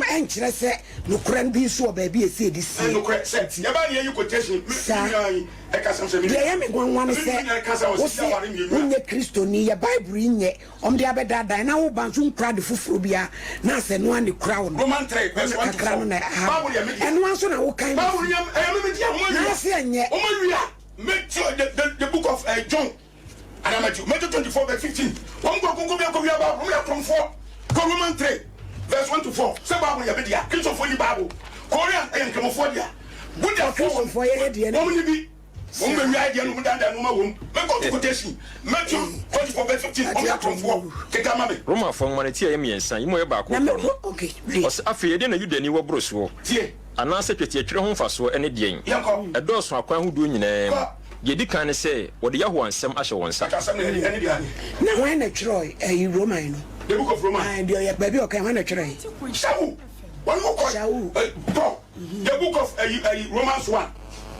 Ɛnkyerɛ sɛ nokorɛ no bi nso wɔ baabi a ɛsɛ yɛde sie. Nti saa. Deɛ ɛyɛ me nwanwa ne sɛ wo se wonyɛ Kristoni, yɛ Bible yi nyɛ wɔn de abɛdaadaa yɛn na wo ba nso nkura ade foforɔ biara na asɛ ɛno ara na ɛkura wo no. Ɛna kakra no na ɛha me. Ɛno ara nso na wokan no fi. Na ase ɛnyɛ. The book of John Ana Matthew, Matthew 24 verse 15. Wɔn kɔ konko bi akɔwia Bible, wɔn yɛ akorɔmfoɔ. Kɔ Roman 3 verse 1 to 4. Sɛ Bible yɛ me dea, Kristofoɔ ni Bible. Korean ɛyɛ nkramofoɔ dea. Buddhafoɔ Kristofoɔ yɛ deɛ wɔn ni bi. Wɔn bɛ wia deɛ no wɔn dandan nneɛma wɔm. Mɛkɔ to quotation. Matthew 24 verse 15. Wɔn yɛ akorɔmfoɔ. Keka ma me. Romafoɔ nwoma no ti a ɛyɛ mmiɛnsa yi mu a ɛyɛ baako Na korɔ no, okay, read. ɔse, Afei ɛdeɛn na Yudani wɔ boro soɔ? Tie. Anaasɛ twetiatwerɛ ho mfasoɔ ne deɛn? Yɛnkɔ. Ɛdɔɔso akwan ahodoɔ nyinaa mu. Kɔ. Deɛ ɛdi kan ne sɛ, wɔde Yahowa nsɛm ahyɛ wɔn nsa. Ɛka asɛm no ɛne deɛ ahe? Na hwan na ɛtwerɛɛ ɛyi Roman no? The book of Roman. Ae, deɛ ɔyɛ baabi a ɔkae, hwan na ɛtwerɛɛ? Shaul, wɔn mo kɔ. Shaul. Paul, the book of ɛyi ɛyi Romans 1.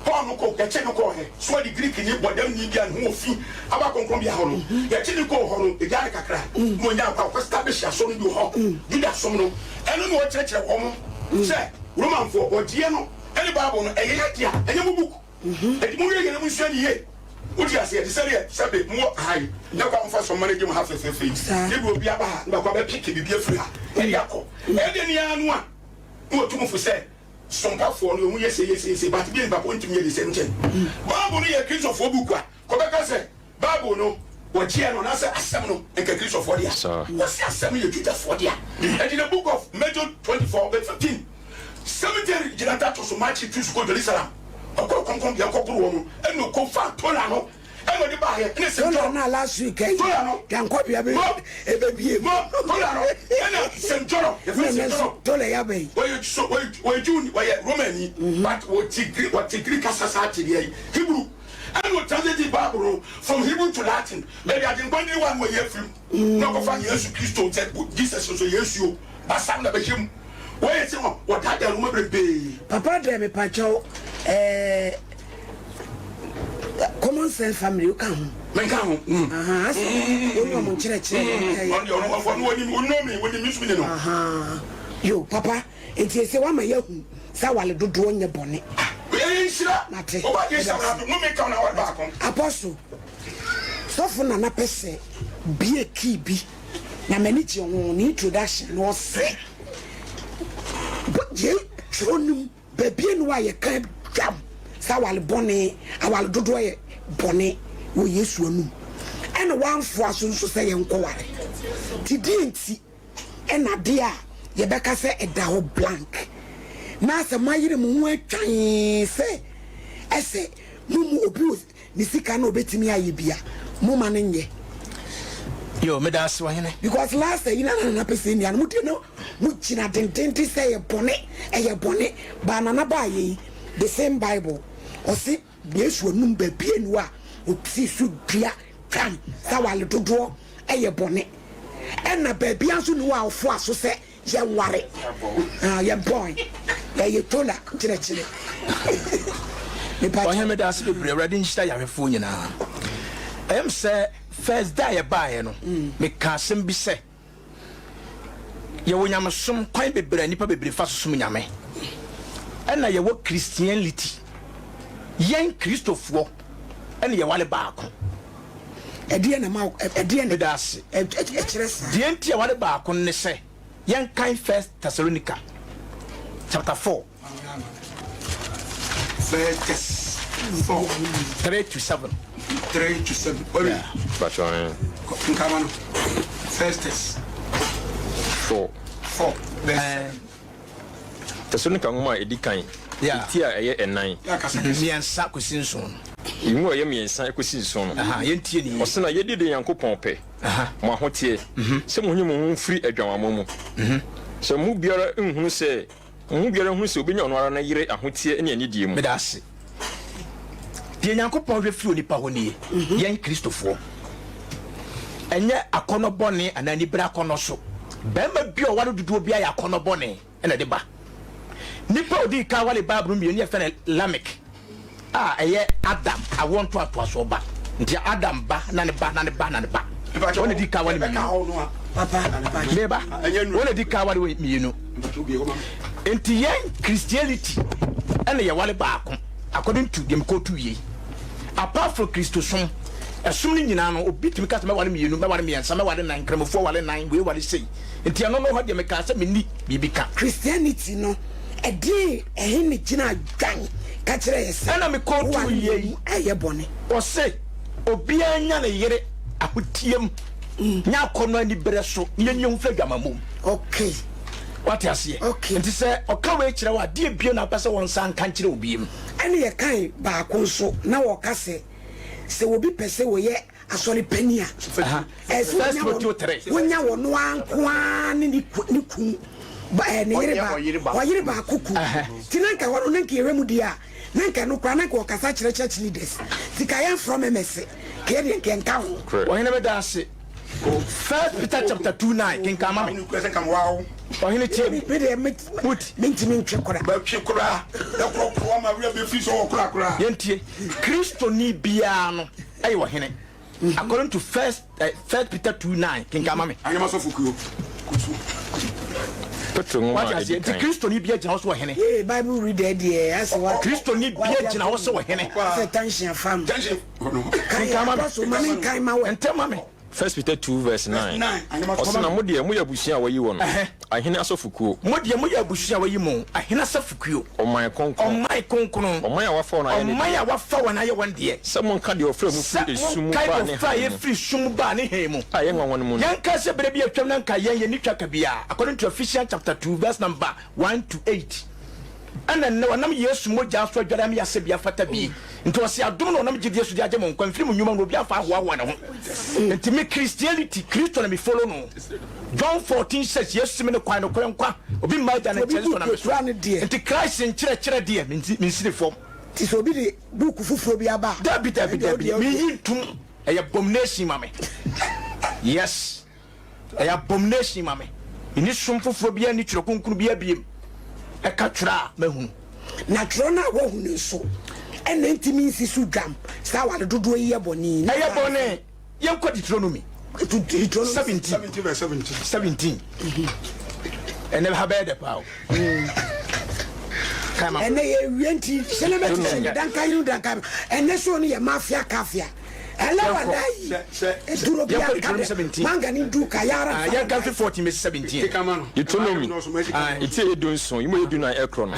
Paul no kɔ, yɛkye no kɔɔ hɛ, so ɔde Greek ni bɔdam ni bi a ne ho wɔ fi aba kronkronbea hɔ no, yɛkye no kɔɔ hɔ no, egyaa no kakra, na ɔnyaa kwan kɔ establish asɔre bi wɔ hɔ, Juda som no, ɛno na ɔkyerɛkyerɛ wɔn sɛ Romanfoɔ ɔgyeɛ no ɛne Bible no ɛyɛ yɛ dea, ɛnyɛ mo book. Enti monhwɛ yie na monsua no yie. Wote aseɛ? Te sɛdeɛ sɛbe mowɔ ha yi, na kwan a mofa so manage mo ha fɛfɛɛfɛ yi, na ebia obi aba ha na baako abɛpeke biribi afiri ha de akɔ. Ɛyɛ dɛn ara no a, na wɔtu mo fo sɛ, Sompafoɔ no, wɔn yɛ sei, yɛ sei, yɛ sei, but bia nipa ko ntumi nyɛ the same thing. Bible no yɛ Kristofoɔ book a, kɔbɛka sɛ Bible no wɔgyeɛ no anaasɛ asɛm no nka Kristofoɔ dea. Wɔse asɛm no yɛ Judafoɔ dea. Enti the book of Matthew 24 verse 15, 70 gyina da to so Matthew tu so kɔ Jerusalem, ɔkɔɔ kronkronbea kɔboro wɔn no, ɛna ɔkɔfaa Torah no ɛna ɔde baeɛ, ɛna St. Tola John no a last week ayi Tola no dwankɔbea bɛ mo ɛbɛbie mu. mo Tola no ɛna St. John yɛfrɛ Na St. ɛnɛ nso John Tola yɛ aba yi. wɔyɛ so wɔyɛ wɔyɛ Jew wɔyɛ Romani but wɔte Greek wɔte Greek kasa saa te deɛ yi Hebrew Ɛna o translate Bible no from Hebrew to Latin. Baabi Agyenkwa no wa no wɔyi afiri mu. Na ɔkɔfa Yesu Kristo sɛ Jesus nso Yesu o. Basam na bɛhyɛ mu. Wɔyɛ sɛ wɔ wɔdaadaa no bebrebe. Papa dɛ mepakyɛw eh, common sense family woka ho? Menka ho. Ahaa asɛ wo ne ɔmo nkyerɛkyerɛ no ɛyɛ. Ɔno deɛ ɔno ɔno ɔnim ɔno me ɔnim me nso me ni no. Ahaa yo papa. Enti ese woama yɛahu sɛ aware dodoɔ nyɛ bɔne. Ɛyɛ nhyira. Mate. Ɔba deɛ Meda hyɛ ase. wura nnome nka wo na aware baako. Apostle, sɔfo Nana pɛ sɛ bue key bi na m'ani gye ho, ne introduction no ɔse bɔ yei twerɛ no mu baabi enu a yɛka dwam sɛ aware bɔne, aware dodoɔ yɛ bɔne wɔ Yesu anum ɛna wamfoa so nso sɛ yɛnkɔware. Nti deɛ nti? Ɛna adeɛ a yɛbɛka sɛ ɛda hɔ blank na sɛ moayere mo ho atwan sɛ ɛsɛ mo mu obi wɔ ne sika na ɔbɛtumi ayɛ bi a, moma no nyɛ. Yo, meda ase ɔhene. Because last ayi na Nana pɛ sɛ nua no mo deɛ na mo gyina dendenden sɛ ɛyɛ bɔne, ɛyɛ bɔne, but Nana baayɛ yi the same bible ɔse Yesu anum baabi anu a ɔsii so dua twam sɛ aware dodoɔ yɛ bɔne. Ɛna baabia nso ni hɔ a ɔfoa so sɛ yɛnware. Ah, yɛmpɔn. Yɛyɛ tola nkyerɛkyerɛ. Mepa Ɔhene meda ase bebree awurade nhyira yɛahwɛfoɔ nyinaa ɛyɛ me sɛ first da a yɛbaeɛ no meka asɛm bi sɛ Yɛwɔ nyamesom kwan bebree a nnipa bebree fa so som Nyame. Ɛna yɛwɔ Christianity. Yɛn Kristofoɔ ɛna yɛware baako. Ɛdeɛn na ɛma ɛdeɛn na Meda ase. ɛkyerɛ saa? Deɛ nti a yɛware baako no ne sɛ, yɛnkan First Thessalonica chapter 4. Verse 4. 3 to 7. 3 to 7. Obi. Yeah. Patro eh. Nkama no. First test. 4. 4. Verse 7. Tesalonika nwoma a edi kan. Yeah. Eti a ɛyɛ ɛnan. Mmiɛnsa kɔsi nson. Emu a ɛyɛ mmiɛnsa kɔsi nson no. Yɛntie ne yie. Ɔse na yɛdi de Nyankopɔn pɛ. Mo ahoteɛ, sɛ monyi mo ho mfiri adwamammɔ mu. Sɛ mo biara nhunu sɛ Mo mu biara nhunu sɛ obenya ɔno ara ne yere ahoteɛ ne anidie mu. Meda ase. Deɛ Nyankopɔn hwɛ firi onipa hɔ nie, yɛn Kristofoɔ. Ɛnyɛ akɔnnɔ bɔne anaa anibere akɔnnɔ so. Barima bi a ɔware dodoɔ biara yɛ akɔnnɔ bɔne na ɛde ba. Nipa a ɔdii kan waree Bible mu mmienu yɛfrɛ no Lamek a ɛyɛ Adam awoɔ ntoatoasoɔ ba. Nti Adam ba na ne ba na ne ba na ne ba. Wɔn na di kan ware mmienu. Meba. Wɔn na di kan ware mmienu. Nti yɛn Christianity ɛna yɛware baako according to deɛ mekɔtu yei. Apart from Kristosom, ɛsom no nyinaa no obi tumi ka sɛ mɛware mmienu, mɛware mmiɛnsa, mɛware nan, Nkramofoɔ ware nan, wei ware sei. Nti ɛno no hɔ deɛ mekaa sɛ menni biribi ka. Christianity no ɛdeɛn ɛhe ne gyina dwan ka kyerɛ yɛ sɛ Ɛna mekɔtu woware yei. mmienu ɛyɛ bɔne? Ɔse obiara nya ne yere ahoteam, nyɛ akɔnnɔ aniberɛ so, na yɛnyi ho mfiri adwamammɔ mu. Okay. Wate aseɛ? Okay. Nti sɛ ɔka wei kyerɛ wo a, deɛ bio na wopɛ sɛ wɔnsan nka nkyerɛ wo biom? Ɛne yɛkae baako nso, na wɔka sɛ, sɛ obi pɛ sɛ ɔyɛ asɔre panin a, ɛsɛ sɛ First wɔnya Timothy wɔn, 3. wɔnya wɔn ara nko ara ne ne ku, ne kun, ba, ɛɛ, ne yere Ɔnyɛ ba, ɔyere baako ɔyere baako kun. Nti na nka hɔ no, na nka yɛhwɛ mu deɛ a, na nka ɛno koraa, na nka wɔkasa kyerɛ church leaders. Nti ka yɛmfrɛ members, ka yɛ deɛ nka yɛnka ho. Ɔhene meda ase. First Peter chapter 2 9 kenkan ma me. Ɔhene tie me. Me deɛ me, Put. mentumi ntwe kora. Bɛtwe kora, ɛkorɔkorɔ ma werɛ bɛfiri sɛ ɔwɔ korakora. Yɛntie. Kristoni biara no ɛyɛ ɔhene. According to First eh, First Peter 2 9 kenkan ma me. Anyama sɔfo kuo, kɔ so. Petro nwoma Wate a aseɛ? edi Nti kan. Kristoni biara gyina hɔ sɛ ɔhene. Ee, Bible reader deɛ, asɛ wa. Kristoni biara gyina hɔ sɛ ɔhene. Asɛ tension afam. Tension hɔ no. Kan Kenkan ma me. Apostle, ma me nkan ma wo. Ntɛm ma me. First Peter 2 verse 9. 9, anyama Ɔse na mo deɛ moyɛ abusua a wɔayi wɔn, Ɛhɛ. ahene asɔfokuo. Mo deɛ moyɛ abusua a wɔayi mo, ahene asɔfokuo. Ɔman kronkron. Ɔman kronkron. Ɔman a wɔafa wɔn ayɛ ne Ɔman deɛ. a wɔafa wɔn ayɛ wɔn deɛ. Sɛ monka deɛ ɔfrɛɛ mo Sɛ firi esum mu monkae baa deɛ ne ɔfrɛɛ hann yɛn mu. firi sum mu baa ne hann mu. A ɛyɛ nwanwa no mu no. Yɛnkae sɛ berɛ bi a atwam na anka yɛn yɛnni twaka biara, according to Ephesians chapter 2 verse number 1 to 8. Ɛna nnɛ wɔnam Yesu mogya so adware ama yɛn asɛbea fata bi. Nti ɔse adom na ɔnam gyedie so de agye mo nkwa, mfiri mo nnwuma mu na obiara mfa ahoahoa ne ho. Nti me Christianity, Kristo na me follow no. John 14 6, Yesu se mene kwan, nokorɛ, nkwa, obi mma Agya no nkyɛn gye sɛ ɔnam me so. Nti Christ nkyerɛkyerɛ deɛ, mensiri fam. Nti sɛ obi de book foforɔ bi aba a, Dabi, dabi, ɛndeɛ dabi, wodeɛ wodeɛ. menyi ntom, ɛyɛ abomination ma me. Yes. Ɛyɛ abomination ma me. Menni som foforɔ biara nni twerɛ kronkron biara biem ɛka twerɛ a mahunu. Na twerɛ no a woahu no nso, ɛna ntumi nsi so dwam sɛ aware dodoɔ yi yɛ bɔne yi. Ɛyɛ bɔne. Yɛnkɔ Deuteronomy Deuteronomy 17. 17 verse 17. 17. Ɛnɛ ha bɛyɛ dɛ paa o. Kae ma. Ɛnɛ yɛ wie nti hyɛ ne bɛte hyɛ danka yiri danka ɛnɛ so no yɛ mafia kafia. Yɛnka mfe 14 bɛsi 17. Deuteronomy eti a ɛyɛ dunson, yi mu ɛyɛ dunan ɛkorɔ no,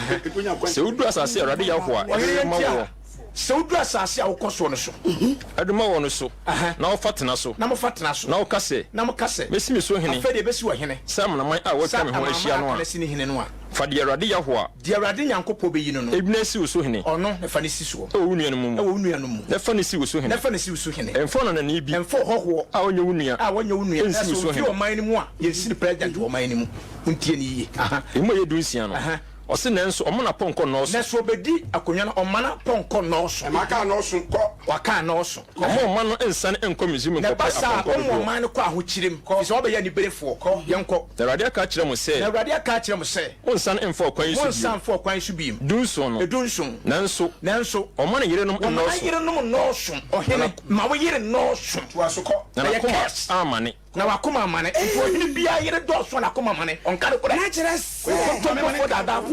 Sɛ woduru asase a Awurade Yahowa de rema woɔ. Sɛ woduru asase a wokɔ soɔ no so. De ma woɔ no so, na wofa tena so. Na mofa tena so. Na woka sɛ. Na moka sɛ. Mɛsi me so hene. Afei deɛ ɛbɛsi wɔ hene. Sɛ amanaman a wɔatwa me ho ahyia no a. Fa deɛ Awurade Yahowa. Deɛ Awurade Nyankopɔn bɛyi no no. Ɛgyina si wo so hene. Ɔno, na fa no si soɔ. Wɔ wo nuanom mu. Wɔ wo nuanom mu. Na fa no si wo so hene. Na fa no si wo so hene. Mfa ɔnanani bi. Mfa ɔhɔhoɔ. A ɔnyɛ wo nua. A ɔnyɛ wo nua. Nsi wo so hene. Sɛ ɔmfiri ɔman no mu a, yɛnsi no president wɔ ɔman no mu. Montie no yie. Aha. Emu a ɛyɛ dunsia no. Aha. Ɔse nanso ɔma n'apɔnkɔ nnɔɔso. Na sɛ ɔbɛdi akonnwa no, ɔmma n'apɔnkɔ nnɔɔso. Ɛma kaa nnɔɔso, kɔ. Waka nnɔɔso. Ɔmma ɔman no nsiane nkɔ Misraim Na nkɔpɛ ɛba saa a, apɔnkɔ ɔmma dodoɔ. ɔman no kɔ ahokyerɛ mu, ɛfiri sɛ wɔabɛyɛ aniberefoɔ. Yɛnkɔ. Na Awurade aka akyerɛ mo sɛ. Na Awurade aka akyerɛ mo sɛ. Monnsane mmfa ɔkwan yi so bio. Monnsane mmfa ɔkwan yi so bio. Dunson no. Dunson. Nanso. Nanso. Ɔmma ne yerenom Ɔmma nnɔɔso. ne yerenom nnɔɔso. Ɔhene, ma wo yere nnɔɔso. Toa so kɔ. Na Ɛyɛ n'akoma curse. ammane. Na w'akoma amane. Nti ɔhene biara yere dɔɔso a n'akoma mane. Ɔnka nokorɛ. Na kyerɛ sɛ. Ɔyɛ kontompofoɔ daadaafoɔ.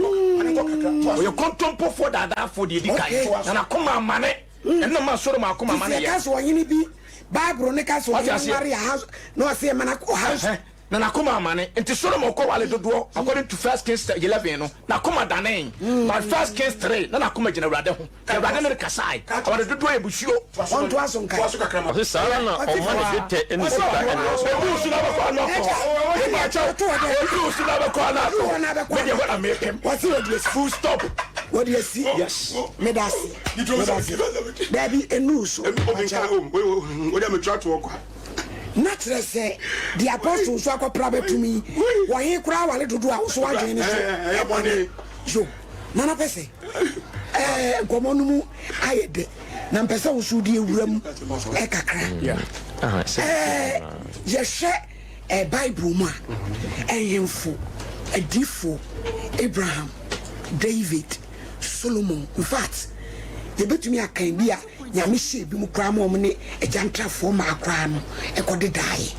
Ɔyɛ kontompofoɔ daadaafoɔ deɛ ɛdi kan. Na n'akoma amane. Ɛno na ɛma Sodom akoma Nti amane sɛ yɛ. yɛka sɛ ɔhene bi, Bible no ka sɛ Wate ɔhene aseɛ? nware aha na ɔse ɛma no ɔha nso. Ɛhɛ, na n'akoma amane. Nti Solomon kɔware dodoɔ according to First Kings 11 no, n'akoma danee. But First Kings 3, na n'akoma gyina Awurade ho. Nti Awurade ne no kasae. Aware dodoɔ yɛ busuo. Ɔntoa so nkae. Ɔse saa ara na ɔma ne dwetɛ ne sika nnɔɔso. Ɛduru so na bɛkɔ ano akɔ. Ɛduru so na bɛkɔ ano akɔ. Me deɛ hɔ na mepem. Wɔse wɔde asi. Full stop. Wɔde asi. Yes. Meda ase. Meda ase. Daabi, ɛnuru so. Na kyerɛ sɛ deɛ apostle nso akɔpra bɛtum yi, wɔhe koraa aware dodoɔ a wo so w'adwene ne so ɛbɔne. Yo, Nana Pɛsɛ, ɛɛ nkɔmmɔ no mu ayɛ dɛ na mpɛ sɛ wo so wode awura mu kakra. Ɛɛ yɛhwɛ ɛɛ Bible mu a, ɛhemfo, adiifoɔ, Abraham, David, Solomon, in fact, yɛbɛtumi akan bi a Nyame hyɛɛ binom koraa ma wɔn ne agyantrafoɔ mmaa koraa no kɔdedaeɛ.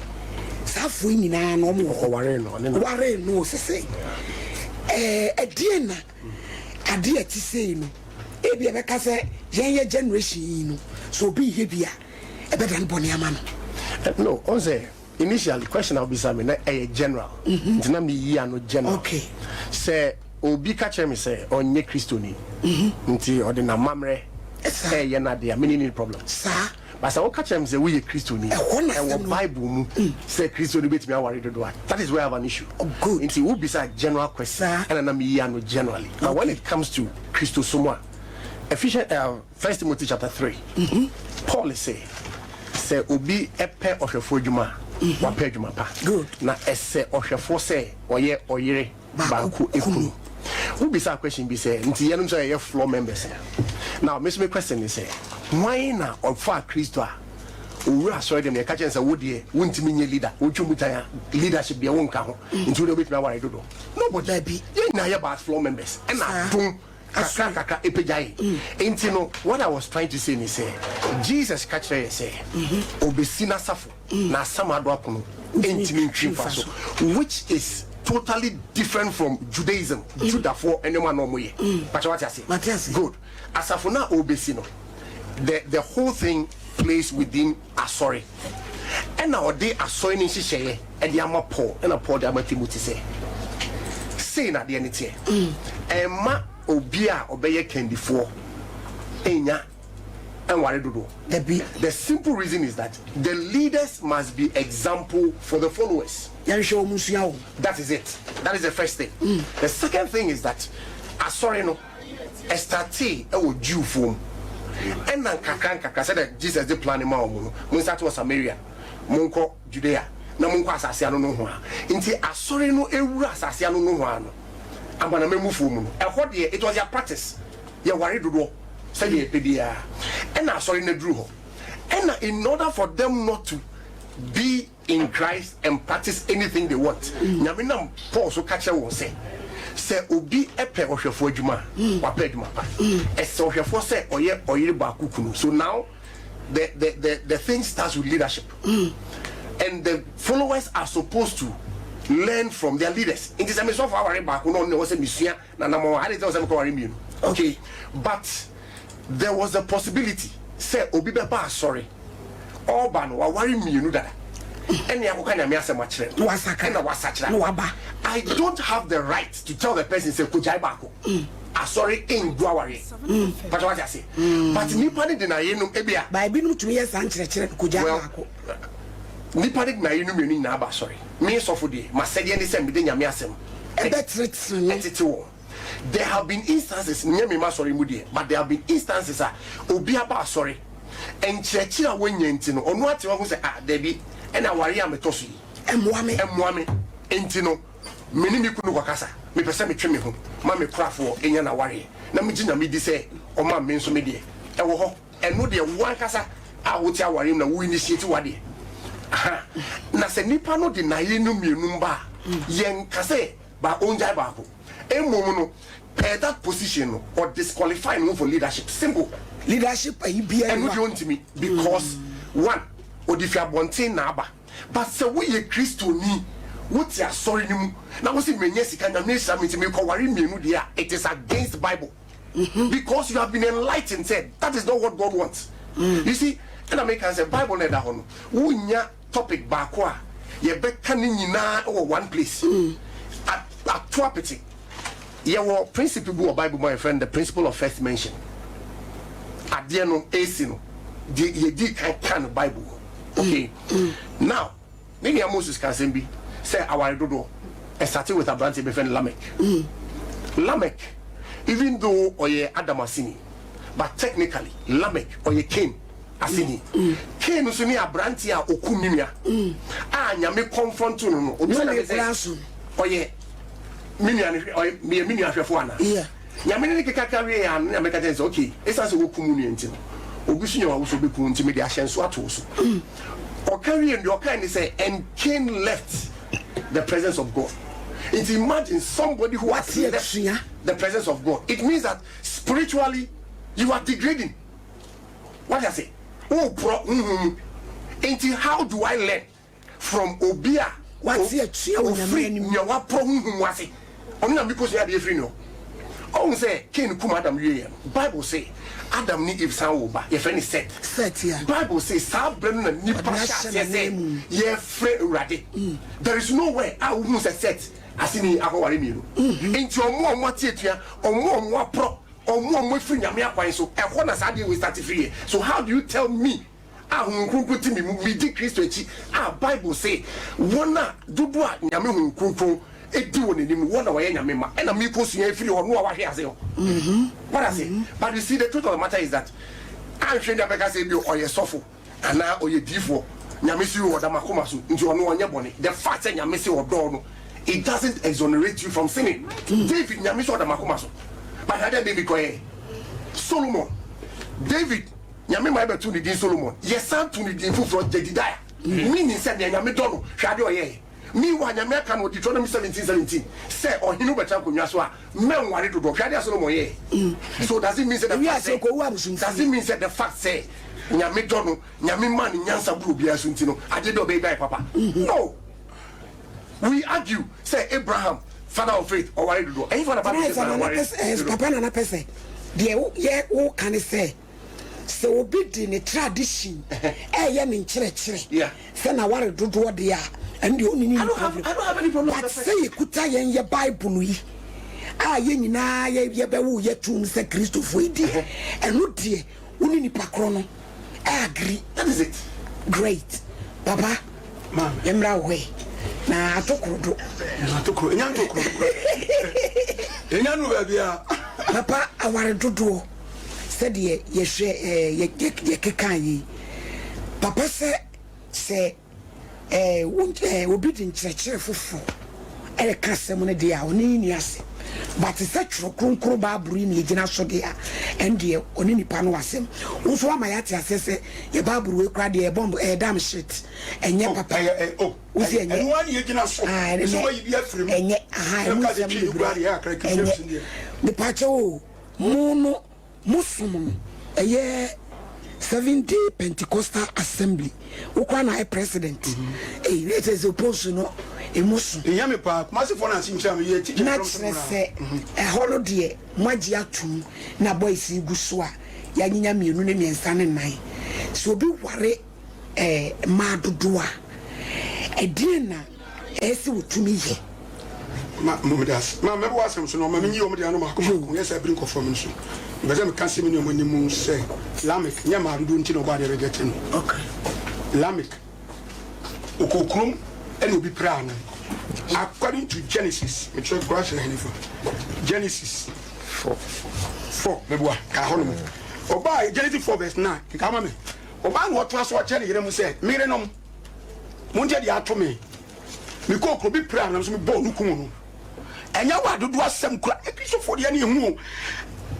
Saa afoɔ yi nyinaa no wɔn wɔ hɔ. Wɔwaree no, ɔne no. Waree no sese. Ɛɛ ɛdeɛn na adeɛ a ɛte sei no ebi ɛbɛka sɛ yɛn yɛ generation yi no sɛ obi yɛ bi a ɛbɛdane bɔne ama no? No, ɔn sɛ initially question a wobisa me na ɛyɛ general, nti na meyi ano general. Sɛ obi ka kyerɛ me sɛ ɔnyɛ Kristoni nti ɔde n'amammerɛ ɛyɛ n'adeɛ a, mene ni problem. But sɛ woka kyerɛ me sɛ woyɛ Kristoni, Ɛhɔ na ɛwɔ asɛm no. Bible mu sɛ Kristoni bɛtumi aware dodoɔ a, that is where I have an issue. Oh, good. Nti wobisa general question, ɛna na meyi ano generally. But when it comes to Kristosom a, Ephesians, First Timothy chapter 3, Paul say sɛ obi ɛpɛ ɔhwɛfoɔ adwuma a, wapɛ adwuma pa. Na ɛsɛ ɔhwɛfoɔ sɛ ɔyɛ ɔyere baako baako ekunu. Wobisa question bi sɛ nti yɛnom sɛ yɛyɛ floor members no. Now me so me question ne sɛ, hwan na ɔfaa Kristo a owura asɔre dɛm na yɛka kyerɛ no sɛ wo deɛ wontumi nyɛ leader, wotwe mu tan a leadership deɛ wonka ho, nti wo deɛ wobɛtumi aware dodoɔ? Nobody. Dabi. Yɛn nyinaa yɛba as floor members ɛna adom kakra kakra ɛpagya yɛ. Nti no what I was trying to say ne sɛ Jesus ka kyerɛ yɛ sɛ obɛsi n'asafo na asamado apono ɛntumi ntwi mfa so, which is totally different from Judaism, Judafoɔ ɛnneɛma na ɔmo yɛ. Pakyɛ, wate ase? Mate ase. Good. Asafo na obɛsi no, the whole thing plays within asɔre, ɛna ɔde asɔre no nhyehyɛeɛ ɛde ama Paul, ɛna Paul de ama Timothy sɛ sei na adeɛ no teɛ. Ɛmma obi a ɔbɛyɛ kandifoɔ ɛnya ɛnware dodoɔ. Dabi. The simple reason is that the leaders must be example for the followers. Yɛnhwɛ wɔn nsua o. That is it. That is the first thing. The second thing is that asɔre no ɛstart ɛwɔ Jewfoɔ mu, ɛna nkakra nkakra sɛdeɛ Jesus de plan ma wɔn no, mo nsa wɔ Samaria, monkɔ Judea, na monkɔ asase ano no ho a. Nti asɔre no ewura asase ano no ho a no, amanamamufoɔ mu no, ɛhɔ deɛ it was their practice, yɛware dodoɔ sɛdeɛ yɛpɛ biara. Ɛna asɔre no aduru hɔ, ɛna in order for them not to be in Christ and practice anything they want, Nyame nam Paul so ka kyerɛ wɔn sɛ obi ɛpɛ ɔhwɛfoɔ adwuma a, wapɛ adwuma pa. Ɛsɛ ɔhwɛfoɔ sɛ ɔyɛ ɔyere baako kunu. So now the thing starts with leadership, and the followers are supposed to learn from their leaders. Nti sɛ mesɔfo aware baako na ɔno na ɛwɔ sɛ mesua na nam ɔwɔ ade sɛ ɔsɛ mekɔ ware mmienu, okay? But there was a possibility sɛ obi bɛba asɔre, ɔba no waware mmienu dada, ɛne akɔka Nyame asɛm akyerɛ no. Na wasakra. Ɛna wasakyera. Na waba. I don't have the right to tell the person sɛ kogyae baako. Asɔre ngu awareɛ. Pàtó, wate ase? But nipa ne de na yenom ebia Baa ebinom tumi yɛ saa nkyerɛkyerɛ no kogya Well, baako. Nipa ne de na yenom mmienu nyinaa ba asɔre, me sɔfo deɛ masɛdeɛ ne sɛ mede Nyame asɛm ɛbɛtenetene no. Ɛtete wɔn. There have been instances, nyɛ me ma asɔre mu deɛ, but there have been instances a obi aba asɔre, nkyerɛkyerɛ a wɔnya nti no, ɔno ate wɔn ho sɛ, ah, dabi, ɛna aware a metɔ so yi ɛmmoa me. Ɛmmoa me. Nti no me ne me kunu kɔkasa, mepɛ sɛ metwe me ho ma me korafoɔ ɛnya n'awareɛ na megye Nyame di sɛ ɔma me nso me deɛ ɛwɔ hɔ. Ɛno deɛ, wo ankasa a wote awareɛ mu na wo initiate wadeɛ. Aha. Na sɛ nipa no de n'ayere no mmienu mba a, yɛnka sɛ ba ɔngyae baako. Mmom no, per that position no, or disqualify no for leadership, simple. Leadership ayi biara. Ɛno deɛ ɔntumi, because one, ɔde fi abɔnten na aba. But sɛ woyɛ Kristoni, wote asɔre no mu na wosi menya sika, Nyame ahyira me nti mekɔware mmienu deɛ a, it is against Bible, because you have been enlightened sɛ that is not what God wants. You see, ɛna meka sɛ Bible no ɛda hɔ no, wonya topic baako a yɛbɛka ne nyinaa wɔ one place. Ato apete. Yɛwɔ principle bi wɔ Bible mu a yɛfrɛ no the principle of first mention. Adeɛ no esi no deɛ, yɛdi kan ka no Bible mu. Okay, now ne nua Moses ka asɛm bi sɛ aware dodoɔ ɛstart with aberanteɛ bi fɛ no Lamek. Lamek, even though ɔyɛ Adam aseni, but technically Lamek ɔyɛ Cain aseni. Cain nso ne aberanteɛ a okum ne nua a Nyame confront no, obisa Ne Nyame kura sɛ so. Ɔyɛ me nua no hwɛ, ɔyɛ meyɛ me nua hwɛfo ana? Nyame ne kekaka wie a, ne Nyame ka kyerɛ sɛ okay, ɛsiane sɛ wokum wo nua nti no, obi so nya wawo so obɛkum, nti mede ahyɛnso ato wo so. Ɔka wie no, deɛ ɔkae ne sɛ, "And Cain left the presence of God." Nti imagine somebody who has Wate left atua. the presence of God. It means that spiritually you are degrading. What I say, woporɔ honhom mu. Nti how do I learn from obi a Wate atua wɔ Nyame ofiri anim. nea waporɔ honhom mu ase? Ɔno na mekɔsua adeɛ firi ne hɔ. Ɔhu sɛ Cain kum Adam wieeɛ no, Bible se Adam ne Eve san woo ba, yɛfrɛ no Seth. Seth, yeah. Bible se saa berɛ no na nnipa Ɔde no hyɛ ahyɛ aseɛ sɛ n'ananmu. yɛrefrɛ Awurade. There is nowhere a wohunu sɛ Seth aseni akɔware mmienu. Enti wɔn a wɔate atua, wɔn a wɔaporɔ, wɔn a wɔafiri Nyame akwan so, ɛhɔ na saa adeɛ wei starte firiiɛ. So how do you tell me a Honhom Kronkron te me mu, medi Kristo akyi, a Bible se wɔn a dodoɔ a Nyame Honhom Kronkron di wɔn anim no, wɔn na wɔyɛ Nyame mma, ɛna mekɔ sua afiri hɔ, no a wahwe ase hɔ. Wate ase? But you see, the truth of the matter is that, anhwɛ ni abɛka sɛ ebia ɔyɛ sɔfo anaa ɔyɛ diifoɔ, Nyame se ɔda m'akoma so, nti ɔno ɔnyɛ bɔne. The fact sɛ Nyame se ɔdɔɔ no, it doesn't exonerate you from sinning. David, Nyame se ɔda m'akoma so, but hwɛ adeɛ a David kɔyɛɛ. Solomon, David, Nyame ma yɛbɛtoo ne din Solomon, yɛsan too no din foforɔ Jedidiah, meaning sɛ nea Nyame dɔ no, hwɛ adeɛ ɔyɛeɛ. Meanwhile Nyame aka no wɔ Deuteronomy 17, 17 sɛ ɔhene wobɛtena akonnwa so a, mɛnware dodoɔ, hwɛ adeɛ a Solomon yɛeɛ. So does it mean sɛ the fact sɛ, does it mean sɛ the fact sɛ Nyame dɔ no, Nyame maa no nyansa boro obiara so nti no, adeɛ bi a ɔbɛyɛ biara yɛ papa? No! We argue sɛ Abraham, father of faith, ɔware dodoɔ, ɛhefa na Bible sɛ Abraham ware dodoɔ? Papa Nana pɛ sɛ deɛ woyɛ woka ne sɛ Sɛ obi de ne tradition ɛyɛ ne nkyerɛkyerɛ sɛ n'aware dodoɔ deɛ a, ɛno deɛ ɔne no nni problem. But sɛ yɛkuta yɛn yɛ Bible yi a yɛn nyinaa yɛbɛwo yɛ tom sɛ Kristofoɔ yi deɛ, ɛno deɛ wo ne nipa korɔ no agree. That is it. Great. Papa, yɛmmra wo hɔ yi. Na ato koro do. Ato koro, ɛnya nto koro do koraa. Ɛnya nuru baabiara. Papa, aware dodoɔ. Sɛdeɛ yɛhwɛ ɛɛ yɛ yɛ yɛkeka yi, papa sɛ sɛ ɛɛ wo ɛɛ obi de nkyerɛkyerɛ foforɔ ɛreka asɛm no deɛ a ɔne no nni asɛm. But sɛ twerɛ kronkron Bible yi na yɛgyina so deɛ a, ɛno deɛ ɔne nipa no wɔ asɛm. Wo nso woama yɛate aseɛ sɛ yɛ Bible wei koraa deɛ ɛyɛ bomb ɛyɛ damn shit, ɛnyɛ Oh, papa. ɛyɛ ɛ oh, Wo se ɛyɛ ɛnyɛ. ɛno ara na yɛgyina so. Ah, Ɛsɛ ɛnɛ wɔayi bi afiri mu. ɛnyɛ aha Na ɛmu ɛka sɛ nsɛm twi no koraa bebree deɛ ɛyɛ akra ɛnyɛ. Christians deɛ. Mepakyɛw o, mo no Mo som no ɛyɛ Seventh Day Pentecostal Assembly wo koraa na ayɛ president ei na ɛkyerɛ sɛ post no emu so. Ehia me paa Kumasi foɔ na ase nkyerɛ me yɛ teacher Na dɔm sɛ kyerɛ mo sɛ ɛhɔ no deɛ mo agye atum na boys yi gu so a yɛanyinya mmienu ne mmiɛnsa ne nnan sɛ obi ware eh mmaa dodoɔ a ɛdeɛn na Ɛyɛ sɛ wotumi yɛ. Ma mo meda ase. Ma mɛbɔ w'asɛm so na ɔma menyi wɔn de ano mmaako mmaako, nyɛ sɛ bere nkɔfoɔ me nso. Mepɛ sɛ meka si me ne wɔn anim sɛ Lamek nyɛ mmaa dodoɔ nti na ɔbɔɔ adeɛ rejecte no. Lamek ɔkɔɔ kurom ɛna obi piraa no. According to Genesis, mekyerɛ koraa kyerɛ henefa? Genesis 4, meboa, ka hɔ nom. Ɔbaa Genesis 4 verse 9, nka ama me. Ɔbaa na ɔtoa so ɔkyerɛ ne yere mu sɛ, me yerenom, Montie deɛ ato me. Mekɔɔ kuro bi piraa me, nanso mebɔɔ no kum no. Ɛnyɛ wo adodoɔ asɛm kura. Akristofoɔ deɛ ne ɛhu o.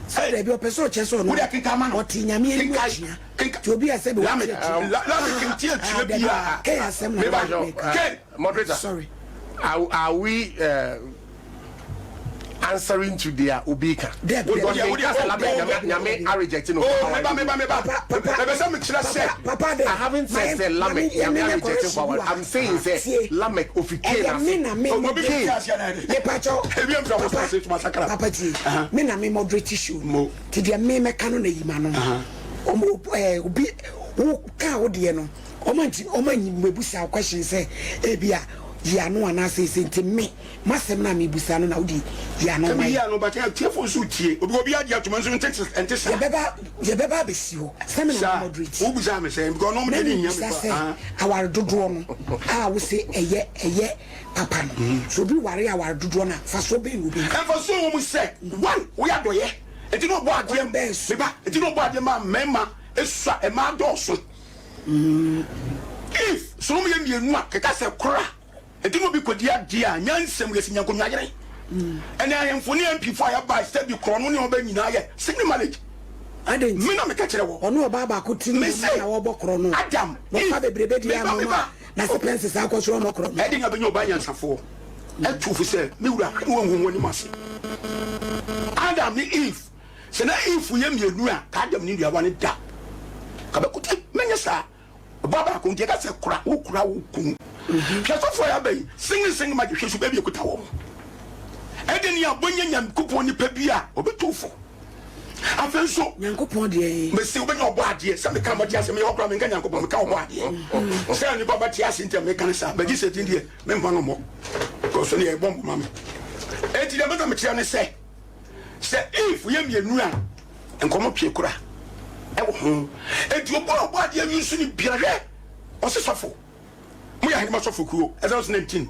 Sɛ daabi ɔpɛ sɛ ɔkyerɛ sɛ ɔno Wode akenkan ma no. ɔte Nyame anim Kenkan, atua. kenkan. Nti obi a sɛbi wate Lamek, atua. La, Lamek nte Ah, atua dabi, biara. Kay asɛm na Meba, meka. Kay. Moderator, Sorry. are, are we uh, answering to their obi ka? Dabi, Wo dabi. deɛ, wo deɛ, Sɛ oh, Lamek, oh, Nyame, Nyame a reject no. Oh, meba, meba, meba. Papa, papa. Mepɛ sɛ mekyerɛ sɛ. Papa, papa de. I haven't said sɛ Lamek, Nyame a reject for our. I'm saying sɛ Lamek ofi Cain Ɛyɛ me ase. na me Obi moderate. fi aseɛ na ɛde. Mepakyɛw. Ebi mfra mo Papa, ase tuma sakra. papa tie. Me na me moderate show. Mo. Ti deɛ me mɛka no na yi ma no. Ɔmo ɛɛ obi wo kaa wo deɛ no. Ɔmo anti ɔmo anyi mebusa wo question sɛ ebi a yi ano anaasɛ ese nti me m'asɛm no a mebusa no na wode yi ano Sɛ ma meyi yɛ. ano but atiefo nso tie. Obi obi agye atom nso nte ɛnte saa. Yɛbɛba yɛbɛba abɛsi hɔ sɛ me na me Saa moderate. wobusaa me sɛn because ɔno Na deɛ ne hia me mebusa paa. sɛ Ah. aware dodoɔ no a wose ɛyɛ ɛyɛ papa no sɛ obi ware aware dodoɔ no a mfasoɔ bɛn na obɛnya? Mfasoɔ wɔ mu sɛ one woyɛ adɔyɛ nti na ɔbɔ adeɛ Kwan bɛn so? meba nti na ɔbɔ adeɛ ma mmarima esua mmaa dɔɔso. If so nom yɛ mmienu a keka sɛ kora nti na obi kɔdi adeɛ a nyansam yɛsi nyankonwa yere ɛne ahemfo ne MP fo a yɛba sɛ bi korɔ no ne ɔbɛ nyinaa yɛ single marriage Adɛn nti? Me na meka kyerɛ wɔ Ɔne ɔbaa baako ti no Me mu se na wɔbɔ korɔ no Adam na ɔfa Eve bebrebe deɛ meba ama meba ɔma na sɛ pɛnse saa kɔ soro ɔmɔ korɔ no. Ɛde na bɛnya ɔbaa nyansafoɔ ɛtu fo sɛ me wura hwɛ na wanhu wɔn anim ase Adam ne Eve Sɛ na Eve yɛ mmienu a, ka Adam ne nuawa no da. Ka bɛko ti, mɛnyɛ saa. Ɔbaa baako nti ɛka sɛ kora, wo kora wo kunu. Hwɛ sɔfoɔ yɛ aba yi, singing singing magye hwɛ su baabi ekuta wɔn. Ɛde ne a wobɛnya Nyankopɔn nipa bi a ɔbɛtu fo. Afei nso. Nyankopɔn deɛ ee. Mese wobɛnya ɔbɔ adeɛ. Sɛ meka mɔte ase meyɛ hɔ koraa menka Nyankopɔn meka ɔbɔ adeɛ. Sɛ nipa bɛte ase nti a meka no saa. Bɛgye sɛ din deɛ memfa no mmɔ. Kɔ so ne ɛbɔ mbɔ ma me. Enti deɛ mɛka mekyerɛ ne sɛ sɛ if yɛ mmienu a nkɔmɔ pie kora ɛwɔ ho. Enti ɔbɔ ɔbɔ adeɛ yi nso ne bia hwɛ ɔse sɔfo. Mo yɛ ahenema sɔfo kuo. Exodus 19.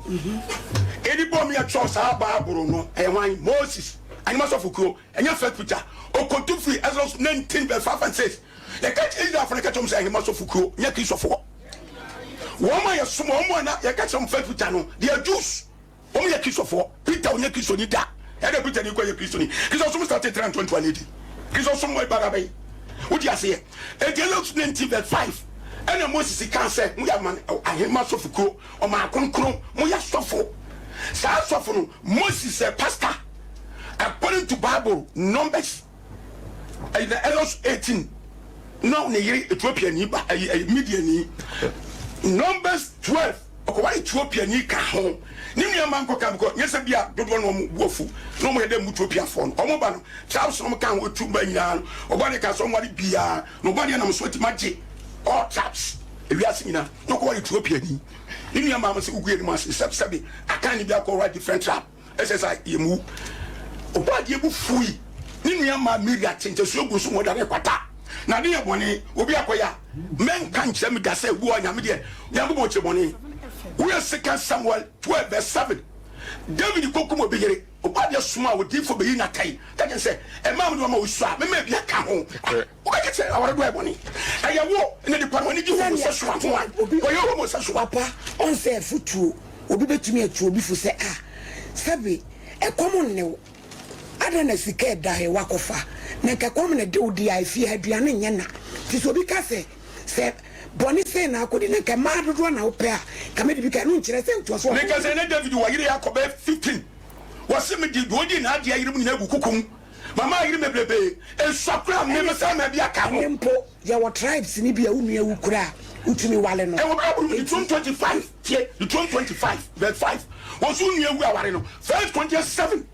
Edi bɔ mi ɛtwerɛ saa Bible no ɛyɛ hwan? Moses. Ahenema sɔfo kuo. Ɛnyɛ First Peter. Okotu firi Exodus 19 verse 5 and 6. Yɛka kyerɛ Israelfoɔ no yɛka kyerɛ wɔn sɛ ahenema sɔfo kuo nyɛ Kristofoɔ. Wɔn a yɛsom wɔn a na yɛka kyerɛ wɔn First Peter no they are Jews. Wɔn yɛ Kristofoɔ. Peter ɔnyɛ Kristoni da. Ɛdɛ Peter ni kɔ yɛ Kristoni. Kristosom started 321 AD. Kristosom wɔ ibada bɛyi. Wodi aseɛ. Enti Exodus 19 verse 5 ɛna Moses kaa sɛ moyɛ aman ahenema sɔfo kuo, ɔman kronkron, moyɛ asɔfo. Saa asɔfo no Moses sɛ pastor according to Bible Numbers ɛyi na Exodus 18 na ne yere Ethiopiani ba ɛyi ɛyi Midiani Numbers 12 Ɔkɔware Etiopiani ka ho. Ne nua mma nkɔka because nyɛ sɛ bia dodoɔ no wɔn bo afu na wɔn yɛ dɛ mmu Etiopiafoɔ no. Wɔn ba no tribes no wɔn ka ho etu mba nyinaa no ɔbɔ adeɛ ka sɛ wɔn ware biaa na ɔbɔ adeɛ nam so atumi agye all tribes ewiase nyinaa na ɔkɔware Etiopiani. Ne nua mmaa mo sɛ wogu yɛn anim ase sɛbi sɛbi akan ne bi akɔware different tribe. Ɛsɛ sɛ yɛn mu Ɔbɔadeɛ bo fui ne nua maa Miriam te ntasuo gu so ma ɔdane kwata. Na ne yɛ bɔne. Obi akɔyɛ a, mɛnka nkyerɛ me da sɛ wo a Nyame deɛ Nyankopɔn kyerɛ bɔne. Woyɛ Second Samuel 12 verse 7. David kɔkum obi yere. Ɔbɔadeɛ somaa odiyifoɔ bɛyi no atɛn ka kyerɛ no sɛ, Ɛmaa mede wama wo su a, mɛma ebi aka ho. Wobɛka sɛ aware do ayɛ bɔne. Ɛyɛ wo na nipa no ani gye homosexual ho a, ɔyɛ homosexual. Papa ɔnsɛ afutuo, obi bɛtumi atu obi fo sɛ ah sɛbe ɛkɔm nne wo, adɛn na sika ɛda he woakɔfa, na nka ɛkɔm na ɛde wo deɛ a efie ha aduane nyɛ na. Nti sɛ obi ka sɛ sɛ bɔne sei na akɔdi na nka mmaa dodoɔ na wopɛ a, nka mɛde bi ka, ɛno nkyerɛ sɛ ntoa so Meka sɛ na David wɔ yere akɔ bɛyɛ 15, wɔse mede deɛ ɔdii n'adeɛ yere mu nyinaa agu kuku mu. Mama ayere bebrebe esua koraa me me saa ma bi aka ho. Ɛne mpo yɛwɔ tribes no bi a wo nua wu koraa a wotumi wale no. Ɛwɔ bible mu Deuteronomy 25 tie Deuteronomy 25 verse 5 wɔse wo nua wu a ware no First Corinthians 7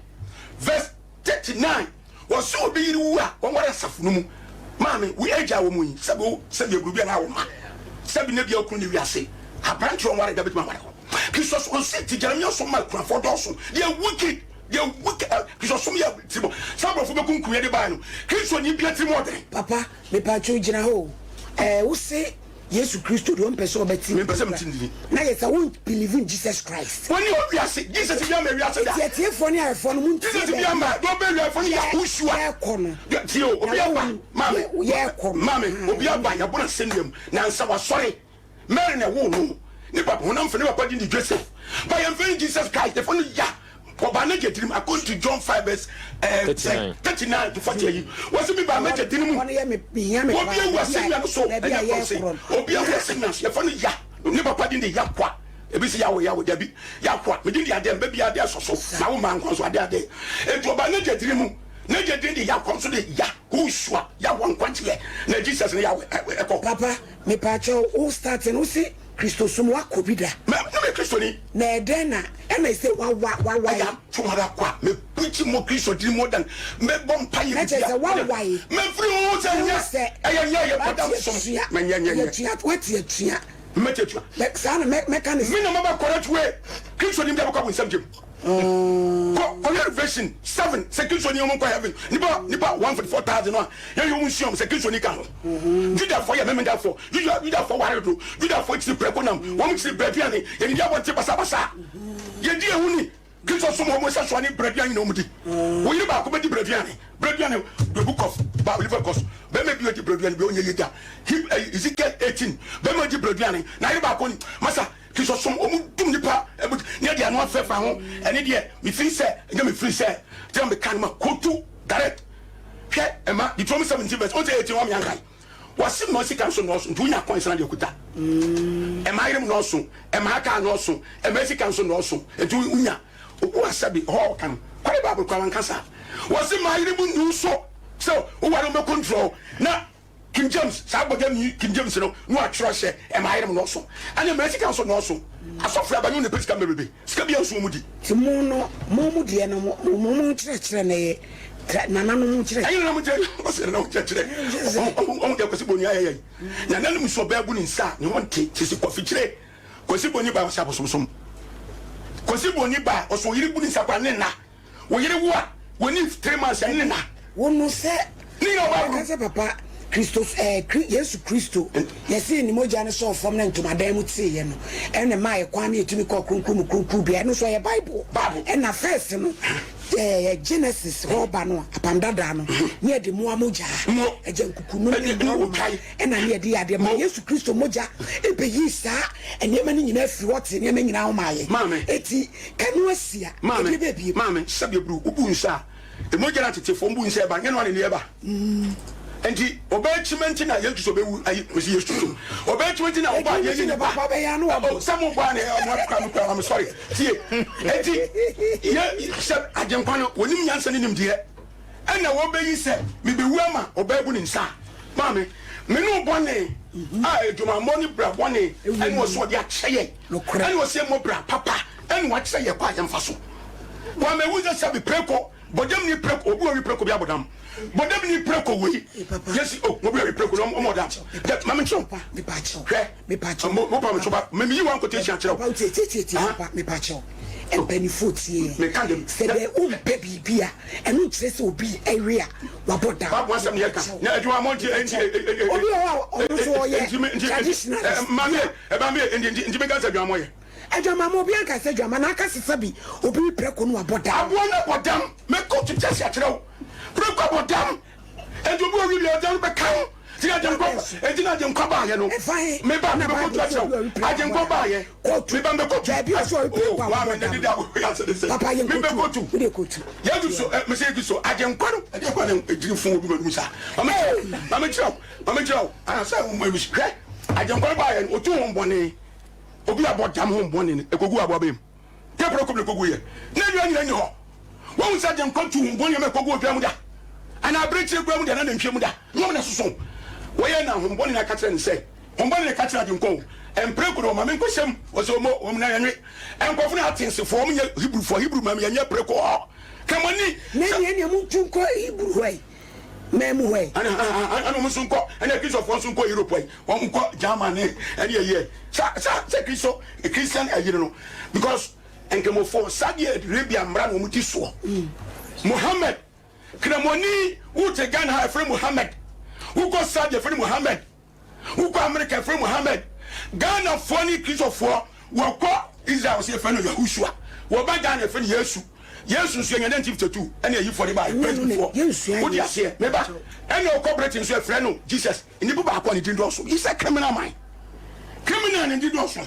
verse 39 wɔse obi yere wu a wɔnware asafo no mu maame wo age a wɔ mu yi sɛbi wo sɛbi aburu bi anaa wo ma sɛbi na bia okunu ne wiase aberante ɔnware da betumi aware hɔ Christos ɔse ti Jeremia so ma akunafoɔ dɔɔso they are wicked Deɛ wu kɛ Kristosom yɛ tirim sɛ aborɔfo bɛkunkum yɛde baeɛ no Kristoni bia tirim ɔdene. Papa mepatwo gyina hɔ o ɛɛ wo se Yesu Kristo deɛ ɔmpɛ sɛ ɔbɛte ne Mempɛ sɛ din mete ne din. Na yɛ sɛ wo believe in Jesus Christ. Wɔnni hɔ wiase Jesus bi amma wiase da. Eti atiefoɔ ne ahwɛfoɔ no montie Jesus bi baabi amma a deɛ ɔbɛ wiafoɔ no yɛ Yahushua. yɛrekɔ no. Deɛ tie o Na obi aba woahu maame deɛ yɛrekɔ no. maame Ahaa obi aba ɛno yɛabɔ no asɛnnua mu nansa wasɔre. Mary na ɛwoo no. Ne papa honam fam ne papa din de Joseph. But yɛmfrɛ no Jesus Christ, yɛfrɛ no Yah. Ɔbaa n'agya tirim according to John 5 verse eh, 39. 39 to 40 ayi. Wɔsi mi baa m'agya din mu. Hɔ no yɛ me mehia me Obi paa awu baabi a asɛnnua no so baabi a ɛnyɛ kɔnse. yɛrekorɔ no. Obi awu asɛnnua so yɛfrɛ no Yah. Ne papa din de Yahwa. Ebi si Yahweh Yahweh dabi. Yahwa. Me din de adeɛ mbɛ bi adeɛ sɔ so. Na wo maa nkwa so adeɛ adeɛ. Enti ɔbaa n'agya tirim mu. N'agya din de Yahwa nso de Yahushua. Yahwa nkwagyeɛ. Na Jesus ne Yahweh ɛkɔ. Papa Mepaakyɛw wo start no wose Kristosom woakɔ bi da? Me na meyɛ Kristoni. Na ɛdɛn na ɛna ɛsɛ wawa wawae? Ɛyɛ atom ara kwa me preach mo Kristo din more than me bɔ mpaeɛ Na kyerɛ sɛ wawae. Me firi ho sɛ nyɛ ɛyɛ nyɛ yɛ bɔdam som me nyɛ nyɛ nyɛ. Wate atua. Mɛte atua. Mɛ saa na mɛ mɛka ne. Me na maba correct way Kristo nim deɛ bɛkɔ abonsam gyem. Kɔ kɔhwɛ Revelation 7 sɛ Kristo ni wɔn nkɔ heaven nipa nipa 144,000 no a yɛn yɛ wɔn nsuam sɛ Kristo ni ka ho. Judafoɔ yɛ memendafoɔ Juda Judafoɔ ware dodo Judafoɔ kyiri prɛko nam wɔn kyiri brɛduane yɛn di abɔnten basabasa yɛdi ehu ni Kristo som homosexual ne brɛduane na wɔn di wo yere baako bɛdi brɛduane brɛduane the book of ba Oliver Cos bɛrima bi ɔdi brɛduane bi ɔnyɛ yie da Ezekiel 18 bɛrima ɔdi brɛduane na yere baako ni masa Kristo som wɔn dum nipa ɛbu ne deɛ ano afɛfa ho ɛne deɛ mefiri sɛ ɛnyɛ mefiri sɛ gyina meka no ma kotu direct hwɛ ɛma Deuteronomy 17 verse ɔn sɛ 18 wɔn yankan wɔsi mma sika nso nɔɔso nti wonya coins na deɛ kuta ɛma ayerem nɔɔso ɛma aka nɔɔso ɛma sika nso nɔɔso nti wonya obu asɛbi hɔ ɔka no kware baabul kwa wanka saa wɔsi mma ayerem nnu so sɛ woware wɔn bɛ control na. King James, saa bɔdam yi King James no na watwerɛ sɛ ɛma ayerem nɔɔso. Ɛne mmaa sika nso nɔɔso. Asɔfo aba nyɛ wɔn na ɛpɛ sika bebrebe. Sika biara nso wɔn di. Nti mo no, mo mo deɛ no, mo mo mo nkyerɛkyerɛ no yɛ tra nananom nkyerɛkyerɛ. Ɛnyɛ nananom nkyerɛkyerɛ, ɔsɛ nananom nkyerɛkyerɛ. Ɔho deɛ Kwasi Bonii ayɛ yɛn. Nananom nso ɔbaa bu ne nsa a ne ho nte. Sisi Kɔfikyire, Kwasi Bonii ba ɔsɛ abosomsom. Kwasi Bonii ba ɔsɛ ɔyere bu ne nsa koraa ne nna. Wo yere wo a wɔni 3 months ɛne ne na. Wo no sɛ Ne nyinaa ɔbaa ɔka sɛ papa Kristo ɛɛ eh, Yesu Kristo yɛsee ne mogya no sɔɔ fam na ntomadan mu teeɛ no ɛna ɛmaa yɛ kwan ne yɛtumi kɔɔ kronkron mu kronkron bea ɛno nso ɛyɛ Bible. Bible. Ɛna first no ɛɛ Genesis hɔ ba no apam dadaa no ne yɛde mmoa mogya Mo. agya nkuku no ne Ɛne- ɛne mmorɔnoma otwae. ɛna ne yɛde yɛ adeɛ ma Mo. Yesu Kristo mogya ɛbɛyii saa nneɛma no nyinaa firi hɔ te nneɛma nyinaa ho maa yɛ. Maame. Eti kanu asia Maame, ɛdeɛ bɛbie. maame, sɛbi eburu, wobu nsa a, emogya na tetefoɔ mbu nsa ɛba, nyɛ no ane ne ɛba. Nti, ɔbaa kyima nti na Yesu Kristo bɛwu, ayi, mesi Yesu Kristo. Ɔbaa kyima nti na ɔbaa Ɛdi yɛyi ne ne ba. papa bɛyɛ ano Oh, ɔbɔ. sɛ mo bɔ ane, ɔmo akura mo kura, I'm sorry. Tie, nti, yɛ, sɛ agyenkwa no, wɔnim nyansa ne nimdeɛ, ɛna wɔbɛyi sɛ, mebɛwu ama ɔbaa bu ne nsa a, maame, me ne wo bɔne, a adwumammɔ ne bra bɔne, ɛne ɔsɛ ɔde akyɛ yɛn. Nokorɛ. Ɛna ɔsɛ mmɔ bra papa ɛna wakyerɛ yɛ kɔ a yɛmfa so. Wama ewu sɛ sɛbi preko bɔdam ni preko obi owi preko bi abɔdam bɔdam ni preko wei papa. yɛsi o obi owi preko na ɔmɔ ɔdam dɛ maame nkyerɛw Papa, mepa kyɛw. hwɛ Mepa kyɛw. mo pa me so ba mɛ mi yi one quotation akyerɛw Papa, tie tie tie tie Ah. papa, mepa kyɛw. Mpanimfoɔ tie yɛn. Meka dem. Sɛ deɛ wompɛ biribi a, ɛno nkyerɛ sɛ obi ɛwe a wabɔ dam. Bible asɛm yɛ ka na adwuma mɔ nti nti Obi wɔ hɔ a ɔno nso ɔyɛ traditionalist. Maame ɛba mi nti nti mi ka sɛ adwuma mɔ yɛ. Adwamamɔ obi anka sɛ adwama na aka sesa bi obi prɛko no wabɔ dam. Aboa no abɔ dam mɛkɔ to kyɛse akyerɛ wo prɛko abɔ dam nti obi owi bi ɔdam bɛka wo nti agyenkwa nti na agyenkwa baayɛ no Ɛfa he? meba Na mebɛkɔ tu Bible akyerɛ sɛ wo obi a ɔwe prɛko agyenkwa abɔ baayɛ Kɔtu. meba mebɛkɔ tu Baabi a ɔsɛ ɔwe prɛko Oh, abɔ wa me dam. nadi da wo yɛ asɛ de sɛ Papa yɛ mebɛkɔ nkɔtu. tu Wode kɔtu. Yesu so ɛ mese Yesu so agyenkwa no ɛdeɛ kɔ ne ɛgyiri fun obi ma dum saa mame kyerɛ mame kyerɛ wo mame kyerɛ wo ah sɛ wo hwɛ agyenkwa no baayɛ no otu ho bɔne obi abɔ dam ho bɔne no ekogu aboa bɛm yɛ pɛrɛ kɔm na ekogu yɛ na nnua nyina nni hɔ wɔn sɛ agyenkwa tu ho bɔne ma ekogu odwa mu da anaa abirekyie kura mu da na nantwie mu da nyɔm na soso wɔyɛ na ho bɔne na aka kyerɛ ne sɛ ho bɔne na ɛka kyerɛ agyenkwa o mpere ko no ɔma me nkɔhyɛm wɔsɛ ɔmɔ wɔn na yɛnwe nkɔfo no atensefoɔ wɔn nyɛ Hebrewfoɔ Hebrew ma yɛnyɛ pere ko hɔ kɛmɔni Na nea nea montu nkɔ Hebrew hɔ yi, man mu hɔ yi. ɛna ɛna wɔn nso nkɔ ɛna Kristofoɔ nso nkɔ Europe yi wɔn nkɔ German ne ɛne ɛyɛ sa sa sɛ Kristo Christian ɛyere no because nkramofoɔ Saudi Arabia mmara na wɔn ti soɔ Muhammad kramoni wote Ghana ha ɛfrɛ Muhammad wokɔ Saudi ɛfrɛ Muhammad wokɔ America ɛfrɛ Muhammad Ghanafoɔ ne Kristofoɔ wɔkɔ Israel wɔsɛ yɛfrɛ no Yahushua wɔba Ghana yɛfrɛ no Yesu. Yesu nso yɛnya 1952 ɛna ayifoɔ de baeɛ Ɛnyɛ no na Presbyfoɔ yɛnsua wode Yesu. aseɛ meba ɛna ɔkɔ Britain nso yɛfrɛ no Jesus. Nnipa baako a ne din dɔɔso yi sɛ criminal man criminal ne din dɔɔso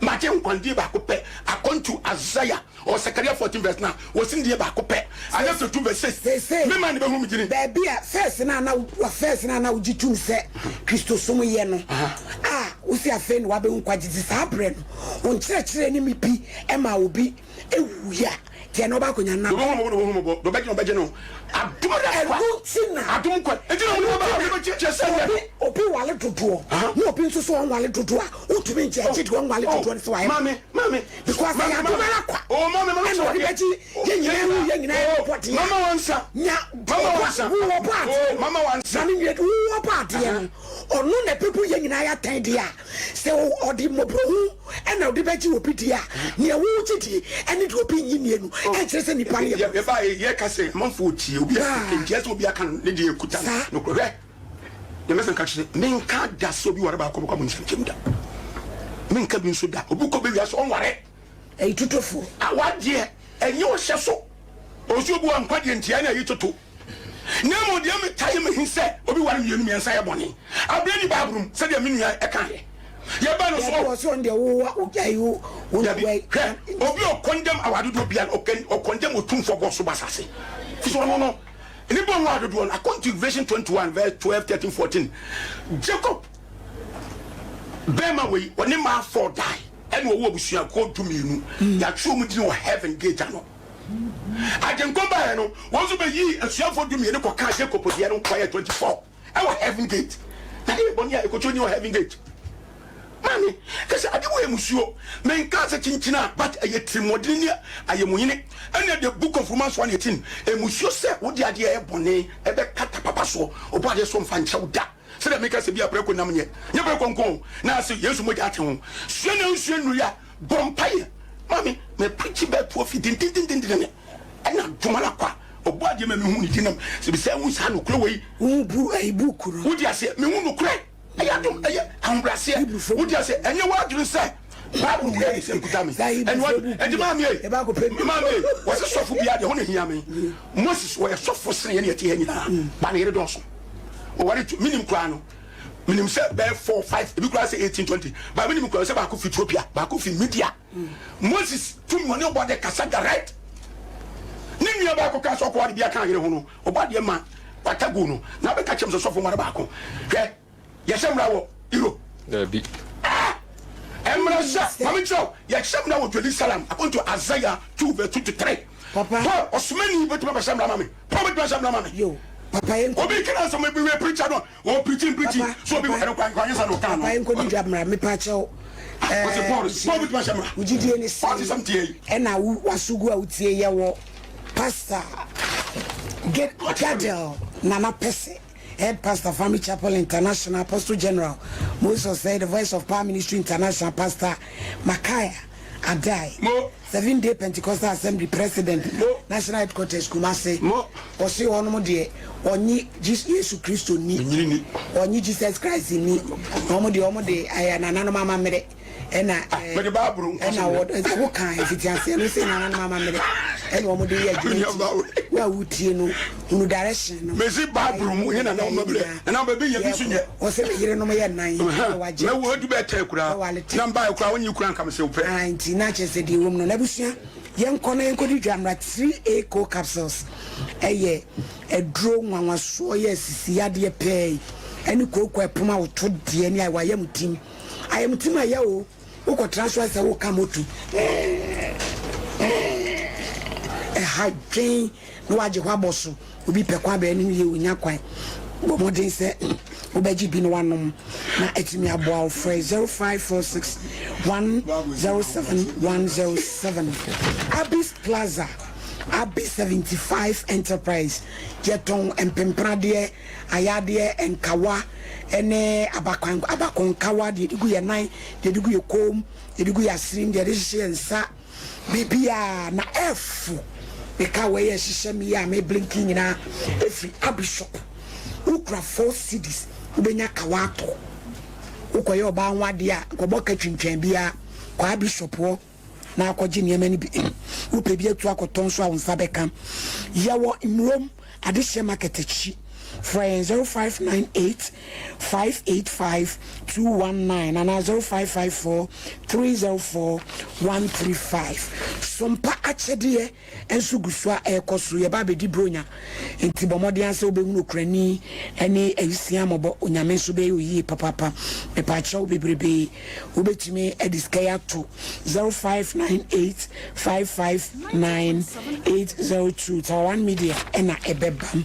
magye nkwandeɛ baako pɛ according to Isaiah or Zechariah 14 verse 9 wɔsi ne deɛ baako pɛ Isaiah 52 verse 6 Seesei, mema ne bɛhu me gyini baabi a first na na wa first na na wogye tum sɛ Kristosom yɛ no a wosi afei na wabɛhu nkwagye ti saa berɛ no wo nkyerɛkyerɛ ne me bi ma obi ewuiɛ a deɛ na ɔba akɔnya no Dɔbɛhu mɔbɔ dɔbɛhu mɔbɔ dɔbɛgye no ɔbɛgye no adom da kwa ɛno nti na adom kwa nti na wɔn ba ha wɔbɛkyerɛkyerɛ sɛ yɛ obi obi wale dodoɔ na obi nso so ɔnwale dodoɔ a wotumi nkyɛ agye deɛ ɔnwale dodoɔ no sɛ wayɛ maame maame because ɛyɛ adom ara kwa oh maame maame ɛna ɔde bɛgye yɛn nyinaa wu yɛn nyinaa yɛ bɔ deɛ mama wansa nya mama wansa wowɔ bɔ adeɛ oh mama wansa na ne nua wowɔ bɔ adeɛ no ɔno na ɛbɛbu yɛn nyinaa yɛ atɛn deɛ a sɛ ɔde mmɔborɔhu ɛna ɔde bɛgye obi deɛ a nea wogye die ɛne deɛ obi nyi nie no ɛnkyerɛ sɛ nipa no yɛ yɛba yɛka sɛ amanfoɔ tie obi ntiɛ sɛ obi aka no ne deɛ ɛkuta no nokorɛ hwɛ deɛ mɛsɛ nka kyerɛ menka da sɛ obi ware baako bɛkɔ abonsam kyɛm da menka bi nso da obi kɔ bɛwia sɛ ɔnware ɛyi totofoɔ awadeɛ ɛnyɛ ɔhyɛ so ɔsɛ obi wa nkwadeɛ ntia ne ayi toto na mmom deɛ metae mehu sɛ obi ware mmienu mmiɛnsa yɛ bɔne aberɛ ni Bible mu sɛdeɛ me nua ɛkaeɛ yɛba no so ɔsɛ ɔno deɛ wowa wogyae wo wo dabi hwɛ obi ɔkɔndɛm awadodoɔ bia ɔkɔndɛm otumfoɔ bɔ so ba asase fi so ɔno no nipa ho adodoɔ no according to Revelation 21 verse 12 13 14 Jacob bɛrima wei ɔne maa four die ɛna ɔwɔ abusuakuo 12 yɛatwerɛ mu din wɔ heaven gate ano agyenkwa baeɛ no wɔn nso bɛyii asuafoɔ 12 kɔkaa Jacob deɛ no kɔyɛ 24 ɛwɔ heaven gate. Na ɛyɛ bɔne a ɛkɔtɔ ni wɔ heaven gate. Maame, kɛsɛ ade wɔ emusuo. Menkaa sɛ kyinkyin a, but ɛyɛ tirimɔdene ne ayɛmunyene. Ɛna the book of Romans 1 18, emusuo sɛ wode adeɛ a ɛyɛ bɔne ɛbɛkata papa soɔ, ɔbɔ adeɛ so mfa nkyɛ wo da. Sɛdeɛ meka sɛ bi a prɛko nam nyɛ, nyɛ prɛko nko o, na ase Yesu mogya ate ho. Sua na nsua nnuru a, bɔ mpaeɛ. Maame, me preachi bɛɛ toɔ fi dendendendendene, ɛna dwom ara kwa. Ɔbɔ adeɛ ma mehu ne din nam sɛ bisa hu saa nokorɛ wei. Wohu bu ayi book no. Wode aseɛ, mehu nokorɛ. Ɛyɛ adom, ɛyɛ ahobrɛaseɛ. Wode aseɛ, ɛnyɛ w'adwene sɛ Bible wei sɛ nkuta me. Ɛnyɛ w'adwene. Ɛnti maame ei, maame ei, wɔse sɔfo biara deɛ hɔ na hia me. Moses wɔyɛ sɔfo sene yɛne yɛte ha nyinaa, ba ne yere dɔɔso. Wɔware tu, menim koraa no, menim sɛ bɛyɛ 4, 5, ebi koraa sɛ 18, 20. Ba menim koraa sɛ baako fi Ethiopia, baako fi Media. Moses tumi ɔne ɔbɔadeɛ kasa direct. Ne nua baako kaa sɛ ɔkɔware bi aka yere ho no, ɔbɔadeɛ ma kwata guu no. Na abɛka kyerɛ me sɛ sɔfo nware baako. Hwɛ, yɛhyɛ mmara wɔ Europe? Daabi. Ah! Mmara hyɛ, ma menkyerɛ wo, yɛhyɛ mmara wɔ Jerusalem according to Isaiah 2 verse 2 to 3. Papa. Paul, ɔsomani bɛtumi abɛhyɛ mmara ma me. Paul bɛtumi ahyɛ mmara ma me. Yo, papa yɛnkɔ. Obi kena nsɛm bi wɛ preacher no, wɔ preaching preaching. Papa, So obi papa. ɛno kwan kwan yɛ sɛ no kan no. Papa yɛnkɔ di dwa mmara, mepa kyɛw. Wɔsi Paul, Paul bɛtumi ahyɛ mmara. Wo gyidie ne Paul te sɛn? sɛm tie yi. Ɛna wo waso gu a wotie yɛ wɔ Pastor Gadel Nana Pese, Head Pastor Family Chapel International, Apostle General Moses Osei, The Voice of Power Ministry International, Pastor Makaya Adai, Mo. Seven Day Pentecostal Assembly President, Mo. National Headquarters Kumasi. Mo. Ɔse ɔnom deɛ ɔnye Yesu Kristo ni, Menyini ni. ɔnye Jesus Christ ni, na ɔmo deɛ ɔmo de ɛyɛ nananom amammerɛ ɛna ɛɛ Mede Bible nkɔ ɛna so wɔ ɛsɛ wo kan mfitiaseɛ no sɛ nananom amammerɛ ɛna ɔmo de yɛ adwuma Menua nti Bible. wo a wotie no hunu direction no. Mesi Bible mu nyɛ nananom amammerɛ. Nananom baabi yɛ bi nso nyɛ. Ɔsɛ me yerenom yɛ nan ɛna wagye. Mɛwo adu bɛɛ tɛn koraa. Ɛwale tɛn. Na mbaeɛ koraa wonyi koraa nka mese wo pɛ. Ah, nti na kyerɛ sɛ deɛ ɛwɔ mu no n'abusua yɛnkɔ na yɛnkɔdi dwa mmra 3A co capsules ɛyɛ aduro nwanwasoɔ yɛ asisi yadeɛ pɛɛ yi ɛne kooko ɛpom a woto deɛ ne ayɛ ayam tim ayam tim ayɛ o wokɔtra so asɛ woka moto ɛha dwen na wagye hɔ abɔ so obi pɛ kwan bɛyɛ ne ho yie onya kwan bɔ mmɔden sɛ wobɛgye bi na wanom na atumi aboa wo. Frɛ 0546 107 107. Abis Plaza, Abis 75 Enterprise. Yɛtɔn mpempradeɛ, ayadeɛ, nkawa ne abakwan abakonkawa, deɛ yɛde gu yɛn nan, deɛ yɛde gu yɛn kɔn mu, deɛ yɛde gu yɛn asenem, deɛ yɛde hyehyɛ yɛn nsa. Biribiara na ɛfo. Me car wei a ɛhyehyɛ me yi a me blinking nyinaa ɛfiri Abbey shop. Wokura 4 cedis wobɛnya kawa atɔ. Wokɔyɛ ɔbaa ho adeɛ a nkɔbɔ ka twintwan biara. Kɔ Abbey shop hɔ na akɔgye nneɛma no bi. Wopɛ bi atu akɔtɔ nso a wo nsa bɛka. Yɛwɔ Mmurom Adehyeɛ Market akyi. Frɛ yɛn 0598 585 219 anaa 0554 304 135. Sompa akyɛdeɛ nso gu so a ɛrekɔ so. Yɛba abɛdi Buronya nti bɔ mmɔden ara sɛ wobɛhunu okurani ne awisiaa mmɔbɔ. Onyame nso bɛyɛ wo yie papaapa. Mepaakyɛw bebrebe. Wobɛtumi de sika yi ato 0598 559 802. Tower One Media na ɛbɛba.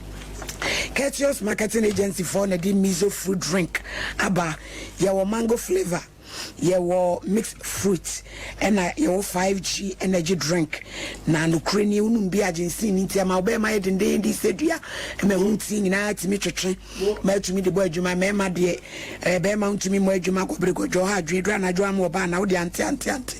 Courteous Marketing Agency foɔ na ɛde Miso fruit drink aba. Yɛwɔ mango flavour, yɛwɔ mixed fruit, ɛna yɛwɔ 5G energy drink. Na nokorɛ nie, wonom bi a ginseng no nti ɛma wo bɛɛma yɛ dendeenden sɛ dua, ɛma ɛho nti nyinaa tumi twetwe ma atumi de bɔ adwuma. Mmarima deɛ, ɛyɛ bɛrima wontumi mmɔ adwuma kɔbere kɔdwɔ ha adwene duru anadwo ama ɔbaa na wode ante ante ante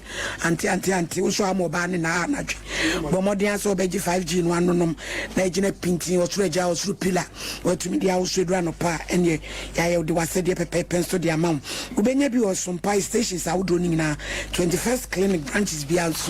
ante ante ante wo nso ama ɔbaa ne na anadwo. Bɔ mmɔden ara sɛ wobɛgye 5G no anonom na agyina pintinn, ɔsoro agya, ɔsoro pila, watumi de awoso aduru anɔpa a, ɛneɛ yɛayɛ wode w'asɛdeɛ pɛpɛɛpɛ nso de ama wo. Wobɛnya bi wɔ Sompae stations ahodoɔ no nyinaa, 21st Clinic branches biara nso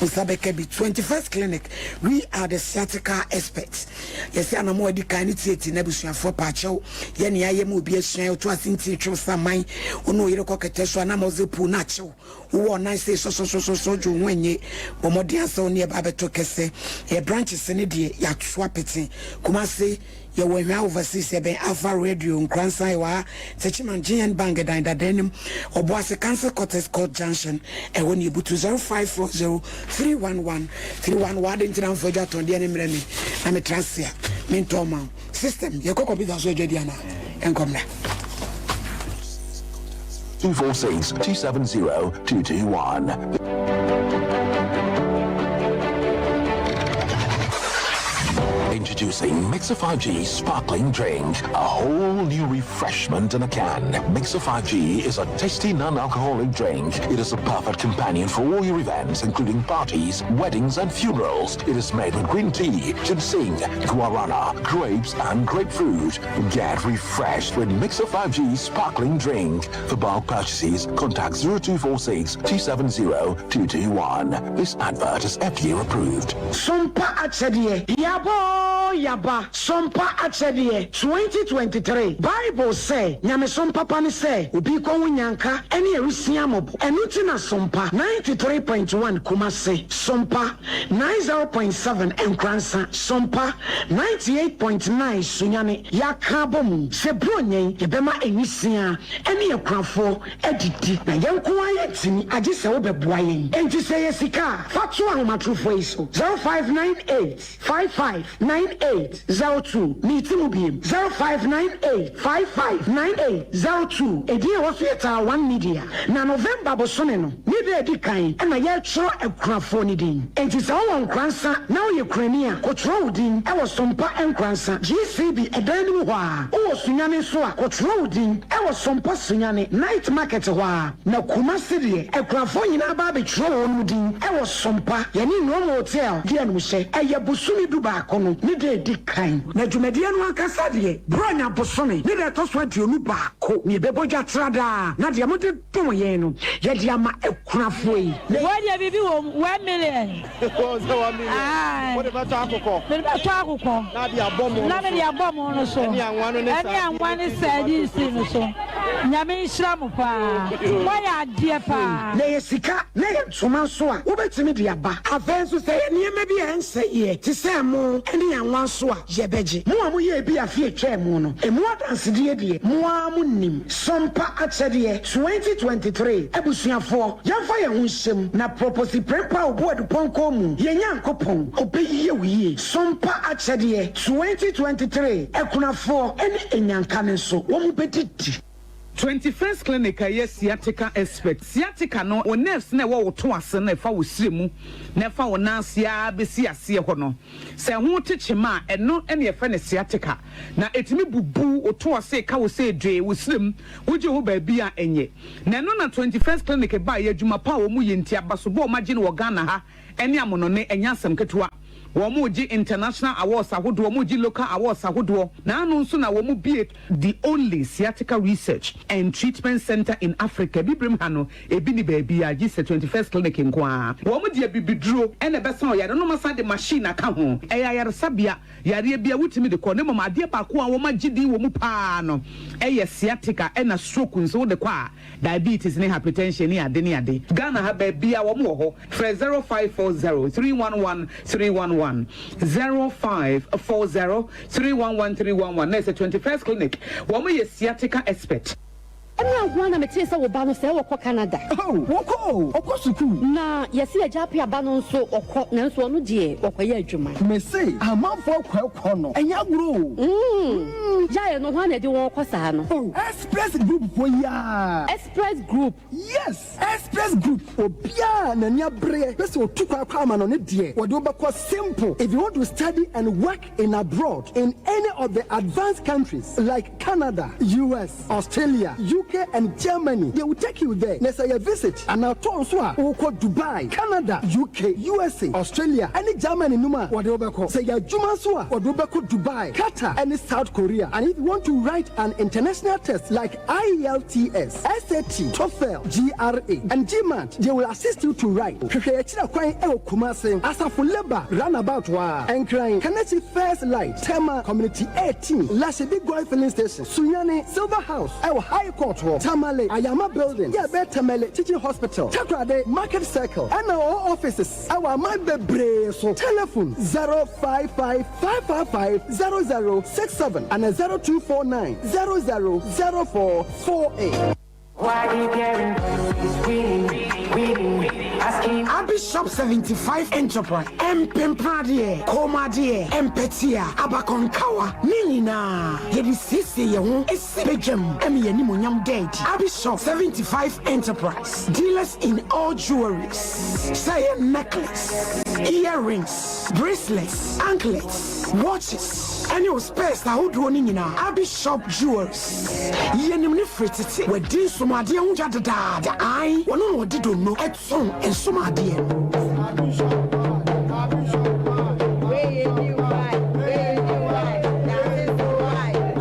wo nsa bɛka bi. 21st Clinic, we are the sciatica experts. Yɛsɛ anamɔ a adi kan ne tietie n'abusuafoɔ paakyɛw yɛ nea ayɛ ma obi asua ɔto ase ntie twew saman wo ne wo yere kɔ kɛtɛ so anaa muscle pull na akyew wowɔ ɔnan sei sɔsɔsɔsɔsɔ dwo ho enye bɔ mmɔden asɛ wo ne ɛba abɛtɔ kɛsɛ yɛ branches ne deɛ yɛato apete Kumase yɛwɔ Ahwea Overseas yɛbɛn Alpha Radio Nkoransan yɛwɔ ha Techiman GN Bank dan dada anim Ɔboase Council Quarters Court Junction ɛhɔ ne yɛbutu 0540 311 31 Wɔ ade nti na mfa adwa tɔn deɛ ne mmerɛ me na metra ase a mentɔn ma wo. System yɛkɔ computer so adwa di anaa? Ɛnkɔ mmra. 246 270 221. Introducing Mixer 5G Sparkling Drink, a whole new refreshment in a can. Mixer 5G is a tasty non-alcoholic drink. It is a perfect companion for all your events, including parties, weddings, and funerals. It is made with green tea, ginseng, guarana, grapes, and grapefruit. Get refreshed with Mixer 5G Sparkling Drink. For bulk purchases, contact 0246 270 221. This advert is FDA approved. Sompa Akyɛdeɛ, Yaba oo yaba, Sompa Akyɛdeɛ, 2023 Bible sɛ, Nyamesom papa ne sɛ obi rekɔhu nyanka ne awisiaa mmɔbɔ. Ɛno nti na Sompa 93.1 Kumasi, Sompa 90.7 Nkoransa, Sompa 98.9 Sunyani yɛaka abɔ mu sɛ Buronya yi yɛbɛma nwisiaa ne akunafoɔ adidi. Na yɛn nko ara yɛntumi, agye sɛ wobɛboa yɛn. Enti sɛ ɛyɛ sika a, fa to ahomatorofoɔ yi so, 0598 55 98 02. Meti mu biem, 0598 55 98 02. Edin a ɛwɔ so yɛ Taa One Media. Na November bosome no ne da a ɛdi kan na yɛretwerɛ akunafoɔ no din. Enti sɛ wowɔ Nkoransa na woyɛ kurani a, kɔtwerɛ wo din wɔ Sompa Nkoransa, GCB ɛdan no mu hɔ ara. Wowɔ Sunyani nso a, kɔtwerɛ wo din wɔ Sompa Sunyani, Night Market hɔ ara. Na Kumasi deɛ, akunafoɔ nyinaa ba abɛtwerɛ wɔn din wɔ Sompa, yɛne Nrom Hotel di animhyɛ. Ɛyɛ bosome dubaako no ne da a ɛdi kan. Na dwumadie no ankasa deɛ, Buronya bosome ne da a ɛtɔ so 21 na yɛbɛbɔ dwa tra daa, na deɛ mode dom yɛn no, yɛde ama akunafoɔ yi. Wei deɛ biribi wɔ mu, 1 million. Sɛ 1 million. Aye. Wode bɛtɔ akokɔ. Mede bɛtɔ akokɔ. Na de abɔ mo Na mede abɔ mo no so. Ɛne anwa no ne Ɛne anwa ne sardines no so. Nyame nhyira mo paa. Moayɛ adeɛ paa. Na ɛyɛ sika, na ɛyɛ ntoma nso a, wobɛtumi de aba. Afei nso, sɛ ɛyɛ nneɛma bi a ɛnsɛeɛ te sɛ ɛmo ne anwa nso a, yɛbɛgye. Mo a moyɛɛ bi afe a ɛtwaa mu no, emu adansedie deɛ, mo ara monim. Sompa Akyɛdeɛ 2023 Abusuafoɔ, yɛmfa yɛn ho nhyɛ mu na Proposi Prempeh Obuadu Pɔnkɔ mu, yɛn Nyankopɔn, ɔbɛyie wo yie. Sompa Akyɛdeɛ 2023 Akunafoɔ ne Anyanka no nso, wɔn bɛdidi. 21st Clinic a ɛyɛ sciatica expert. Sciatica no, wo nerves no a ɛwɔ wo to ase no a ɛfa wo srɛ mu na ɛfa wo nan ase ara bɛsi aseɛ hɔ no, sɛ ɛho te kyema a, ɛno na yɛfrɛ no sciatica. Na ɛtumi bubu wo to ase, ka wo sɛ dwee, wo srɛ mu, wogye ho baabi a ɛnyɛ. Na ɛno na 21st Clinic baeɛ, adwuma pa a wɔyɛ nti, abasobɔ a wɔagye no wɔ Ghana ha ne amonɔne, ɛnyɛ asɛm ketewa. Wɔregye international awards ahodoɔ, wɔregye local awards ahodoɔ. Na ano nso na wɔbue the only sciatica research and treatment center in Africa. Bibirem ha no, ebi ni baabi a gye sɛ 21st Clinic nko ara. Wɔn de abibiduro na ɛbɛsa ɔyare no, wɔasan de machine aka ho. Ɛyɛ ayaresabea, yareɛ bi a wotumi de kɔ. Na mmom adeɛ baako a wɔagye din wɔ mu paa no yɛ sciatica ɛna stroke nso wode kɔ a, diabetes ne hypertension ne ade ne ade. Ghana ha baabi a wɔn wɔ hɔ, frɛ 0540 311 311, 0540 311 311 na ɛsɛ 21st Clinic, wɔn yɛ sciatica expert. Ɛnora nko ara na metee sɛ wo ba no sɛɛ ɔkɔ Canada. Oh, wɔkɔ o, ɔkɔ sukuu. Na yɛse agya Appiah ba no nso ɔkɔ, nanso ɔno deɛ ɔkɔyɛ adwuma. Mese amanfoɔ kɔ ɛkɔ no, ɛnyɛ agorɔ o. Mm, gyae no, hwan na ɛde wɔn kɔ saa no? Oh, Express Group foɔ yi ara. Express Group? Yes, Express Group. Obiara a n'ani abereɛ pɛ sɛ ɔtu kwan kɔ amanɔne deɛ, wɔde wo bɛkɔ simple. If you want to study and work in abroad in any of the advanced countries like Canada, US, Australia, UK and Germany, they will take you there. Na sɛ yɛ visit anaa tour nso a, wokɔ Dubai, Canada, UK, USA, Australia ne Germany no mu a, wɔde wo bɛkɔ. Sɛ yɛ adwuma nso a, wɔde wo bɛkɔ Dubai, Qatar ne South Korea. And if you want to write an international test like IELTS, SAT, TOEFL, GRE and GMAT, they will assist you to write. Hwehwɛ yɛn akyiri kwan wɔ Kumasi, Asafo Labour Runabout hɔ ara, Nkran, Kaneshie First Light, Tema Community 18, Lashibi Goil Filling Station, Sunyani, Silver House wɔ High Court hɔ, Tamale, Ayama Building, yɛ ɛbɛn Tamale Teaching Hospital, Takoradi, Market Circle, ɛna wɔwɔ offices wɔ aman bebree so. Telephone 055 555 0067 ana 0249 000448. Why you caring? He's winning, winning. Abi Shop 75 Enterprise, Mpempradeɛ, kɔnmuadeɛ, mpɛtea, abakɔnkawa, ne nyinaa yɛde siesie yɛn ho si badwam ma yɛn animuonyam da adi. Abi Shop 75 Enterprise, dealers in all jewelries, sɛ ɛyɛ necklace, earrings, bracelets, anklets, watches, ɛne wo spares ahodoɔ no nyinaa. Abi Shop Jewelries, yɛnim no firi tete, wadi nsomadeɛ ho dwa dedaada, ae, wɔno na ɔde donno tɔn nsomadeɛ no.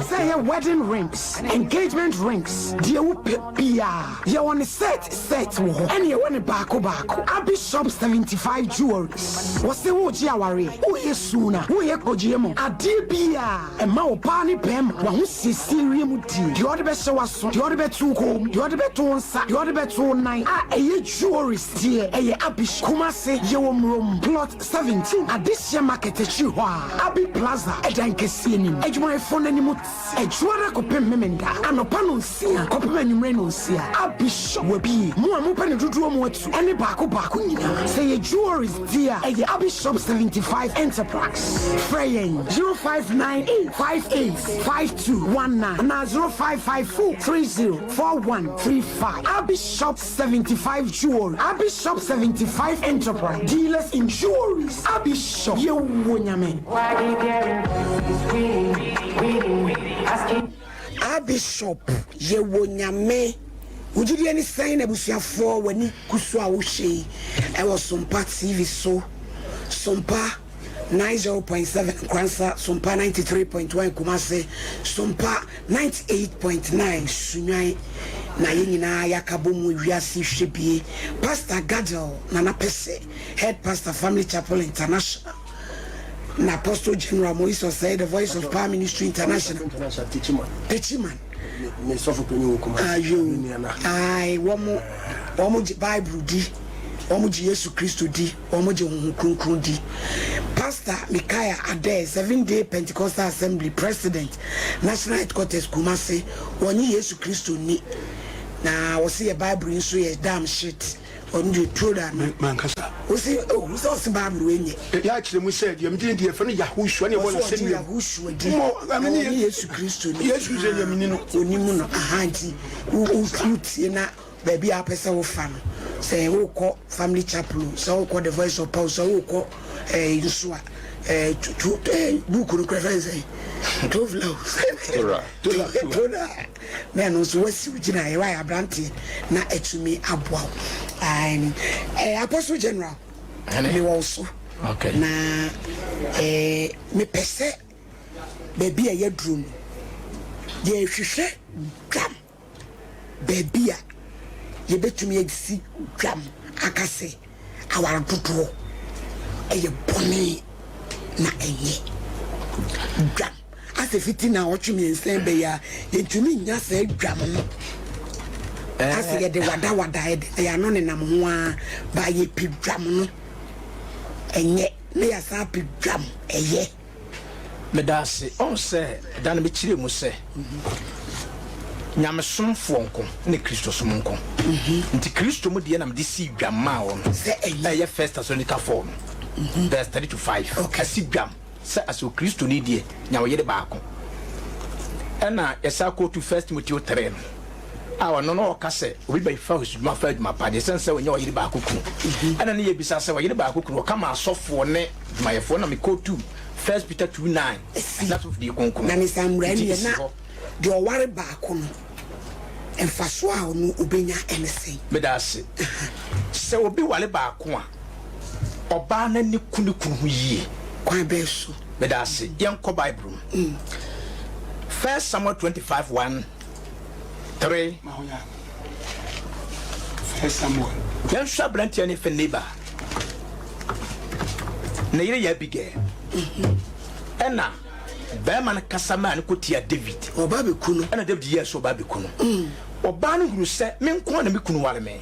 Sɛ ɛyɛ wedding rings, engagement rings, deɛ wopɛ biara, yɛwɔ no set set wɔ hɔ, ɛne yɛwɔ no baako baako. Abi Shop 75 Jewelries, wɔse woregye awareɛ, woreyɛ suna, woreyɛ kɔgyeɛ mu, adeɛ biara. Ɛma ɔbaa ne barima w'ahosiesie wiem die, deɛ ɔde bɛhyɛ w'aso, deɛ ɔde bɛto wo kɔn mu, deɛ ɔde bɛto wo nsa, deɛ ɔde bɛto wo nan a ɛyɛ jewelries deɛ ɛyɛ Abish Kumasi yɛwɔ Murom plot 17 Adehyeɛ market akyiri hɔ a Abi Plaza ɛdan kɛseɛ nim adwumayɛfoɔ no anim te Adwuada kɔpem Memenda anɔpa nonsia kɔpem anwummere nonsia Abish wabie mo a mopɛ no dodoɔ mu atu ɛne baako baako nyinaa sɛ ɛyɛ jewelries deɛ a ɛyɛ Abish Shop 75 Enterprise. Frɛ yɛn 0598 58 5219 anaa 0554 30 4135. Abi Shop 75 Jewelry, Abi Shop 75 Enterprise, dealers in jewelries. Abi Shop, yɛwɔ Nyame. Abi Shop, yɛwɔ Nyame. Wo gyidie ne sɛn na abusuafoɔ w'ani gu so a wohwɛ yi ɛwɔ Sompa TV so, Sompa 90.7 Nkoransa, Sompa 93.1 Kumase, Sompa 98.9 Sunyani na yɛn nyinaa yɛaka bɔ mu wiase hwɛ bie. Pastor Gadel Nana Pɛsɛ, Head Pastor Family Chapel International na Apostle General Moise Osei, The Voice of Power Ministry International, Techiman. Me sɔfo panyin wɔ Kumasi. Ayo, ae, wɔn, wɔn gye Bible di, wɔn gye Yesu Kristo di, wɔn gye Honhom Kronkron di. Pastor Micaiah Adair, Seventh Day Pentecostal Assembly President, National Headquarters Kumasi, wɔnye Yesu Kristo nni, na wɔse yɛ Bible yi nso yɛ damn shit. Ɔno deɛ turo da no. Mankasa. Wosi oh wosɛ ɔsi Bible wei nyɛ. Yɛ akyerɛ mu sɛ deɛ megye ne deɛ yɛfrɛ no Yahushua ne ɛbɔ n'asɛnnua mu. Ɔsi ɔgye Yahushua di. Na ɔne Yesu Kristo ni. Yesu Kristo deɛ menni no. Onim no aha nti wo wo tie na baabi a wopɛ sɛ wofa no sɛ wokɔ Family Chapel o sɛ wokɔ The Voice of Power o sɛ wokɔ ɛɛ nso a ɛɛ tu tu ɛɛ book no kora fɛn sɛ Tovla o. Torah. Torah. Na ɛno nso woasi wo gyinaeɛ, woayɛ aberanteɛ na atumi aboa wo. Aane, eh, Apostle General, mewɔ wo so. Okay. Na eh, mepɛ sɛ baabi a yɛaduru no, yɛhwehwɛ dwam, baabi a yɛbɛtumi asi dwam aka sɛ aware dodoɔ ɛyɛ bɔne na ɛnyɛ dwam. Asɛ fiti naawɔtwe miensa yi bɛyɛ a yɛntumi nnya saa dwam no. Asɛ yɛde wadawada yɛde yɛn ano nenam ho ara ba yɛpɛ dwam no ɛnyɛ na yɛasan apɛ dwam ɛyɛ. Meda ase. Ɔhu sɛ da no mekyerɛɛ mu sɛ nyamesomfoɔ nko ne Kristosom nko. Nti Kristo mu deɛ na mede sii dwam maa wɔn. Ɛyɛ First Thessalonica 4 no verse 3 to 5. Asi dwam. Sɛ asɛ Okristoni deɛ, nya wo yere baako. Ɛna yɛsan kootu First Timoteo 3 no, a ɔno no ɔka sɛ obi bɛfa osudwuma fa adwuma pa deɛ, ɛsiane sɛ ɔnya ɔyere baako kunu. Ɛna ne yɛbisa sɛ ɔyere baako kunu, ɔka ma asɔfoɔ ne adwumayɛfoɔ, na mekootu First Peter 2 9, na asɔfodie kronkron. Na ne saa mmara Nti no yɛ ɛsi na hɔ. deɛ ɔware baako no, mfasoɔ a ɔno ɔbɛnya ne sɛn? Meda ase. Sɛ obi ware baako a, ɔbaa no ani ku ne kunu ho yie. Kwan bɛn so? Meda ase. Yɛnkɔ Bible mu. First Samuel 25 1, 3. First Samuel. Yɛnhwɛ aberanteɛ ne fɛ Nabal. Ne yere yɛ Abigail. Ɛna barima no kasa maa no kɔtia David. Ɔba bɛku no. Ɛna David yɛɛ sɛ ɔba bɛku no. Ɔbaa no hunu sɛ me nko na me kunu ware me.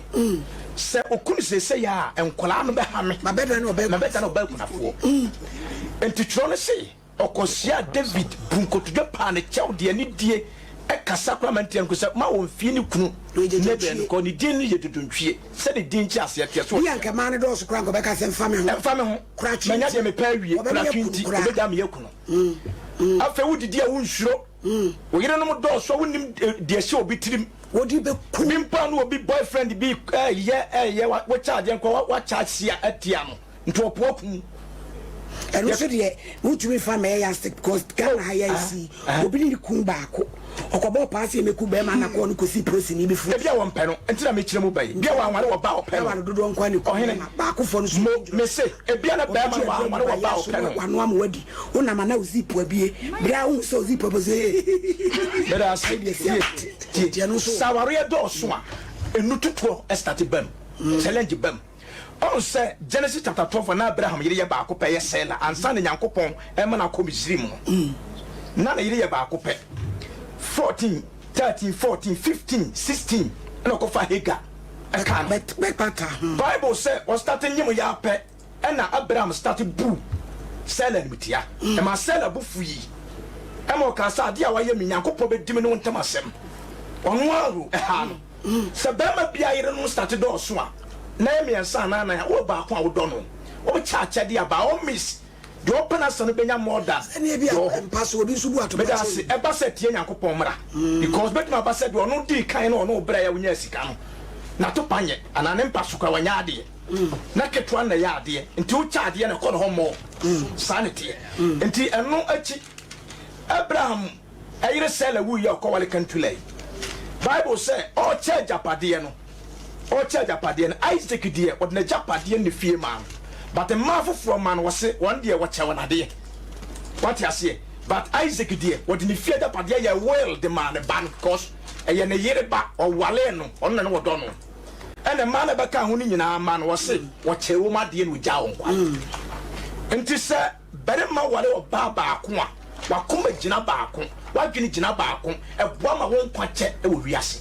Sɛ ɔku no seesei a, nkwadaa no bɛha me. Mabɛdane ɔbaa kunafoɔ. Enti twerɛ no se, Ɔkɔhyiaa Dawid, buu nkotodwe paa no kyɛw de anidie Ɛkasa koraa ma ntia no sɛ ma wɔmfie ne kunu ne bɛn no kɔ ne din no yɛ dodontwie sɛ ne din nkyɛ aseɛ teɛ so Bi a nka mmaa no dɔɔso koraa nka ɔbɛka sɛ mfa me ho. Ɛmfa me ho. Koratwe Manya nti. deɛ mepɛ awie. Ɔbɛma Koratwe yɛaku nti no koraa. ɔbɛgyaa me yɛaku no. Afei wodidi a wonsuro. Wo yerenom dɔɔso a wonnim deɛ ɛhyɛ obi tirim. Wode bɛku. Bi mpo a na obi boyfriend bi ɛyɛ ɛyɛ wokyɛ adeɛ nko a wakyɛ asia atia no nti ɔpo aku wo. Ɛno nso deɛ wontumi nfa mmɛyɛ yardstick because Ghana ha yɛ nsi obi ne ne kun baako ɔkɔbɔɔ paa sɛ yɛmɛku bɛrima na kɔɔ no kɔsi prosini bi fo. Ebi a wɔmpɛ no nti na mekyerɛ mu ba yi. Bi a wɔanware wɔ ba a ɔpɛ no. Ɛware dodoɔ nko ara na ɛku Ɔhene, bɛrima baakofoɔ no so. mo, mese, ebia na bɛrima no wanware wɔ ba a ɔpɛ no. Wano ama wadi wonam a na wo zip abue berɛ a wohu sɛ wo zip abue sɛ Meda ase. Tie, tie. Sɛ awareɛ dɔɔso a, enu totoɔ starte ba mu, challenge ba mu. Ɔhu sɛ Genesis chapter 12 a na Abraham yere yɛ baako pɛ yɛ Sela ansa na Nyankopɔn rema no akɔ Misrim no, na ne yere yɛ baako pɛ. 14, 13, 14, 15, 16 ɛna ɔkɔfa Hagar ɛkaa no. Bible sɛ ɔstate nyem yɛ ara pɛ ɛna Abraham state buu Sela animtia. Ɛmaa Sela bo fuii ɛma ɔkaa sɛ adeɛ a wayɛ me Nyankopɔn bɛdi me ne wo ntam asɛm. Ɔno ara o, ɛhaa no. Sɛ barima biara yerenom starte dɔɔso a, na ɛyɛ mmiɛnsa anaa nnan a, wowɔ baako a wodɔ no. Wokyɛ akyɛdeɛ a, by all means, deɛ ɔpɛ n'asɛm no bɛnya more than Sɛdeɛ bi deɛ a ɔwɔ hɔ. mpa so obi nso bu Meda atopakyɛ ase. yi. Ɛba sɛ tie Nyankopɔn mmara because bɛtumi aba sɛ deɛ ɔno dii kan na ɔne wo brɛeɛ a wonyaa sika no, n'atopa nyɛ anaa ne mpa so koraa wanyɛ adeɛ. Na ketewa no na ɛyɛ adeɛ nti wokyɛ adeɛ no ɛkɔ ne hɔ more. Saa na ɛteɛ. Nti ɛno akyi, Abraham yere Sela wuiɛ a ɔkɔware Kantulai. Bible sɛ ɔrekyɛ agyapadeɛ no, ɔrekyɛ agyapadeɛ no, Isaac deɛ ɔde n'agyapadeɛ ne fie maa no, but mmaa foforɔ mma no wɔse wɔn deɛ wɔkyɛ wɔn adeɛ. Wate aseɛ? But Isaac deɛ wɔde ne fie agyapadeɛ yɛ will de maa ne ba no because ɛyɛ ne yere ba, ɔwaree no, ɔno na ne wɔdɔ no. Ɛna mmaa no bɛka ho no nyinaa mma no wɔse wɔkyɛ wɔn adeɛ na ɔgyaa wɔn kwan. Nti sɛ Barima ware ɔbaa baako a, w'akoma gyina baako, w'adwene gyina baako, ɛboa ma wo nkwa kyɛ wɔ wiase.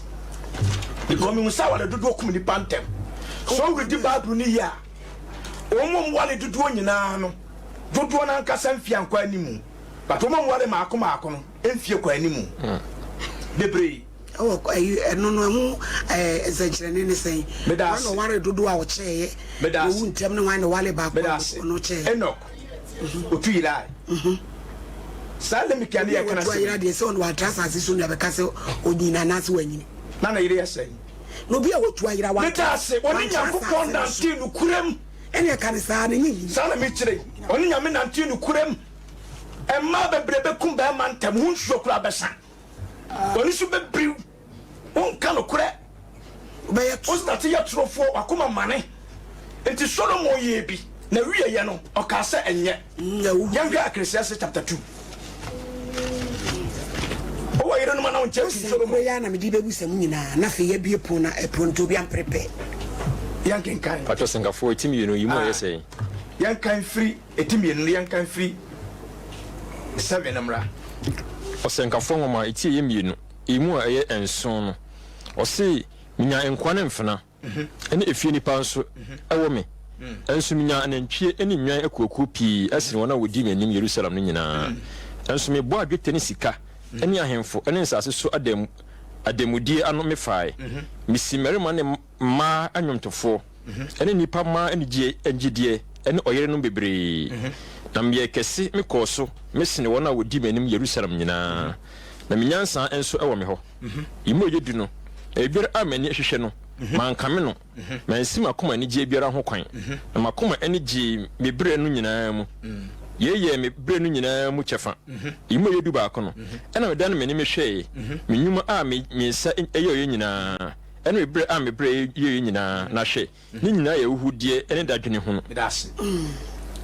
Because mehu sɛ aware dodoɔ kum nnipa ntɛm. Sɛ woredi Bible no yie a, wɔn a wɔware dodoɔ nyinaa no, dodoɔ no ankasa mfie ankɔ animu. But wɔn a wɔware mmaako mmaako no, mfie kɔ animu bebree. Ɛwɔ ɛyi ɛno no ɛho ɛɛ nsɛnkyerɛnne ne sɛn? Meda Hwan ase. na ɔwaree dodoɔ a ɔkyɛeɛ? Meda ase. Owu ntɛm ne hwan na ɔwaree baako Meda a ase. ɔno kyɛeɛ? Enoch, otu yerae. Saa Lamech a ne Obi a yɛka watu n'asɛm ayera yi. deɛ sɛ ɔno watra asase so na ɛbɛka sɛ ɔnyini anaasɛ wanyini. Na ne yere yɛ sɛn? Na obi a watu ayera Meda wantra ase. Ɔne wantra Nyankopɔn asase no so. nantee nokorɛm. Ɛne ɛka ne saa no ɛnyɛ nyini. Saa na mekyerɛ yi. Ɔne Nyame nantee nokorɛm. Mmaa bebree bɛkum bɛrima ntɛm, ho nsuo koraa bɛsa. W'ani so bɛbiriw, wonka nokorɛ, Wobɛyɛ wo starte yɛ torofoɔ, w'akoma mane. Nti Solomon yɛɛ bi, na wieɛ no, ɔkaa sɛ ɛnyɛ. Yɛnhwɛ Ecclesiastes chapter 2. Wowɔ yerenom anaa wonkyɛ King Asɛm Solomon? koro yi ara na mede bɛbisa mo nyinaa, na afei yɛabue pon na ɛpono nti obi ampere pɛ. Yɛnkenkan. Patrɔ Sɛnkafoɔ, ɛti mmienu, yi mu a ɛyɛ sɛn? Yɛnkan firi Eti mmienu no yɛnkan firi 7 no mmra. Ɔsɛnkafoɔ nwoma a eti ɛyɛ mmienu, emu a ɛyɛ nson no, ɔse, Menya nkoa ne mfena, ne efie nnipa nso wɔ me, nso menya anantwie ne nnwan akuakuo pii sene wɔn a wɔdii m'anim Yerusalem no nyinaa. Nso meboaa dwetɛ ne sika ne ahemfo ne nsase so adanmudeɛ ano mefaae. Mesi mmarima ne mmaa nnwomtofoɔ ne nnipa mmaa anigyeɛ anigyedeɛ ne ɔyerenom bebree. Na meyɛɛ kɛse mekɔɔ so mesene wɔn a wɔdi m'anim Yerusalem nyinaa, na me nyansa nso wɔ me hɔ. Emu a ɛyɛ du no, na biribiara a m'ani hwehwɛ no, mankame no, mansi m'akoma anigyeɛ biara ho kwan, na m'akoma ani gyee me berɛ no nyinaa mu. Yei yɛɛ me berɛ no nyinaa mu kyɛfa. Emu a ɛyɛ dubaako no, ɛnna medane m'ani mehwɛeɛ, me nnwuma a me nsa yɛeɛ nyinaa, Ɛne me berɛ a mebrɛɛ yieɛ nyinaa, na hwɛ, ne nyinaa yɛ ahuhudeɛ ne dadwene hunu. Meda ase.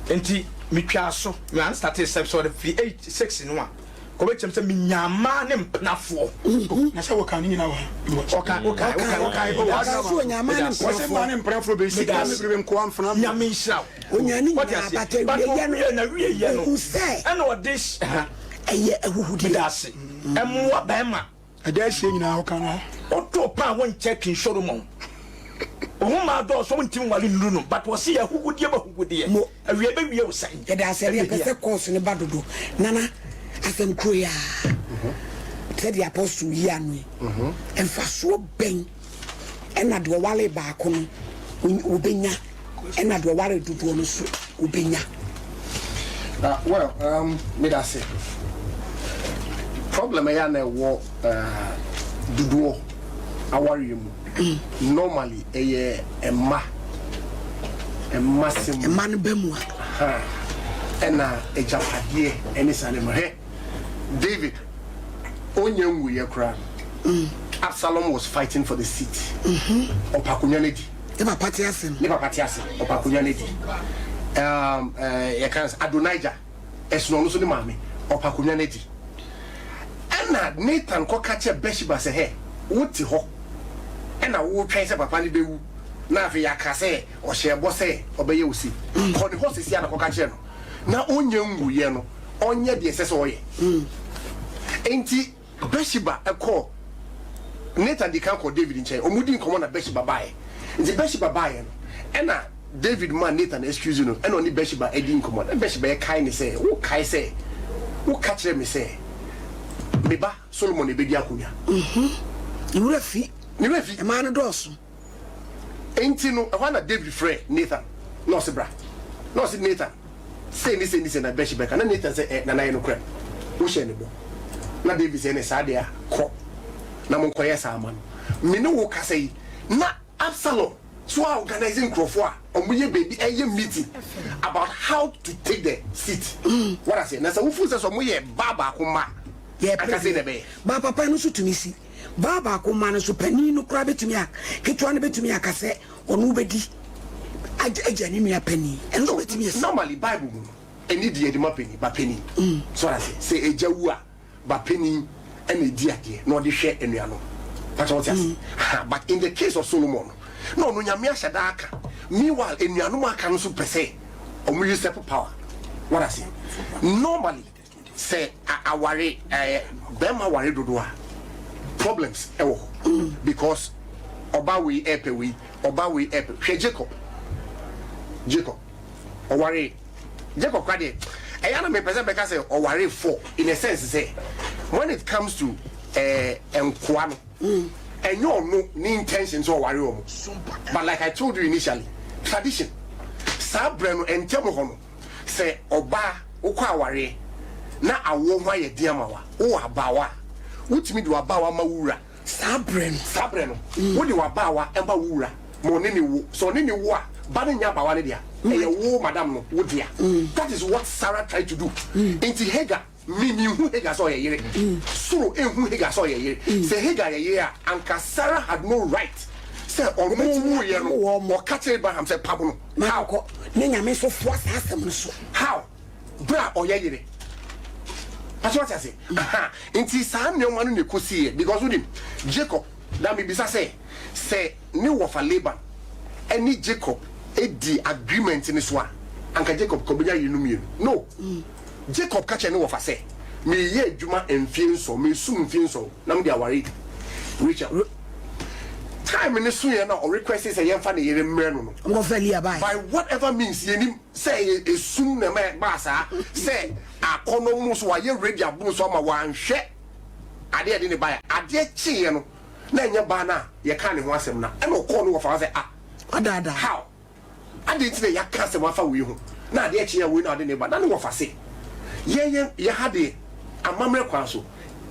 Nti metwaa so, me an startee sɛ sɛ ɔde firi 8, 6 no a, kɔbɛkyɛm sɛ menyaa mmaa ne mpenafoɔ. Na sɛ wɔkaa ne nyinaa wɔ ha. Ɔka, wokae, wokae, wokae. Oh, Ɔkaa sɛ ɔnyaa mmaa ne Wɔse mmaa ne mpenafoɔ. mpenafoɔ bɛyi sika Meda ase. bebrebe nkoa mfena. Nyame nhyira wo. Ɔnyaa ne Wate nyinaa, aseɛ? but But awieeɛ no, ɔwie, na wieɛ no, ɔhuu sɛ ɛna ɔde, ɛha. ɛyɛ ahuhudeɛ. Meda ase. Ɛmmoa bɛrima. Ɛda asie nyinaa woka no ha. Wotoo paa wo nkyɛ King Solomon. Wo ho maa dɔɔso wo ntimi nware nnuru no but wɔse yɛ ahuhudeɛ mu ahuhudeɛ. Mo. Awia bɛwie wo sɛn? Yɛda ase ɛne yɛpɛ sɛ course no ba dodo. Nana asɛm koro yi ara. Sɛdeɛ Apostle yi ano yi, mfasoɔ bɛn ɛna deɛ ɔware baako no ɔbɛnya ɛna deɛ ɔware dodoɔ no nso ɔbɛnya? Uh, well, um, meda ase. Problem ɛyɛ na ɛwɔ uh, dodoɔ awareɛ mu. Normally ɛyɛ mma mma sɛm. Mma no ba mu a. Ɛna agyapadeɛ ɛne saa nneɛma. Hwɛ, David ɔnya nwuiɛ koraa no, Absalom was fighting for the seat. Ɔpɛ akonnwa no adi. Ne papa te ase no. Ne papa te ase, ɔpɛ akonnwa no adi. Um, uh, yɛka sɛ Adonijah, ɛsono ɔno nso ne maame, ɔpɛ akonnwa no adi. Ɛna Nathan kɔka kyerɛ Bathsheba sɛ, Hɛ, wote hɔ, ɛna wotwɛn sɛ papa no bɛwu, na afei yɛaka sɛ ɔhyɛɛ bɔ sɛ ɔbɛyɛ wo sei. Kɔ ne hɔ seesei ara na kɔka kyerɛ no, na ɔnnya nwuiɛ no, ɔnyɛ deɛ ɛsɛ sɛ ɔyɛ. Enti Bathsheba kɔɔ, Nathan dii kan kɔɔ David nkyɛn, wɔdii nkɔmmɔ na Bathsheba baeɛ. Nti Bathsheba baeɛ no, ɛna David maa Nathan excuse no, ɛna ɔne Bathsheba dii nkɔmmɔ. Na Bathsheba kae no sɛ, Wokae sɛ woka kyerɛɛ me sɛ, 'Me ba Solomon na ɛbɛdi akonnwa. Ne werɛ fi. Ne werɛ fi. Mmaa no dɔɔso. Enti no, ɛhɔ ara na David frɛɛ Nathan, na ɔse, Bra. Na ɔse, Nathan, sei ne sei ne sei na Bathsheba ka. Na Nathan sɛ, Ɛ, Nana, ɛyɛ nokorɛ, wohyɛɛ no bɔ. Na David sɛ, Ɛne saa deɛ a, kɔ na monkɔyɛ saa ma no. Me ne wo kasa yi, na Absalom so a organise nkurɔfoɔ a wɔyɛ baabi ɛyɛ meeting about how to take the seat. What I say, na sɛ wofu sɛ sɛ wɔyɛ baa baako mma a, anka sei na ɛbɛyɛ. Baa papa no nso tumi si. Baa baako mma no nso, panin no koraa bɛtumi a, ketewa no bɛtumi aka sɛ ɔno bɛdi agya ne nua panin. Ɛno nso bɛtumi asi. Normally Bible mu no, ɛni deɛ yɛde ma panin, ba panin. So what I say, sɛ agya wu a, ba panin na ɛdi adeɛ na ɔde hwɛ anuanom. Pakyɛ wote ase? Aha, but in the case of Solomon no, na ɔno Nyame ahyɛ da aka. Meanwhile, anuanom a aka no nso pɛ sɛ wɔn usurp power. What I say? Normally, sɛ aware ɛɛ bɛrima ware dodo a, problems ɛwɔ hɔ. Because ɔba wei ɛɛpɛ wei, ɔba wei ɛɛpɛ. Hwɛ Jacob. Jacob, ɔwaree Jacob kora deɛ ɛyɛ na mepɛ sɛ mɛka sɛ ɔware four in a sense sɛ when it comes to ɛɛ nkoa no ɛnyɛ ɔno ne intention sɛ ɔware wɔn, but like I told you initially, tradition saa brɛ no ɛntɛm hɔ no, sɛ ɔbaa wokɔ awareɛ na awoɔ ho ayɛ den ama wa wowɔ abaawa a, wotumi de w'abaawa ma wo wura. Saa berɛ no. Saa berɛ no, wode w'abaawa ma wo wura ma ɔne no wo. Sɛ ɔne no wo a, ba no nyɛ abaawa no dea. Ɛyɛ wo madam no, wo dea. That is what Sarah tried to do. Nti Hagar, me menhu Hagar sɛ ɔyɛ yere. Soro nhu Hagar sɛ ɔyɛ yere. Sɛ Hagar yɛ yere a, anka Sarah had no right sɛ ɔno ɔwuiɛ no, ɔka kyerɛ Abraham sɛ pam no. How? Ne Nyame nso foa saa asɛm no so. How? Berɛ a ɔyɛ yere. Pastor wate ase? Aha. Nti saa nneɛma no na ɛkɔsiiɛ because wonim Jacob na mebisa sɛ sɛ ne wɔfa Laban ɛne Jacob ɛdi agreement no so a anka Jacob ka ɔbɛnya yerenom mmienu? No. Jacob ka kyerɛ ne wɔfa sɛ meyɛ adwuma mfie nson, mesum mfie nson na mede aware Rachel. Time no soeɛ na ɔrequest sɛ yɛmfa ne yere mmerɛ no no. Ɔmkɔfa Leah baeɛ. By whatever means yɛnim. Sɛ ɛyɛ esum na ɛma ɛbaa saa, sɛ akɔnnɔ mu nso wayɛ ready aboro so ama wanhwɛ adeɛ a ɛde ne baeɛ. Adeɛ kyeeɛ no, na ɛnyɛ baa no a yɛkaa ne ho asɛm no a, ɛna ɔkɔɔ no wɔfa hɔ sɛ, ah, Ɔdaadaa. how? Adɛn nti na yɛaka asɛm afa wei ho, na adeɛ kyeeɛ a wei na ɔde ne ba? Na ne wɔfa se, yɛn yɛn yɛ ha deɛ, amammerɛ kwan so,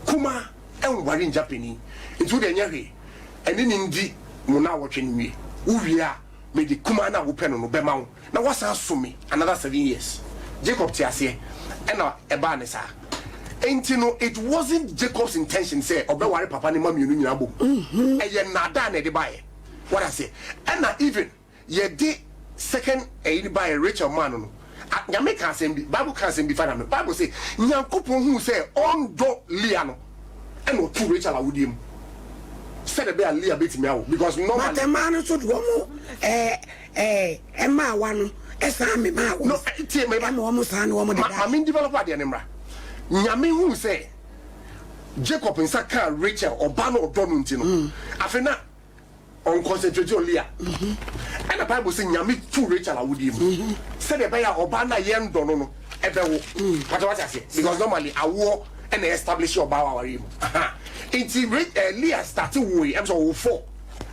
kumaa nware ngya panin, nti wo deɛ nyɛ hwee, ɛne no ndi mo nnawɔtwe no nwie, wowie a, mede kumaa no a wopɛ no no bɛma wo na woasan asom me another 7 years. Jacob te aseɛ ɛna ɛbaa ne saa. Enti no it wasn't Jacob's intention sɛ ɔbɛware papa ne mma mmienu nyinaa bom. Ɛyɛ nnaadaa na ɛde baeɛ. Wate aseɛ? Ɛna even yɛde second ɛyi no baeɛ, Rachel maa no no, Nyame ka asɛm bi, Bible ka asɛm bi fa Nyame. Bible se Nyankopɔn huu sɛ ɔndɔ Leah no, ɛna ɔtoo Rachel awodeɛ mu sɛdeɛ ɛbɛyɛ a Leah bɛtumi awo because normally. But mmaa no nso de wɔn ɛɛ ɛɛ mmaawa no ɛsan memaa wɔn. No, tie me ba. Ɛma wɔn san ne wɔn deda. Ma me develop adeɛ no mmra. Nyame huu sɛ Jacob nsa kaa Rachel ɔba no ɔdɔ no nti no, afei na ɔnconcentrate on Leah. Ɛna Bible sɛ Nyame too Rachel awodeɛ mu sɛdeɛ ɛbɛyɛ a ɔbaa no a yɛndɔ no no ɛbɛwo. Pata wate aseɛ? Because normally awoɔ ɛna establish ɔbaa wɔ awareɛ mu. Aha. Nti Ra eh, Leah starte woe, ɛm sɛ ɔwoo four,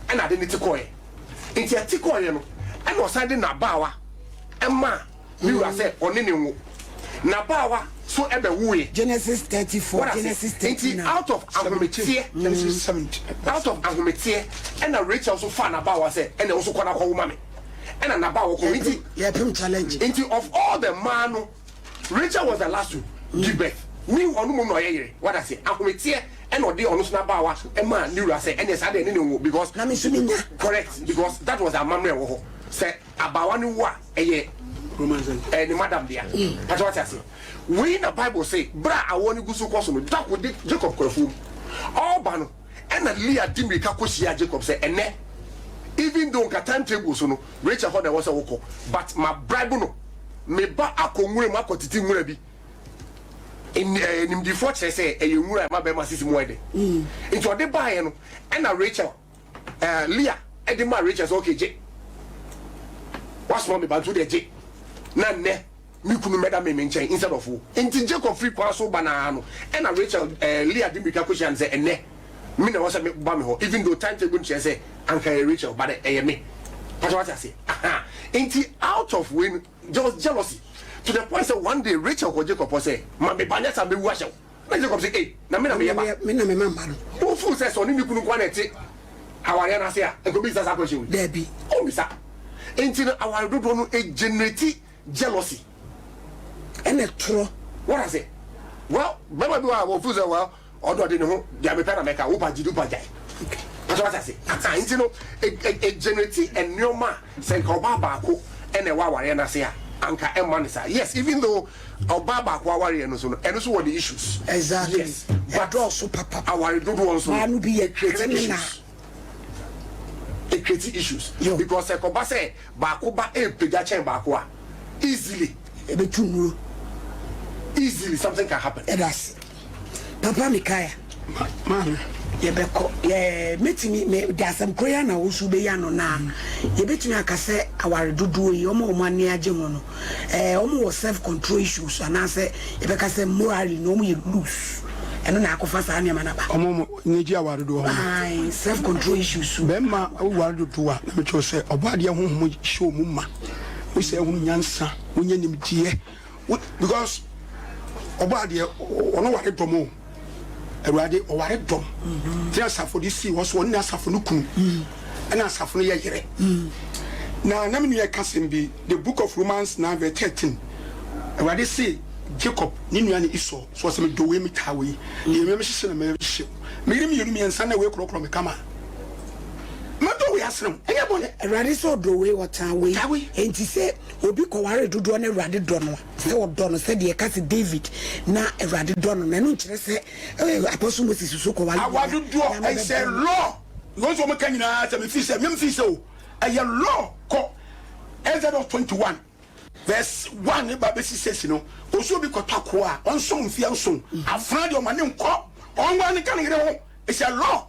ɛna ade no te kɔeɛ. Nti ɛte kɔeɛ no, ɛna ɔsan de n'abaawa maa ne wura sɛ ɔne no nwo. N'abaawa so bɛwoeɛ. Genesis 34, What I say? Genesis Nti 39. out of ahometeɛ, Genesis 17. out of ahometeɛ, ɛna Rachel nso faa n'abaawa sɛ ɛna wo nso kɔ na kɔwo ma me. Ɛna n'abaawa kɔwo. Nti, Yɛpem challenge. nti of all the mmaa no, Rachel was the last to give birth. Meanwhile, ɔno mmom na ɔyɛ yere. What I say? Ahometeɛ ɛna ɔde ɔno nso n'abaawa ɛmaa ne wura sɛ ɛneɛ saa deɛ ɛne ne nwo because. Na me nso menya. Correct, because that was amammerɛ ɛwɔ hɔ sɛ abaawa no wu a ɛyɛ ɛɛ ne madam dea. Pàtó wate ase. Wei na Bible se bere a awɔ no gu so kɔ so no da ko de Jacob kɔ afuom. Ɔreba no ɛna Leah di mirika kɔ hyia Jacob sɛ ɛnɛ even though nka time table so no Rachel hɔ na ɛwɔ sɛ wokɔ but ma bribe no me ba akɔ nwura mu akɔ tete nwura bi. Nimdefoɔ kyerɛ sɛ ɛyɛ nwura a ɛma bɛrima sisi mu ayɛ dɛ. Nti ɔde baeɛ no ɛna Rachel ɛɛ Leah ɛde maa Rachel sɛ okay gye. Wasoma me ba nti wodeɛ gye na nnɛ me kunu mmɛda me me nkyɛn instead of wo. Nti Jacob firi kwan so ba no ara no ɛna Rachel ɛɛ Leah de mmirika kɔhyia no sɛ ɛnnɛ me na ɛwɔ sɛ me ba me hɔ even though time table no kyerɛ sɛ anka ɛyɛ Rachel but ɛyɛ me. Pakyɛ wate aseɛ? Ahaa. Nti out of wei no There was jealousy to the point sɛ one day Rachel kɔ Jacob hɔ sɛ, ma me ba nyɛ saa mɛwu ahyɛ wo. Na Jacob sɛ, ei, na me na meyɛ ba? Me na mema mma no. Wo feel sɛ sɛ ɔne ne kunu nko ara na ɛte awareɛ no ase a, nka ɔbɛbisa saa question wei? Daabi. Ɔmmisa. Nti no aware dodoɔ no generate jealousy. Ɛna ɛtorɔ. What I say? Well, bɛrima bi wɔ hɔ a ɔfeel sɛ well, Ɔdɔ de ne ho, deɛ mepɛ na mɛka, wopa gye di wopa gyae. Pàtó wate ase? Aha, nti no, e generate nneɛma a sɛ nka ɔbaa baako ɛna ɛwɔ awareɛ no ase a, anka ɛmma no saa. Yes, even though ɔbaa baako awareɛ no nso no, ɛno nso wɔ ne issues. Exactly. Yes, but Ɛdɔɔso papa. aware dodoɔ nso Maa no bi yɛ e create criminal. issues. E create issues. Yo. Because ɛkɔba sɛ baako ba ɛrepagya kyɛn baako a, easily. Ɛbɛtu nnuro. Easily something can happen. Yɛda ase. Papa Mikaia. Maame. Yɛbɛkɔ. Yɛ mɛtumi me de asɛm koro yi ara na wo nso wobɛyi ano na yɛbɛtumi aka sɛ aware dodoɔ yi wɔn a wɔn ani agye ho no ɛɛ wɔn wɔ self control issues anaasɛ yɛbɛka sɛ morally no wɔn yɛ loose ɛno na akɔfa saa nneɛma no aba. Wɔn wɔn ani gye aware dodoɔ ho no. Ae self control issues. Bɛrima woware dodoɔ a na mekyerɛ wo sɛ ɔbɔadeɛ honhom hyɛ wɔn mu ma wo sɛ wohunu nyansa wonya nimdeɛ Wo because ɔbɔ adeɛ ɔno ware dɔm o awurade ɔware dɔm ti asafo de si hɔ so ɔne asafo no kunu ɛna asafo no yɛ yere na na me nua ɛka sɛm bi the book of Romans 9 verse 13 awurade se Jacob ne nua ne Esau so ɔsɛ me dɔ wei me taa wei deɛ me hyehye na me hyehye me yere mmienu mmiɛnsa na wei korɔkorɔ me kama mɛdɔ wei asene wo ɛnyɛ bɔne. Awurade sɛ ɔdɔ wei ɔtaa wei enti sɛ Obi kɔware dodoɔ na Awurade dɔ no a, sɛ ɔdɔ no sɛdeɛ yɛka sɛ David na Awurade dɔ no no, ɛno nkyerɛ sɛ Apostle Moses nso kɔware bi Aware a, dodoɔ, Nyame ɛyɛ bɛdɔ no. law. Wɔn nso wɔn ka nyinaa sɛ mefi sɛ mem fi sɛ o ɛyɛ law kɔ Exodus 21 verse 1 ne ba bɛsi 6 no ɔsɛ obi kɔtɔ akoa a ɔnsom mfeɛ nson afena deɛ ɔma ne nkɔ ɔnwa ne ka ne yere ho it's a law.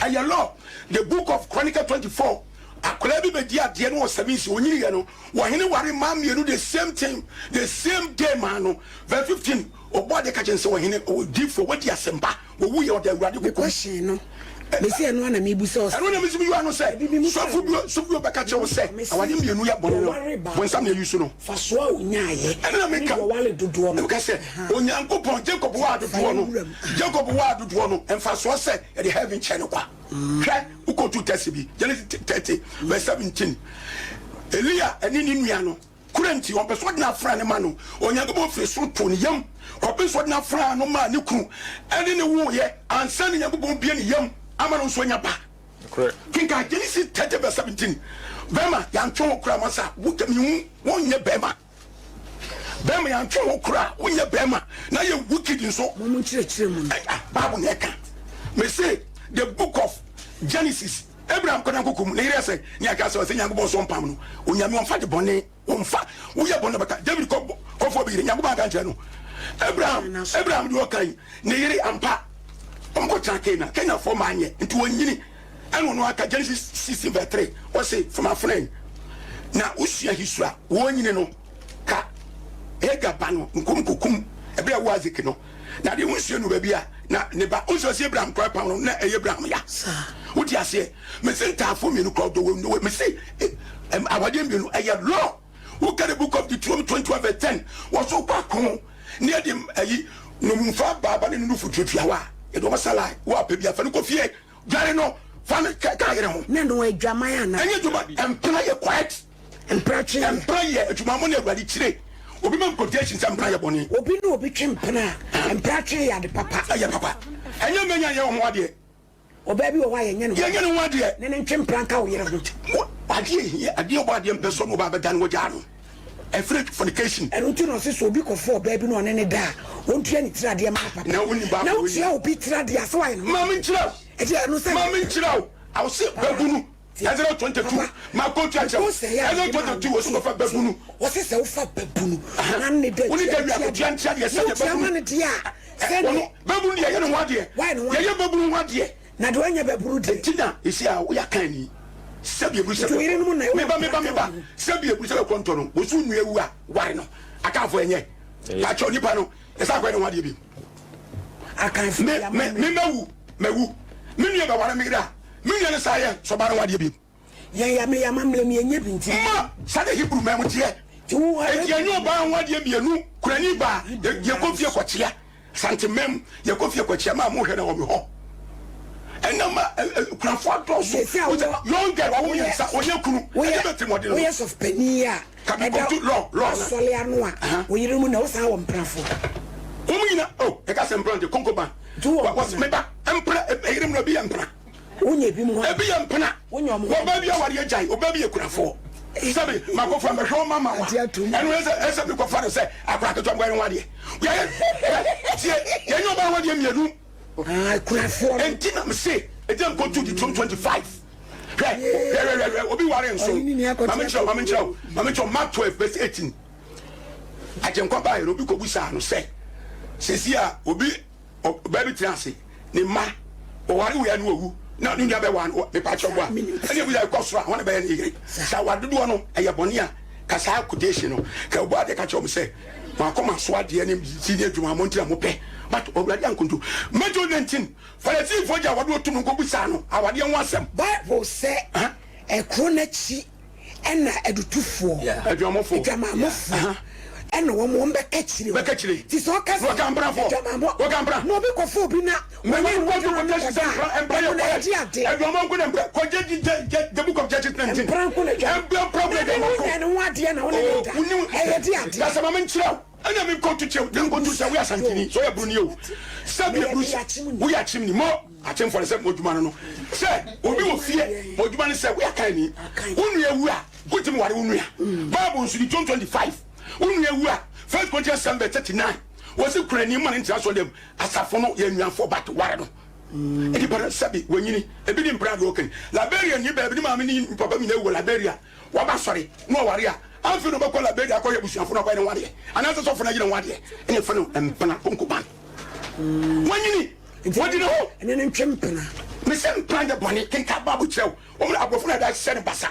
Ɛyɛ law. The book of Chronicle 24 akwadaa bi bɛdi adeɛ no wɔ seven si onyini yɛ no wɔhene ware mmaa mmienu the same thing the same day maa no verse 15 ɔbɔ adeɛ ka kyɛn sɛ ɔhene odiifoɔ wadi asɛmpa wɔwu yɛ ɔda awurade Me kokom question no, mese ɛno ara na mebu sɛ ɔsɛ. Ɛno na mese meyi ano sɛ sɔfo bi sɔfo bi ɔbɛka kyerɛ wo sɛ awade mmienu yɛ bɔne no bonsam na ayi so no. Fasoɔ a ɔnyaeɛ Ɛno na ne meka deɛ ɔware dodoɔ no. Meka sɛ Onyankopɔn Jacob waa dodoɔ no Jacob waa dodoɔ no mfasoɔ sɛ yɛde heaven kyɛ no kwa. Hwɛ wokɔtu tɛsi bi Genesis 30 verse 17 Elia ɛne ne nua no kura nti ɔmpɛ sɛ ɔde n'afra no ma no. Onyankopɔn firi soro too ne yam kɔpem sɛ ɔde n'afra no maa ne kunu ɛne ne woeɛ ansa na Nyankopɔn bue ne yam ama no nso anya ba. Kenkan Genesis 30 verse 17. Bɛrima yɛantwe wo koraa masa wo mehu wonyɛ bɛrima. Bɛrima yɛantwe wo koraa wonyɛ bɛrima na yɛ wicked nso. Mo mo nkyerɛkyerɛ mu no. Ah, Bible na ɛka. Me se the book of Genesis Abraham kɔda nkoko mu ne yere sɛ ne aka sɛ ɔsɛ Nyankopɔn so mpam no. Onyame ɔmfa de bɔne Wɔmfa woyɛ bɔne bɛka David kɔ kɔfoɔ bi yere Nyankopɔn anka nkyerɛ no Abraham Abraham deɛ ɔka yi ne yere ampa wɔn kɔ tena Canaan Canaanfoɔ maa nyɛ nti wɔnyini ɛna ɔno aka Genesis 16 verse 3 ɔse fama afena yi na wosua history a wɔnyini no ka Hagar ba no nkom kokum ɛberɛ a ɛwɔ Isaac no. Na deɛ wonsie no baabi a na ne ba wonsɛ ɔsi Abraham kora pam no na ɛyɛ Abraham ya. Wote aseɛ? Mese ntaafoɔ mmienu kora ɔdɔ wɔ wɔ mese awadeɛ mmienu ɛyɛ law. Woka the book of Deuteronomy 21 verse 10 wɔso kɔ ako ne yɛde ayi nomumfa baaba ne no nufu tuatua hɔ a yɛde wɔn sala wo apɛ bi afa no kɔ fie dware no fa no ka yere ho. Na no adwaman anaa? Ɛnyɛ adwuma mpena yɛ quiet. Mpena twe yɛ. Mpena yɛ adwumammɔ ne awurade kyire. Obi ma quotation sɛ mpena yɛ bɔne. Obi ne obi twe mpena a, mpena twe yɛ ade papa. Ɛyɛ papa. Ɛnyɛ mmanya yɛ ho adeɛ. Ɔbaa bi wɔ hɔ a yɛnyɛ ne ho. Yɛnyɛ ne ho adeɛ. Ne ne ntwe mpena nka wo yere ho. Adeɛ hia adeɛ ɔbɔ adeɛ mpɛ sɛ ɔne ɔbaa bɛda no wɔgyaa no. Ɛfiri fornication. Ɛno nti na ɔse sɛ obi kɔfa ɔbaa bi na ɔne no da a, ɔntua ne tiri adeɛ ma no papa. Na wonni baako Na wotua obi tiri adeɛ a, sɛ wayɛ ne ho. Ma menkyerɛ wo. Ɛti ɛno sɛ. Ma menkyerɛ wo. Awose babunu. Exodus 22 ma kootu akyerɛ wo. Exodus 22 wɔsi kɔfa babunu. Wɔsi sɛ wofa babunu na ne da Wone da wia kotua ntia deɛ sɛdeɛ wotua ma babunu. no deɛ a sɛdeɛ Ɔno babunu deɛ yɛyɛ ne ho adeɛ. Wayɛ ne ho Yɛyɛ babunu ho adeɛ. Na deɛ ɔnyɛ babunu deɛ. Nti na esi a woyɛ akan ni sɛbi eburu sɛ Nti wo yerenom na ɛwɔ meba meba mpata meba wɔ ho. sɛbi eburu sɛ bɛkɔ ntɔ no wosu nua ewu a ware no akanfo ɛnyɛ pakyɛw nipa no yɛsɛ akɔyɛ ne ho adeɛ bi. Akanfo Me deɛ me ama me me. mawu mawu me nua bɛware me yere a Me nua no saa yɛ sɛ ɔbaa no ho adeɛ bio. Yɛn ya me ya amammerɛ mu yɛnyɛ bi nti. Mma saa na Hebrew man mu teɛ. Enti yɛnyɛ ɔbaa ho adeɛ mmienu, kurani baa, yɛkɔ fie kɔkyea, Asante man mu, yɛkɔ fie kɔkyea, maa mo hwɛ na wɔ me hɔ. Ɛnna ma kurafoɔ adɔɔso, wosɛ young girl wawo mmiɛnsa, ɔnyɛ kunu, ɛde bɛ tirimɔden no. Woyɛ sɔfo panin a ɛda asɔre ano a, wo yere mu na wosan wɔ mpenafoɔ. Wɔn nyina, oh, yɛka sɛ mpena de, konkoban, meba, mpena, ɛyere mu na obi yɛ mpena. Wonya ebinom hɔ. Ebi yɛ mpena. Wonya wɔn hɔ. Ɔbaa bi aware agyae, ɔbaa bi yɛ kunafoɔ. Sɛbi makɔfa mɛhwɛ wo mama wa. Ɛno ɛsɛ ɛsɛ mi kɔfa no sɛ akora ketewa nkɔyɛ ne ho adeɛ. Yɛyɛ tie yɛnyɛ ɔbaa ho adeɛ mmienu. Ah, kunafoɔ no. Enti na mese enti na mekɔtu Deuteronomy 25. Hwɛ hwɛ hwɛ hwɛ obi ware nso. Mame nkyerɛ wo mame nkyerɛ wo mame nkyerɛ wo Mark 12 verse 18. Agyenkwa baeɛ no obi kɔbusaa no sɛ sɛsi a obi Ɔbaa bi tena ase, ne mma, ɔware wei a ne wawu, na ne nua bɛwaa no, mepakyɛw boa. Ɛna ebi sɛ ɛkɔ soro a, hwan na ɛbɛyɛ ne yere? Sɛ aware dodoɔ no ɛyɛ bɔne a, ka saa quotation no, ka ɔbɔ adeɛ ka kyerɛ wɔn sɛ, mo akoma so adeɛ ne si ne adwuma mo nti na mopɛ, but Awurade ankonto. Matthew 19, Farisifoɔ gye awadeɛ ɔtum no nkɔbisaa no awadeɛ ho asɛm. Bible sɛ ɛkuro no akyi ɛna adutufoɔ, Adwamamofoɔ. adwamamofoɔ ɛna wɔn wɔn bɛka kyire Bɛka kyire. Ti sɛ ɔka Na wɔka mprafoɔ. adwamamɔ Wɔka mpra. na obi kɔfa obi na Mɛ wɔne wɔn no kɔtu gyina no kɔtɛ sisɛ kɔda mpra a mpra yɛ ɛno na kɔyɛ. ɛgye ade. Adwamamɔ nko na mpra kɔgye gye gye gye the book of Judges 19. Mpra nko na adwam. Mpra mpra nko na Na ne adwamamɔ. wonya ne ho adeɛ na wo ne ne Oh, da. wonim- Ɛyɛ de adeɛ. Kasa ma menkyerɛ wo. Ɛna me kɔtu kyerɛ wo. Nkɔtu sɛ woyɛ asantini, sɛ woyɛ buroni o. Sɛ bi eburu woyɛ akyemni mo akyemfo no sɛ mo adwuma no no. Sɛ obi wɔ fie mo adwuma no sɛ woyɛ akanni. Wo nua wu a wotumi ware wo nua. Bible nso Deuteronomy 25 wo nua wu a First Corinthians 7 verse 39 wɔsi kurani ma ne ntena so dɛm asafo no yɛ nuafoɔ but ware no. Nipa no sɛbi wanyini ebi ne mpira deɛ ɔkani. Liberia ni baabi ne maame ne papa nyinaa wu wɔ Liberia. Waba asɔre na ɔware a, afei na ɔbɛkɔ Liberia akɔhwɛ abusuafo no akɔyɛ ne ho adeɛ, anaasɛ sɔfo no ayɛ ne ho adeɛ, ɛna ɛfrɛ no mpena, concubine. Wanyini, wɔdi ne ho. Ɛne no ntwe mpena. Mesɛ mpena nyɛ bɔne, kenkan Bible kyerɛ wo. Wɔn aborɔfo na ɛde ahyɛ no basa.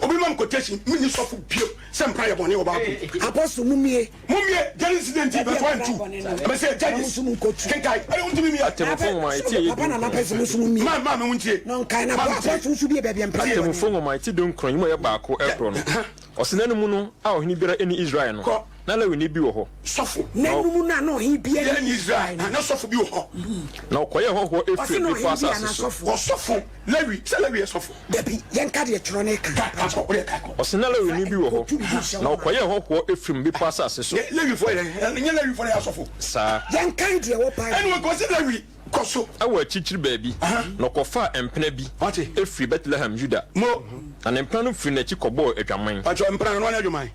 Obi ma me quotation, menni sɔfo bio sɛ mpena yɛ bɔne wɔ Bible mu. Apostle, mummie. Mummie Genesis 19 verse 1 2. Ɛbɛ sɛ Judges. Kenkan. Ɛne wontumi mie. Atemmufo nwoma a eti ɛyɛ Papa na dunkron. napɛ sɛ mo nso mummie. Ma ma me wontie. Na ɔnkae na Ma me tie. apostle nso bie baabi a mpena yɛ bɔne. Atemmufo nwoma a eti dunkron yi mu a ɛyɛ baako ɛkorɔ no, ɔse nna no mu no a ɔhene biara nni Israel no, Kɔ. na Lewini bi wɔ hɔ. Sɔfo. Nna no mu no a na ɔhene biara Biara nni nni Israel. no. Na sɔfo bi wɔ hɔ. Na ɔkɔyɛɛ hɔhoɔ Ɔse Efraim na bepɔ ɔhene bi asase anaa so. sɔfo? Ɔsɔfo Lewi, sɛ Lewi yɛ sɔfo. Dabi, yɛnka deɛ twerɛ no ka. Ka, ka kɔ, wodeɛ ka kɔ. Ɔse na Lewini bi wɔ hɔ, na ɔkɔyɛɛ hɔhoɔ Efraim bepɔ asase so. Nyɛ Lewifoɔ yɛ, nyɛ Lewifoɔ na yɛ asɔfo. Saa. Yɛnkan deɛ ɛwɔ Bible Ɛne wɔn ɔse Lewi, kɔ so. Wɔ akyirikyiri baabi, na ɔkɔfaa mpena bi Wate? firii Betlehem, Yuda. Mo. Na ne mpena no firii n'akyi kɔbɔɔ adwaman. Pakyɛ, mpena no, na ɔnyɛ adwaman.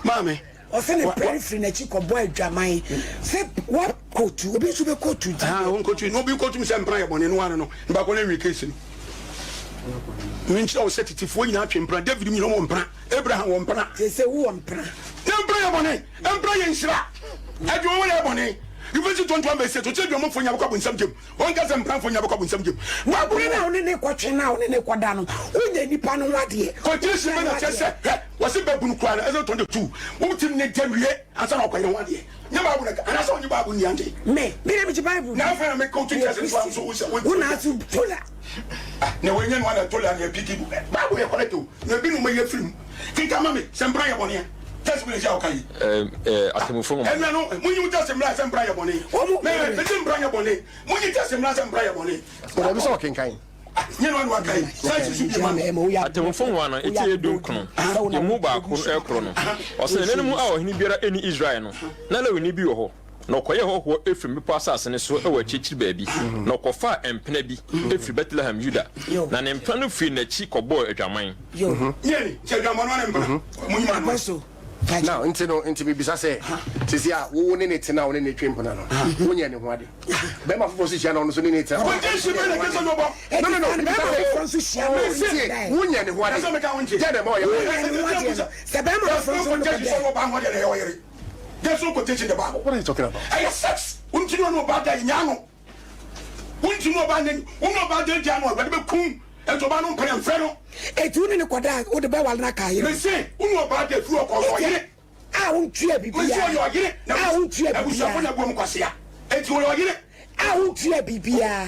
Maame. Ɔse ne mpena no firi n'akyi kɔbɔɔ adwaman. Sɛ wa kootu, obi nso bɛ kootu di. Ah, wɔn kootu, na obi kootu mi sɛ mpena yɛ bɔne, no ano no, baako na nwi case no. Menkyerɛ wo sɛ tetefoɔ nyinaa twe mpena, David nyina wɔ mpena, Abraham wɔ mpena. Te sɛ wo wɔ mpena. Na mpena yɛ bɔne, mpena yɛ nhyira, adwuma wɔ yɛ bɔne. Revelation 21 verse 8 ɔkyerɛ dwamanfoɔ nyinaa bɛkɔ abonsam gyam. Ɔnka sɛ mpranfoɔ nyinaa bɛkɔ abonsam gyam. Na bere no a wo ne no rekɔtwe no a wo ne no rekɔda no, wonya nipa no ho adeɛ. Quotation bɛ na kyerɛ sɛ hwɛ wɔse babunu koraa no Exodus 22 wotumi ne da wie ansa na ɔkɔyere ho adeɛ. Nyɛ Bible na ɛka anaasɛ wonnye Bible nni ante? Me, me deɛ megye Bible di. Na afei na meka wo Meyɛ kyerɛ sɛ Christian. nso wo sɛ wo Wo na aso tola. Ah, na wɔnyɛ no ana tola na ɛpiki bu. Bible yɛ correct o. Na ebi na wɔyɛ firi mu. Kenkan ma me sɛ mpra yɛ bɔne a. Test bi na ɛhyɛ a wɔka yi. Atemmufo nwoma. Ɛnna no, monyi mo test mmra sɛ mpra yɛ bɔne. Wɔn. Mɛ, mese mpra nyɛ bɔne. Monyi test mmra sɛ mpra yɛ bɔne. Ɔdabi sɛ ɔkenkan. Nyɛ no ano aka yi. Science so bi ma no. Atemmufo nwoma no, eti ɛyɛ dunkron, emu baako rekoro no, ɔse, Nna no mu a ɔhene biara nni Israel no, na Lewini bi wɔ hɔ. Na ɔkɔyɛɛ hɔhoɔ Efraim bepɔ asase no so wɔ akyirikyiri baabi, na ɔkɔfaa mpena bi firii Betlehem Yuda, na ne mpena no firii n'akyi kɔbɔɔ adwaman. Now nti no nti mebisa sɛ sisi a wo ne ne tena a wo ne ne twe mpena no wonyɛ ne ho ade bɛrima foforɔ so hyia na ɔno nso ne ne tena no no no mebisa sɛ oh ntie wonyɛ ne ho ade deɛ na ɛma ɔyɛ sɛ bɛrima foforɔ nso ne kɔdɛ There's no quotation in the Bible. What are you talking about? Ɛyɛ sex. Wontumi ɔne ɔbaa da nyaa no. Wontumi ɔbaa ne wo ne ɔbaa da gyaa no awurade bɛkum. Ɛnti ɔbaa no mpene mfrɛ no. Eti wo ne ne kɔda a wode bɛwale no aka ayere. Mese wo ne ɔbaa da firi ɔkɔ ɔyɛ ɔyere. A wontua biribiara. Mese ɔyɛ ɔyere. A wontua biribiara. Abusuafo na abu ɔmo kwasea. Eti ɔyɛ ɔyere. A wontua biribiara.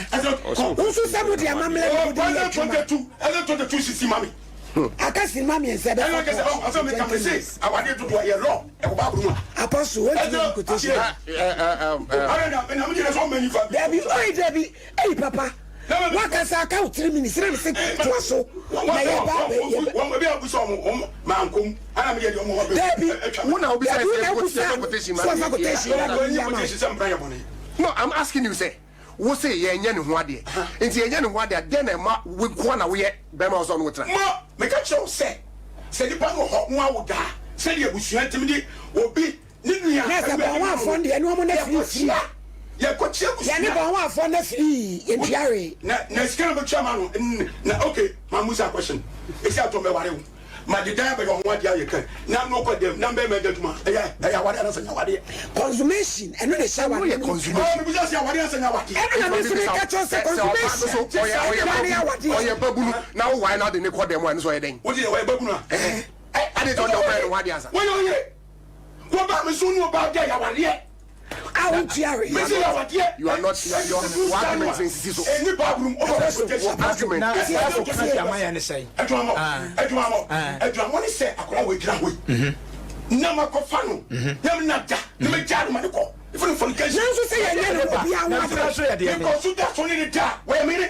Wo nso sɛ mode amammerɛ na mode yɛ adwuma. Ɛsɛ 22 sisi ma me. Aka sinima mmiɛnsa ɛbɛfa kɔ. Ɛsɛ meka mese awadeɛ dodoɔ ɛyɛ law ɛwɔ Bible mu a. Apostle wɔntumi nyi quotation. Dabi oyi dabi eyi papa wakasa aka wo 3 minutes na mese toa so na yɛ ba yɛ dabi wo na obi dabi wo na obusa so afa quotation na de yi ama. No, I'm asking you say Wo se yɛnyɛ ne ho adeɛ. Nti yɛnyɛ ne ho adeɛ a, dɛn na ɛma wo nko ara na woyɛ barima a ɔsɛ ɔne wo tena? Ma meka kyerɛ wo sɛ, sɛ nnipa no wɔ hɔ na wɔawo da a, sɛdeɛ abusua tumi de obi ne nua Na sɛ awura bɔn ma afoɔ no, no deɛ, ɛne wɔn na firi firi. yɛkɔkyea, yɛkɔkyea abusua. Yɛne bɔn afoɔ na firi, yɛntua hwee. Na, na sika na bɛtua ma no, n, na okay, ma musa question, ɛsi atɔ mɛware wo. Ma de dan abɛyɛ ɔho adeɛ ayɛ kan na no kɔ dɛm na mbɛɛma agya adwuma ɛyɛ ɛyɛ awadeɛ anasɛ nyɛ awadeɛ. Consummation ɛno na ɛhyɛ awadeɛ no mu kena. Ɔɔ mebisa sɛ awadeɛ anasɛ nyɛ awadeɛ. Ɛno na me nso meka kyerɛ wo sɛ consummation ɛno na ne awadeɛ. Ɔyɛ babunu na wo wae na ɔde ne kɔ dɛm a ɛno nso ɔyɛ dɛn? Wo deɛ ɔyɛ babunu a ɛɛ ade nti ɔde ɔbɛyɛ ne ho adeɛ ansa. Wɔyɛ ɔyere wɔba me so ne ɔbaa dɛ yɛ awadeɛ. A wontua hwee. Mese yɛ awadeɛ. You are not you are your wo argument nsisi so. Ɛni Bible mu ɔbɔ quotation. Wo argument. Na Bible ka di ama yɛn ne sɛn? Adwuamɔ adwuamɔ adwuamɔ ne sɛ akwadaa wɔ gyina hɔ yi na ma kɔ fa no na mi na da na mi gya no ma ne kɔ ife no fornication. Nanso sɛ yɛnyɛ no obiara ho adeɛ. Mekɔ so da so ne ne da wɔyɛ me yere.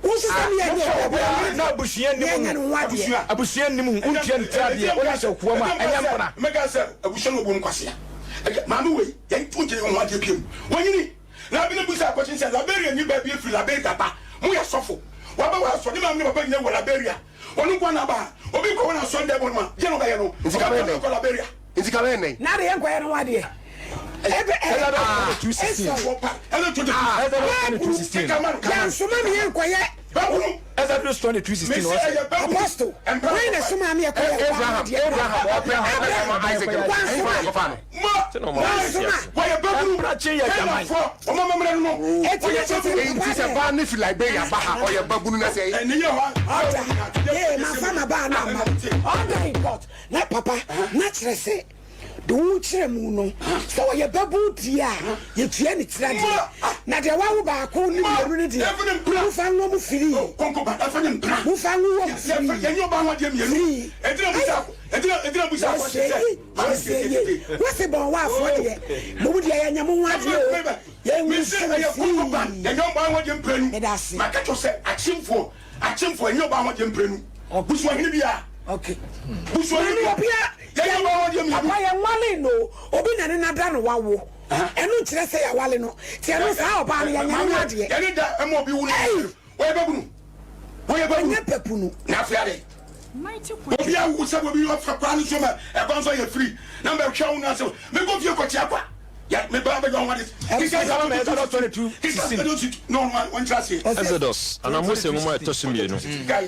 Wo nso sɛ ne yɛnyɛ obiara Na abusua nnim yɛnyɛ no ho adeɛ. Abusua nnim ho wontua ne tiri adeɛ wode ahyɛ kokoa mu a ɛnyɛ mpena. Mɛka sɛ abusua no wɔbu no kwasea. Ɛgya maame wei yɛn to nkyɛn ho adeɛ biam. Wɔnyini na abi no bisa akɔkye sɛ Liberia ni baabi efiri Liberia ba mo yɛ sɔfo waba wɔ asɔ ne maame ne papa nyina wɔ Liberia ɔno nko na aba ha obi kɔ wɔn asɔ ndɛ bɔ no ma gye na ɔbɛyɛ no Nti ka bɛyɛ dɛn? kɔ Liberia. Nti ka bɛyɛ dɛn? Na de yɛn nkɔyɛ no ho adeɛ. Ebe ɛ Exodus Esau. Yansoma me yɛn nkɔyɛ. Exodus 22:16 ɔsɛ. Apostle, wei na soma me ɛkɔyɛ Abraham, Abraham, ɔpɛ Abraham, Isaac, ɛnfa na ɛkɔfa no. Wansoma. Ɛmprakye yɛ adwaman. Enti sɛ baa ne fi Liberia ba ha ɔyɛ babunu na sɛ. Ɔda, ee, mafa ma baa na ama. Ɔda in court. Na papa, na kyerɛ sɛ. De wo kyerɛ mu no, sɛ ɔyɛ babun deɛ a, yɛtua ne tiri adeɛ, na deɛ wawo baako ne mmienu no deɛ, momfa nwo mo firii. Momfa nwo wɔn firii. Firii. Wɔsɛ ye, wɔsɛ ye. Wɔse bɔn waafoɔ deɛ, mo mu deɛ yɛnyɛ mo ho adeɛ o, yɛnwu nso firii. Meda ase. Akyemfo ɛnyɛ ɔbaa ho adeɛ mprenu. Busuahene biara. Okay. Busuahene biara. Obia yɛnyɛ ɔbaa ho adeɛ mmienu. Papa yɛnwale no obi na ne na da no wawo. Ɛno nkyerɛ sɛ yɛawale no. Ti ɛno saa ɔbaa no yɛnyɛ ne ho adeɛ. Yɛne da ɛma obi wu no. Wɔyɛ babunu. Wɔyɛ babunu. Ɔnyɛ papunu. Na afei ade. Obi awu sɛ obi ɔfa kwan no so ma ɛkwan so ayɛ firi na mbɛhwɛ wo no ase mekɔ fie kɔkyea kwa. Exodus, anaa Mose Nwoma a ɛtɔ so mmienu,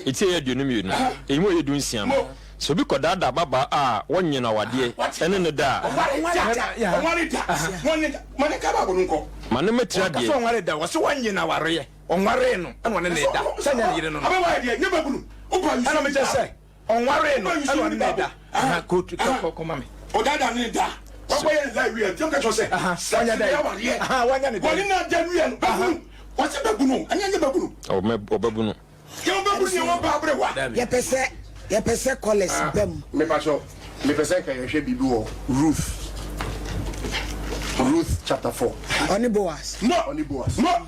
eti a ɛyɛ 22, eyi mu a ɛyɛ 16 no. Sɛ obi kɔdaadaa ababaa a wɔnyɛ no awadeɛ ne no da a. Ɔnware da, ɔnware da, wɔnyɛ da. Ma ne nka Bible no nkɔ. Ma no mmatiri Ɔnka adeɛ. sɛ ɔnware da, ɔse wɔnyɛ no awareɛ. Ɔnwaree no ɛna ɔne no da, sɛ nyɛ ne yere no no. Ababaa yɛ deɛ, nyɛ babunu. Wopa Ɛna mekyerɛ sɛ ɔnwaree no ɛna ɔne no da. Aha, ko kɔ kɔ ma me. Ɔdaadaa ne da. Wakɔ yɛ ne da wie a, nti ɔka kyerɛ sɛ, sɛ Wanyɛ ne dɛn? awareɛ. Aha, wanyɛ ne dɛn? Wɔne no ada wie no, babunu. Wɔse babunu, ɛnyɛ nyɛ babunu. Ɔbɛbunu. Yɛpɛ sɛ yɛpɛ sɛ callers ba mu. Mepakyɛw, mepɛ sɛ nka yɛhwɛ biribi wɔ Ruth, Ruth chapter 4. Ɔne Boaz. No. Ɔne Boaz. No.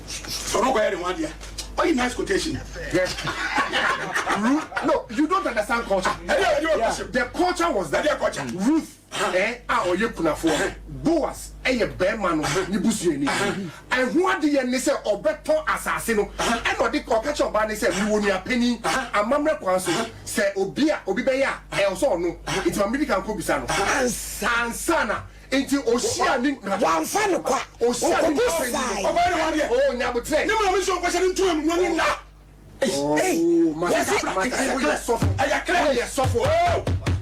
Sọ̀rọ̀ kọ̀ yẹ de wọn adiẹ. Why you nice quotation? Yes. Ruth, no, you don't understand culture. Yeah. The culture was that. Ɛdeɛ culture. Ruth eh, a ɔyɛ kunafoɔ, Boas yɛ barima no ne busuani. Ɛho adeyɛ ne sɛ ɔbɛtɔ asase no. Ɛna ɔde ɔka kyerɛ ɔbaa no sɛ, mewɔ nua panin, amammerɛ kwan so, sɛ obi a obi bɛyɛ a, ɛwɔ sɛ ɔno. Nti ma medi kan kɔbisa no. Ansa. Ansa na. Nti ɔhyia ne. Wamfa no kwa. Ɔhyia ne nua panin no. Ɔkɔbisae. Ɔbaa ne ho adeɛ. Oh, nyabotrɛ. Ne maame nso ɔkɔhyɛ ne ntoma mu na ɔne nna. Oh, masa, masa, woyɛ sɔfo. Ɛyɛ clear. Woyɛ sɔfo. Oh,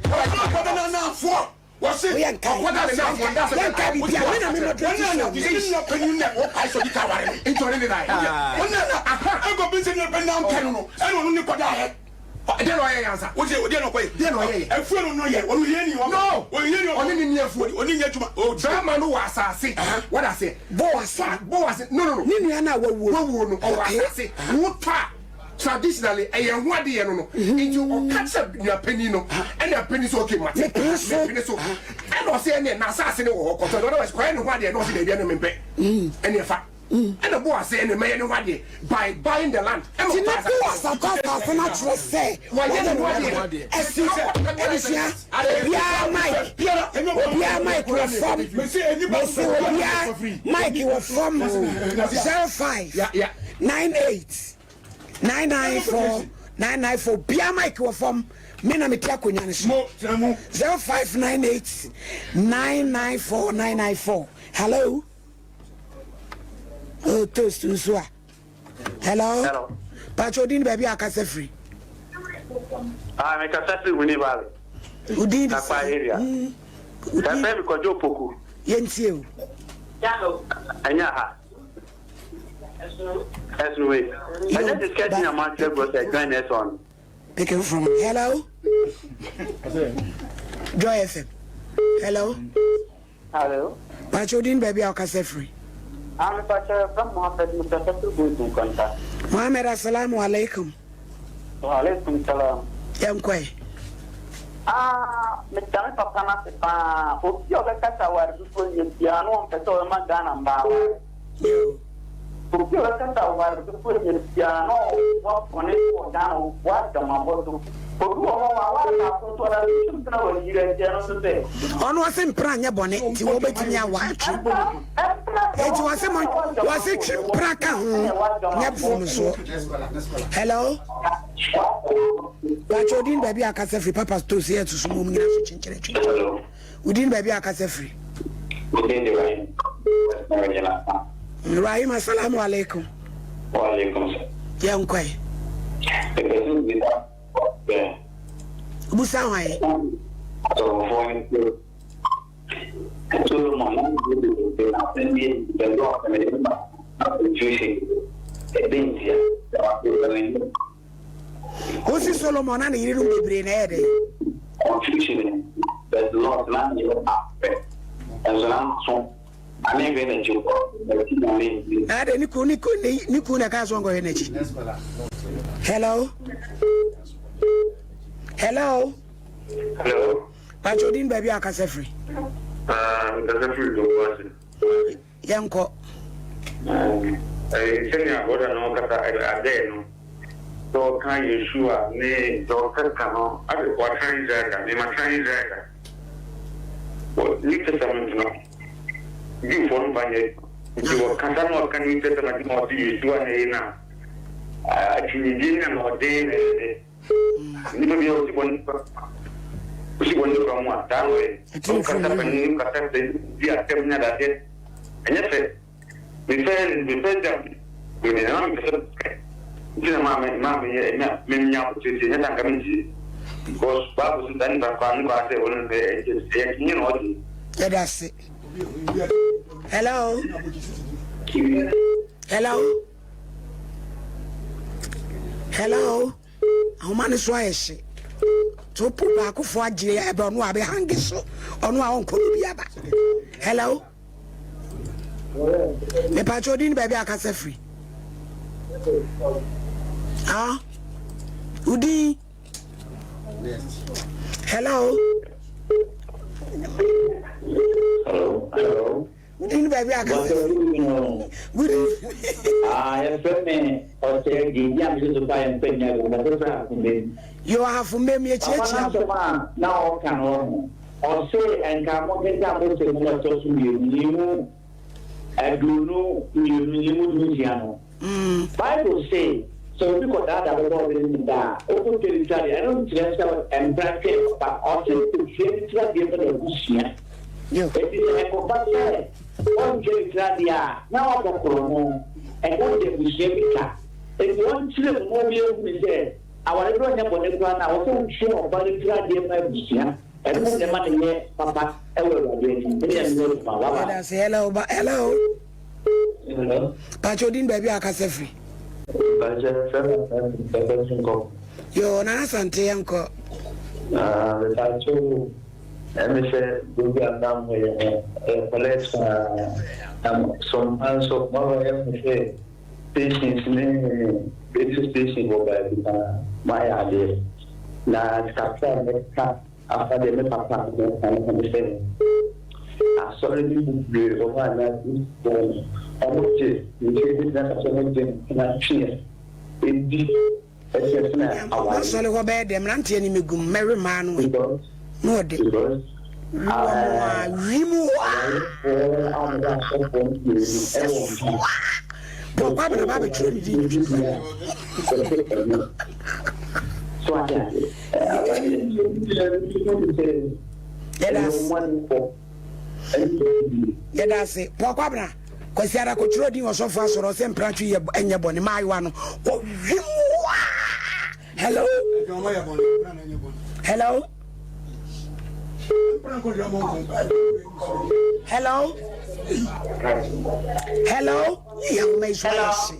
ɔkɔda n'anafoɔ. Wɔsi Woyɛ nkae. Ɔkɔda ne nafoɔ. Nda sɛ Yɛnkae biribi a, me na me moderate Wɔn show na no. ne nua panyin na ɔpae sɛ ɔdi ka aware no. Nti ɔne ne dae. Wɔn na ɛkɔ bi sɛ nua panyin na ɔmpɛ no no, ɛna ɔno ne kɔda ayɛ. Deɛ na ɔyɛ yɛ ansa. Wọ́n ti deɛ na ɔkɔ yɛ. Deɛ na ɔyɛ yɛ. Efuo no no yɛ ɔno yɛ ni ɔmɔ. No. Ɔyɛ ni ɔmɔ. Ɔne ne ni afuo. Ɔne nyɛ adwuma. Bɛrima no wɔ asase. Wɔde aseɛ. Boaz. Boaz no no no. Ne nua no a wawuo. Wawuo no ɔwɔ asase. Wotɔ a traditionally ɛyɛ ho adeyɛ no no. Nti ɔka kyerɛ nua panyin no ɛna panyin sɛ okay mate. Mepene so. Mepene so. Ɛna ɔsɛ ɛnɛ na asase no wɔ hɔ kɔtɔ. Otherwise kɔyɛ ne ho adeɛ na ɔsɛ daabi ɛna mempɛ. Ɛna ɛfa. Ɛna Boaz sɛ ɛna mɛyɛ ne ho adeɛ by buying the land. Ɛna Nti na ɔtɔ Boaz asase. atɔ asase no akyerɛ sɛ Wayɛ ne ho adeɛ. Ɛsi abusua obiara mic obiara mic wɔ fam mesi obiara mic wɔ fam 05 98 994 994 obiara mic wɔ fam me na mete akonnwa no so 0598 994 994 hello. Oh, toast nso a. Hello. Hello. Pacho odin baabi a akasa firi. Ah, me kasa firi Huni Valley. Odin de Takwa area. Ɛfɛ mi Kwadwo Opoku. Yɛntie o. Ɛnyɛ ha. Ɛsunu wei. Ɛnyɛ discussion a mo akyerɛ bro sɛ join us on. Picking from hello. Joy FM. Hello. Hello. Pacho din baabi a ɔkasa firi. Ah, me pacho yɛfrɛ Mohammed mekasa firi Bonsu Nkwanta. Mohammed asalamu alaikum. Wa alaikum salam. Yɛnkɔe. Ah, meda me papa no ase paa. Obi a ɔbɛkasa aware dodoɔ nyɛ biara na ɔmpɛ sɛ ɔbɛma Ghana mmaa aware. Yo. Obi a ɔbɛkasa aware dodoɔ nyɛ biara na ɔboa bɔne so wɔ Ghana, ɔboa adwamammɔ so. Obi wɔ hɔ waware baako nso ɔda so twe mpena wɔ ne yere akyi, ɛno nso sɛ. Ɔno ɔse mpena nyɛ bɔne nti wɔbɛtumi awa atwe. Enti wɔse mo wɔse twe mpena ka ho nyɛ mfomsoɔ. Hello. Pakyɛ odin baabi a akasa firi papa toast yɛ susu mu nyina so kyenkyere kyenkyere. Wodin baabi a akasa firi. Medin de Rahim. Rahim asalamu alaikum. Wa alaikum salam. Yɛnkɔe. Mepɛ sɛ mebisa sɛ. Busa hwan? Asɔfofoɔ no sɛ Solomon na ne bebrebe na asɛm bi adi bɛdɔ ɔsɛmɛde ba na confusion ɛdɛn ntia sɛ wate ɛwɛn. Wosi Solomon na ne yerenom bebree na ɛyɛ dɛn? Confusion but Lot na ne yere apɛ nso na nso ane hwɛ n'akyi n'akyi na ne nti. Na de ne kun ne kun ne kun na ɛka so nkɔhwɛ n'akyi. Hello. Hello. Hello. Pacho din baabi a akasa firi. Ah, nkasa firi Domboase. Yɛnkɔ. Ɛɛ, sɛnea brɔda no kasa adɛɛ no, sɛ ɔka Yeshua ne deɛ ɔkeka no, ade watra Israel da, me matra Israel da. Wɔ New Testament no, Jewfoɔ no mfa nyɛ, nti wɔkasa na ɔka New Testament na ɔse Yeshua na ɛyɛ no a, akyinnyegye ne anoɔden na ɛyɛ dɛ. Nnipa bi a wosi bɔne fa wosi bɔne fa mu a, saa na ɔyɛ. Wokasa panyin, wokasa sɛ di asɛm ne adadeɛ. Ɛnyɛ fɛ. Me fɛ me fɛ da me na mepɛ sɛ mepɛ. Nti na maa me maa meyɛ nya menya abotire nti ɛnyɛ sɛ anka mentie. Because Bible sɛ saa nipa koraa ne kwan sɛ ɔno no ɛyɛ ɛyɛ nyɛ na ɔgye. Yɛda ase. Hello. Hello. Hello. Ahoma no so ayɛ hye. To po baakofo agye ɛbɛ ɔno a bɛ hange so ɔno a ɔnkɔ baabi aba. Hello. Mepatwa odin ne baabi akasa firi. Ah, odin. Hello. Hello. Hello. Wodin ne baabi akasa firi. Good evening. Ah, yɛfrɛ me ɔsɛ di a mese so pa yɛmfa nnya bi mɛsɛ sɛ afomem. Yo ahafomem yɛkyiakyia. Papa no asɛm a na ɔka no ɔho. Ɔse nka monkenkan Mose nwoma ɛtɔ so mmienu nyiyimu 22 nyiyimu 16 no. Bible se sɛ obi kɔdaadaa bɛbɔ ɔyere ne da a, ɔkɔtwa ne tiri adeɛ. Ɛno nkyerɛ sɛ mpra twe papa. Ɔse kɔtua ne tiri adeɛ ma n'abusua. Enti sɛ ɛkɔba sɛ ɔntwa ne tiri adeɛ a, na wabɔ korɔno. Ɛno de abusua bi ka. Enti ɔnkyerɛ mu ma obiara nhunu sɛ awareberɛ nyɛ bɔne koraa no a, ɛwɔ sɛ wotua ɔba no tiri adeɛ ma abusua. Ɛno na ɛma no yɛ papa wɔ Awurade anim. Me deɛ meyɛ adwuma. Bye bye. Yɛda ase. Hello, ba hello. Hello. Pacho din baabi a akasa firi. Pacho fɛ ma pɛpɛ so nkɔ. Yo, Nana Asante yɛn kɔ. Ah, me pacho ɛmi sɛ program na mo yɛ no ɛyɛ collect paa na sompa nso mo aba yɛ mo sɛ stations ne radio station wɔ baabi paa mo ayɛ adeɛ na kakra a mɛka Afa deɛ me papa bɛka no ho ne sɛ, asɔre no bebree wɔ hɔ a na Kristofoɔ no, wɔgye nkyɛ bi tena ka sɛ wɔgye mpena tweɛ di ɛkyɛ sene awareɛ. M'asɔre hɔ bɛyɛ dɛ, mmeranteɛ no mɛgu mu, mɛwe mmaa no ɛ, na ɔde Because wi wɔn a, wi mu hɔ a, awarefoɔ a wɔyɛ asɔfoɔ no mmienu sɛ wɔ mpena. soa, Paul Kwabena ba abɛtwerɛ ne din. Yɛda ase Paul Kwabena Kwasi ara kɔtwerɛ din ɔsɔfo asɔrɔ sɛ mpratwe yɛ ɛnyɛ bɔne maayewa no kɔhwim waa hello hello hello hello yɛ ahoma yi so ayɛ hye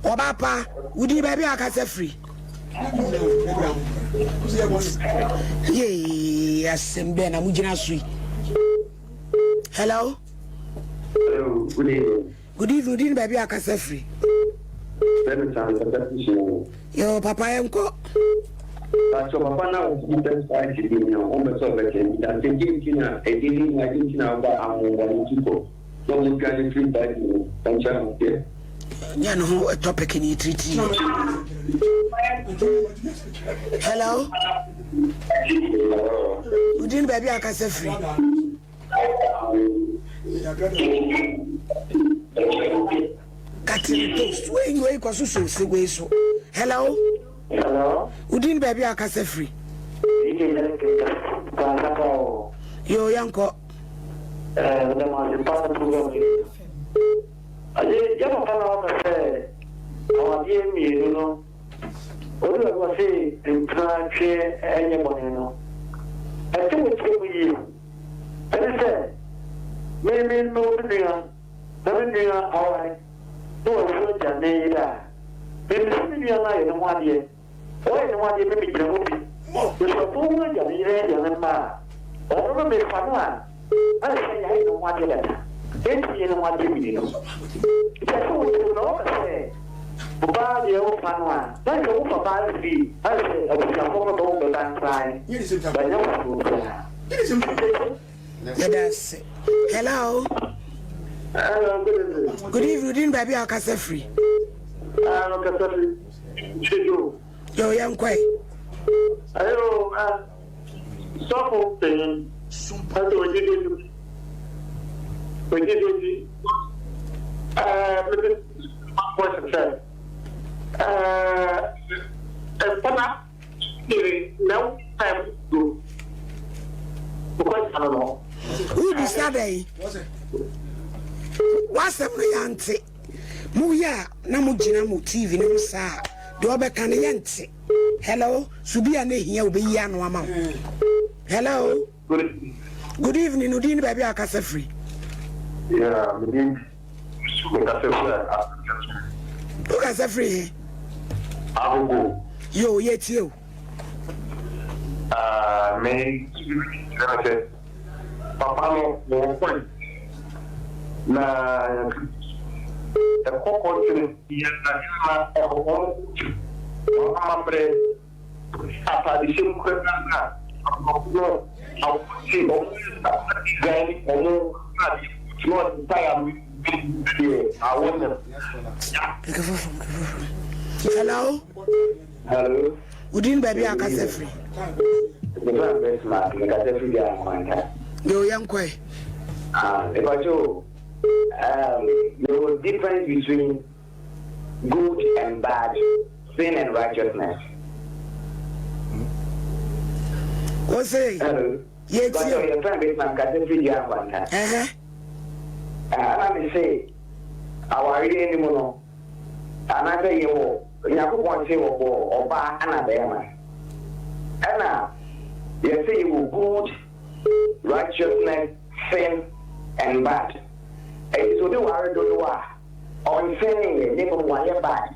ɔba pa wodi baabi a akasa firi yee asɛm bɛɛ na mogyina so yi hello Hello, good evening. Good evening, wodi baabi a akasa firi Yo, papa yɛn kɔ. Pastor papa na wo sɛ saa gyidi no wo bɛ sɛ ɔbɛkyɛ nti na sɛ gye nti na ɛdi ne nya gye nti na ɔba ahoɔbɔne ti kɔ na ɔmo dwane firi saa di no ɔnkyɛ ho deɛ. Nyɛ ne ho topic ne yɛtiritiri. Hello. Wodin baabi a akasa firi. Katene toast wei wei kɔ so so se wei so. Hello. Hello. Wodin baabi a akasa firi. Yo yɛnkɔ. Yɛ papa na ɔka sɛ awadeɛ mmienu no Obi wɔ hɔ ɔse mpena tweɛ ɛnyɛ bɔne no, ɛsɛ wokyerɛ mu yie. Ɛne sɛ, me me mewɔ me nua na me nua aware na wawu agya ne yere a, mempɛ sɛ me nua no ayɛ ne ho adeɛ. Ɔyɛ ne ho adeɛ me megyina mu bi. Mesɛ ɔno agya ne yere agya ne mma a, ɔno no mefa no a, Ayɛ sɛ yɛayɛ ne ho adeɛ dada, enti yɛ ne ho adeɛ mmienu. Nti ɛsɛ wo tirim na wɔka sɛ ɔbaa deɛ wofa no a, na nka wofa baa firi ayɛ sɛ abusuafoɔ no bɛwo bɛba nkran, bɛnyɛ foforɔ biara. Yɛda ase. Hello. Hello, good evening. Good evening. Wodin baabi a wokasa firi? Ah, mekasa firi Twedwo. Yo, yɛnkɔe. Ayo, ah. Sɔfo panyin ɛsɛ ogye di ogye di ɛɛ mede question sɛ ɛɛ mpana yere na wo time do question no no. Wobisa dɛn? W'asɛm no yɛante. Moyɛ a na mogyina mo TV no ho saa a, deɛ ɔbɛka no yɛnte. Hello, subi a na ehia obeyi ano ama wo. Hello. Good evening, wo din ne baabi a akasa firi. Yeah, me din me kasa firi Wo kasa firi he? Agogo. Yo, yɛtie o. Ah, me kyerɛ me sɛ papa no wɔ point na ɛkɔ kɔntene yɛ na ɛhɔ wɔn wɔn amammerɛ ataadehyɛ mu koraa na aborɔfo no awɔte wɔn design wɔn ataadeɛ na wɔde ntae ano deɛ awɔ nam. Hello. Hello. Wo din baabi a akasa firi. Mefa Bismarck, mekasa firi Ghana Nkwanta. Yo, yɛn kɔɛ. Ah, mepacho, um, there was difference between good and bad, sin and righteousness. Wo se? Hello. Yɛ tie o. Yɛfrɛ me Bismarck, mekasa firi Ghana Nkwanta. Ɛhɛ. Ah, ɛna me se, awareɛ ni mu no, Anaasɛ yɛwɔ Onyankopɔn se ɔbɔɔ ɔbaa ɛna bɛɛma. Ɛna yɛse yɛwɔ good, righteousness, sin and bad. Ɛnti sɛ obi ware dodoɔ a, ɔnseneeɛ na mmom wayɛ bad.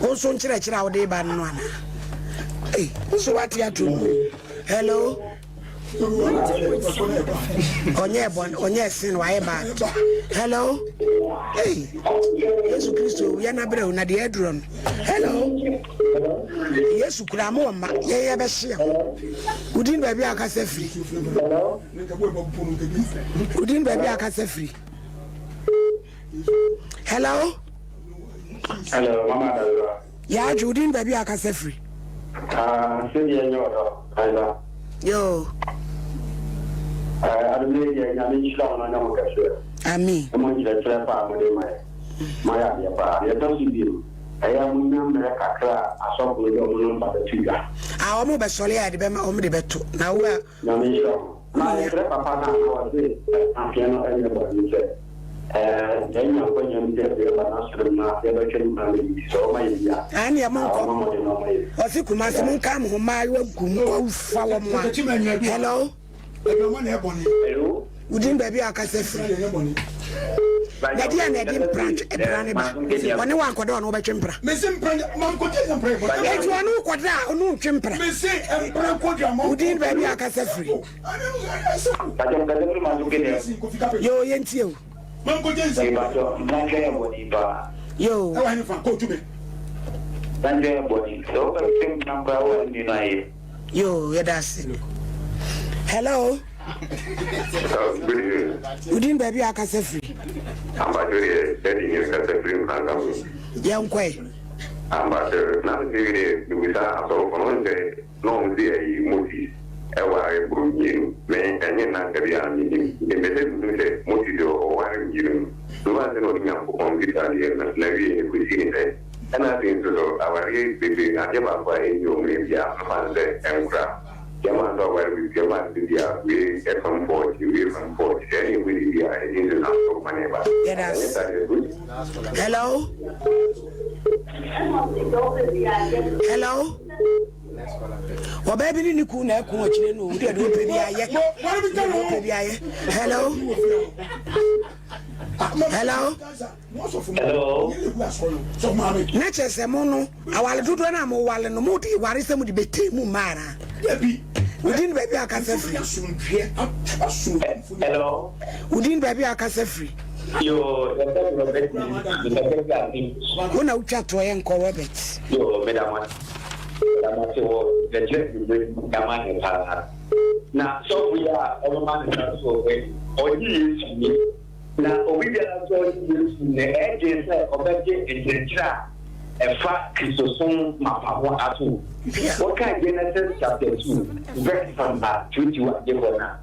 Wo nso nkyerɛkyerɛ a wode ba no no anaa? Ei, wo nso woate ato mu. Hello? Ɔnyɛ bɔn, ɔnyɛ sin, wayɛ bad. Hello? Ei, Yesu Kristo, yɛ na brɛ o, na deɛ aduro no. Hello? Yesu kura mo ɔma, yɛn yɛbɛhye ho. Wodin baabi a akasa firi. Wodin baabi a akasa firi. Hello? Hello, Mama Adadora. Yaa adwo, wo din baabi a akasa firi? Ah, sɛdeɛ nyɛ ɔdɔ, Aiza. Yoo. Eh, adumere deɛ nyame nhyira wo na ɔnyɛ mo kɛseɛ. Amen. Mo nkyerɛkyerɛ pa a mode ma yɛ. Moayɛ adeɛ paa. Deɛ ɛtɔ so bio, ɛyɛ a monya mmerɛ kakra a asɔfo no de wɔn nɔmba bɛto dwa. Ah, wɔn bɛsɔre a yɛde bɛma wɔn de bɛto na wo a. Nyame nhyira wo. Na yɛsrɛ papa no a na ɔse afeɛ no nyɛ bɔne sɛ yɛanya nkwanya bi sɛ yɛba n'asɔre mu na yɛbɛtwɛn nkwa no bi sɛ ɔma yɛ bi a Ɛneɛ monkɔ. ɔma mmɔden na ɔma yɛ bi. Ɔse Kumasi monka mo ho mmaayewa gu mu kɔ fa wɔn a. Hello. Hello. Wo din baabi a akasa firi. Na deɛ na ɛde mpra mpra ne ba. Ɔne wo ankɔda ɔne wobɛtwe mpra. Enti ɔne wo kɔda a ɔne wo ntwe mpra. Wo din baabi a akasa firi. Yoo yɛntie o. Yoo. Yoo yɛda ase. Hello. Good evening. Wo din baabi a akasa firi. Ampacho deɛ daddy ne kasa firi nkranta mu. Yɛn kɔɛ. Ampacho na me se deɛ mebisa asɔrofo no wɔn sɛ na wɔn se ɛyi Moses ɛware boro mmienu me ɛnyɛ nna nka bi a menim nti mepɛ sɛ mehu sɛ Moses ɔware mmienu no so ansa na ɔde Nyankopɔn bisa adeɛ no na wie ɛkɔsi ne sɛn ɛna afei nso so awareɛ bebree no adeɛ baako a ɛnni wɔn mu biara mɛfa no sɛ ɛnkora Gyama nso aware bi gyama nso di a wei ɛfam pɔɔkye wei fam pɔɔkye sɛ ɛne ɛkɔsi bi a ɛdi nso na so kwane ba Yɛda ɛnyɛ ase. saa deɛ good. Hello. Hello. Ɔbaa bi ne ne kun na ɛko akyire no o deɛ deɛ ɔpɛ bi ayɛ. Deɛ ɔpɛ bi ayɛ. Hello. Hello. Hello. Na kyerɛ sɛ mo no awale dodoɔ no a mo wale no mo de ware sɛ mo de bɛtee mu mmaa anaa? Wodin baabi a akasa firi. Hello. Wodin baabi a akasa firi. Yo, yɛfrɛ me Robert mekasa firi Asin. Wo na wotwa toɔ yɛ nkɔ Robert. Yo, meda mo ase. Meda mo ase wɔ nkyerɛkyerɛ bebree mu de ama yɛn paa. Na sɔfo yi a ɔmema ne nsa so wɔ hɔ yi, ɔgye Yesu ni. Na obi biara nso a ɔgye Yesu ni no, ɛyɛ den sɛ ɔbɛgye nkyerɛkyerɛ a ɛfa Kristosom mapa ho atom. Wɔka Genesis chapter 2 verse number 21 de hɔ no a,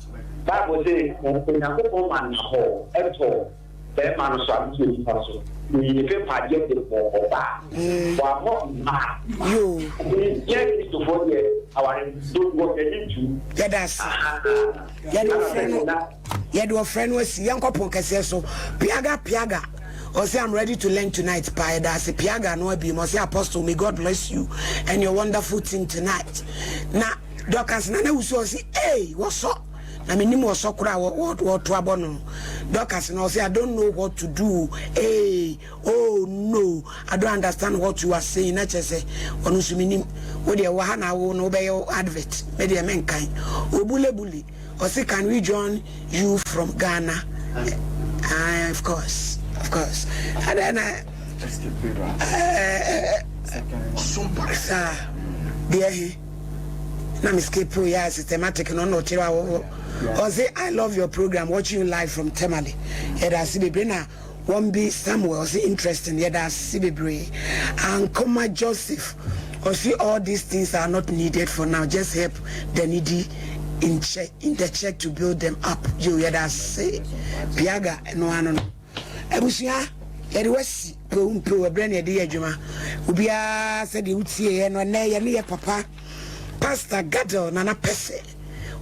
Bible se, Na Onyankopɔn maa nnahɔɔ tɔɔ barima no so, anaasɛ onipa so, na oyii ne pepadeɛ de bɔɔ ɔbaa. Wammɔ mmaa. Nti yɛn Kristofoɔ deɛ, aware dodoɔ yɛgye ntom. Yɛda ase. Yɛde ɔfrɛ no yɛde ɔfrɛ no asi yɛnkɔ pon kɛseɛ so piaga piaga. Ɔse I'm ready to learn tonight paa yɛda ase Piaga ano abiem ɔse Apostle may God bless you and your wonderful team tonight na Dorcas Nana Wusu ɔse eei wɔsɔ na menim wɔsɔ koraa wɔ wɔto abɔ no Dorcas no ɔse I don't know what to do eei oh no I don't understand what you are saying na kyerɛ sɛ ɔno nso menim wo deɛ wɔ ha na awo no wobɛyɛ advert me deɛ menkan Obulebule Ɔse can we join you from Ghana aah of course of course adɛn na saa deɛ he na me skip yɛ a systematic no na ɔkyerɛ a ɔse I love your program watching you live from Tamale yɛda ase bebree na Wɔn bi Samuel ɔse interesting yɛda ase bebree Ankoma Joseph ɔse all these things are not needed for now just help the needy in church in the church to build them up yoo yɛda ase Piaga ɛno ano no abusua yɛde wasi pew mpew ɛbrɛ na yɛde yɛ adwuma obiara sɛdeɛ wotieɛ no ɛnɛ yɛne yɛ papa Pastor Gadel Nana Pɛsɛ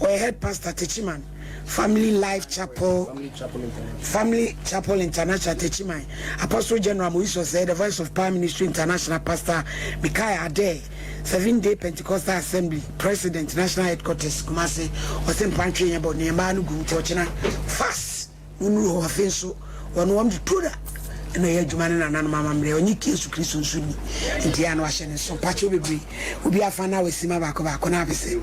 Ɔyɛ head pastor Techiman Family Life Chapel Family Chapel International Techiman Apostle General Moise Osei The Voice of Power Ministry International Pastor Micaiah Adair Seven Day Pentecostal Assembly President National Headquarters Kumasi Ɔse mpantwe nyɛ bɔ ne mmaa no gu nti ɔkyena fast Wonnuru hɔ. Afei nso, wɔne wɔn de Tora na ɛyɛ adwuma ne nananom amammerɛ. Ɔnye Yesu Kristo nso nni. Nti ɛyɛ a na wahyɛ ne nso. Mpakyɛw bebree. Obi afa na wasima baako baako na abɛsɛ.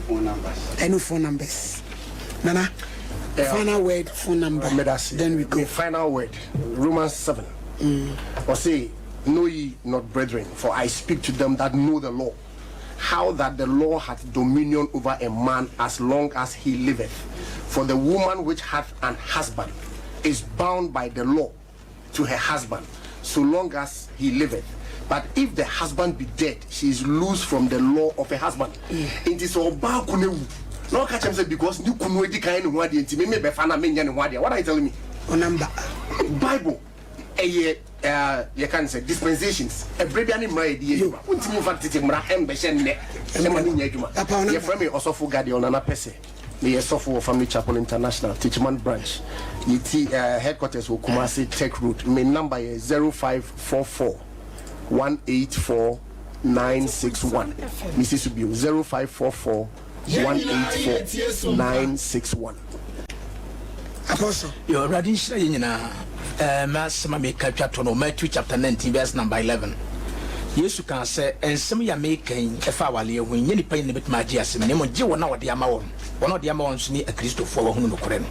Ɛne phone numbers. Nana, final word, phone number, then we go. Me final word, Romans 7. Ɔse, Know ye not, brethren, for I speak to them that know the law, how that the law hath dominion over a man as long as he liveth. For the woman which hath an husband is bound by the law to her husband, so long as he liveth. But if the husband be dead, she is loose from the law of her husband. Nti sɛ ɔbaa kunu awu na ɔka kyerɛ me sɛ because ne kunu adi kan ne ho adeɛ nti me mebɛfa na menyɛ ne ho adeɛ, what are you telling me? Ɔnamba. Bible ɛyɛ eh, yɛka no sɛ dispensations, ɛberɛ bia ne mmara yɛde yɛ adwuma. Wontumi mfa tete mmara ɛmbɛhyɛ nnɛ ɛma ne nyɛ adwuma. Yɛfrɛ me Ɔsɔfo Gadiel Nana Pɛsɛ. Meyɛ sɔfo wɔ Family Chapel International, Techiman Branch. Yɛti eh, headquarters wɔ Kumasi Tech Road. Me number yɛ 0544 184 961. Mesi so bio, 0544 184 961. Apostle. Yo, Awurade nhyira yɛn nyinaa. Ɛɛ, m'asɛm a meka twa to no, Matthew chapter 19 verse number 11. Yesu kaa sɛ, Nsɛm yi a meka yi ɛfa awaleɛ ho yi, nyɛ nnipa nyinaa na ɛbɛtumi agye asɛm, na mmom gye wɔn a wɔde ama wɔn. Wɔn a wɔde ama wɔn nso ne Akristofoɔ a wɔahunu nokorɛ no.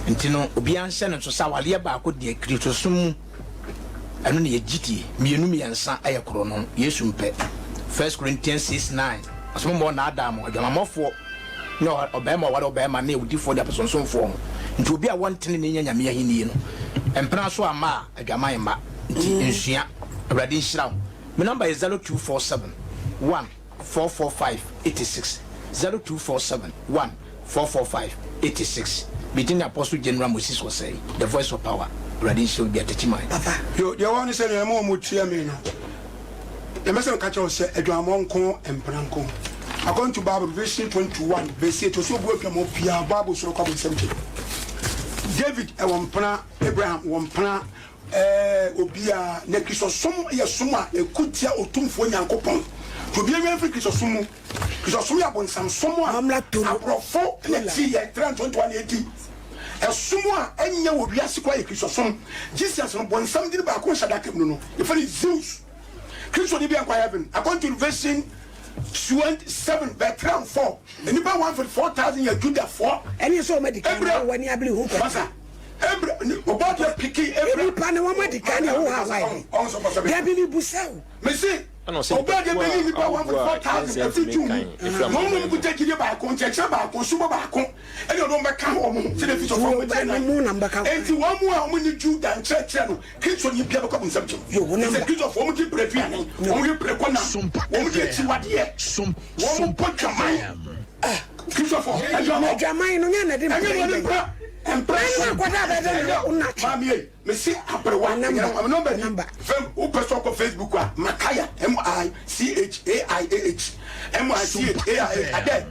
Nti no, obiara nhyɛ no nso sɛ awaleɛ baako deɛ Kristosom mu, ɛno na yɛgye die, mmienu mmiɛnsa yɛ korɔno. Yesu mpɛ. First Corinthians 6 9, ɔsɛ mommɔ nnaadaa mo, adwamammɔfoɔ. ne ɔbarima a ɔware ɔbarima ne awudifoɔ ne abosonsomfoɔ ho. Nti obi a wɔntene ne nya Nyame ahennie no, mpena so amma a adwaman mma. Nti nsua. Awurade nhyira wo. Me number yɛ 0247 1 445 86, 0247 1 445 86. Me din ne Apostle General Moses Osei, The Voice of Power. Awurade nhyira wo bia Techiman. Papa. Yo, deɛ ɛwɔ hɔ ne sɛ nea ɛma wɔn tia me no, Deɛ mɛsɛ meka kyerɛ wo sɛ adwamammɔ nko mpena nko. According to Bible, Revelation 21 verse 8, ɔsɛ obu adwamammɔ biara, Bible soro kɔ abonsam kyɛ. David ɛwɔ mpena, Abraham wɔ mpena, ɛɛ obiara. Na Kristosom yɛ som a ɛko tia Otumfoɔ Nyankopɔn. Nti obiara nwan mfiri Kristosom mu. Kristosom yɛ abonsam som a aborɔfo na ti yɛ 321 AD. Ɛsom a ɛnyɛ wɔ wiase koraa yɛ Kristosom. Jesus no, bonsam dini baako nhyɛ adaka mu no no, yɛfrɛ no Zeus. Kristoni bi ankɔ heaven. According to Revelation 27 verse 3 and 4, nnipa 144,000 yɛ Judafoɔ. Ɛne sɛ wɔn adi kan na wɔn ani abere hu pɛpɛ. Masa, Ebra, ɔbɔ deɛ piki Ebra. Nnipa ne wɔn adi kan na ɛwɔ Hawaii. Dabi mi busa o. Mese, Ɛna ɔsɛ ɔbaa deɛ nnipakuo bɛyi a nnipa ahodoɔ a 144,000 yɛnsɛ afiri ntumi Jew mu, nkan ɛfiri na wɔn amanaman mu mu. kuta gyidie baako, nkyerɛkyerɛ baako, subɔ baako, ɛne ɔde wɔn bɛka wɔn ho, sɛdeɛ Efesofoɔ Wo nwoma ti bɛ nan. mu na mbɛka Enti wɔn mu a wɔnni Juda nkyerɛkyerɛ no, Kristoni biara bɛkɔ abonsam kyɛm. Yo, wo Ɛfiri sɛ number. Kristofoɔ, wɔn di brɛduane, wɔn we prɛko nam, wɔn di akyiwadeɛ, wɔn bɔ dwaman. Kristofoɔ, adwamɔ. Adwaman no nyɛ na de Ɛnyɛ mpra na ɔde yi bɛn. mpra, mpra Ɛna so. akwadaa bɛyɛ dɛ na Ɛnyɛ, wo na atwe. maame ei. Mese aberewa Wo number, ɛnyɛ me number wo ni number. fam wopɛ sɛ ɔkɔ Facebook a Micaiah M I C H A I A H M I C H A I A H adɛ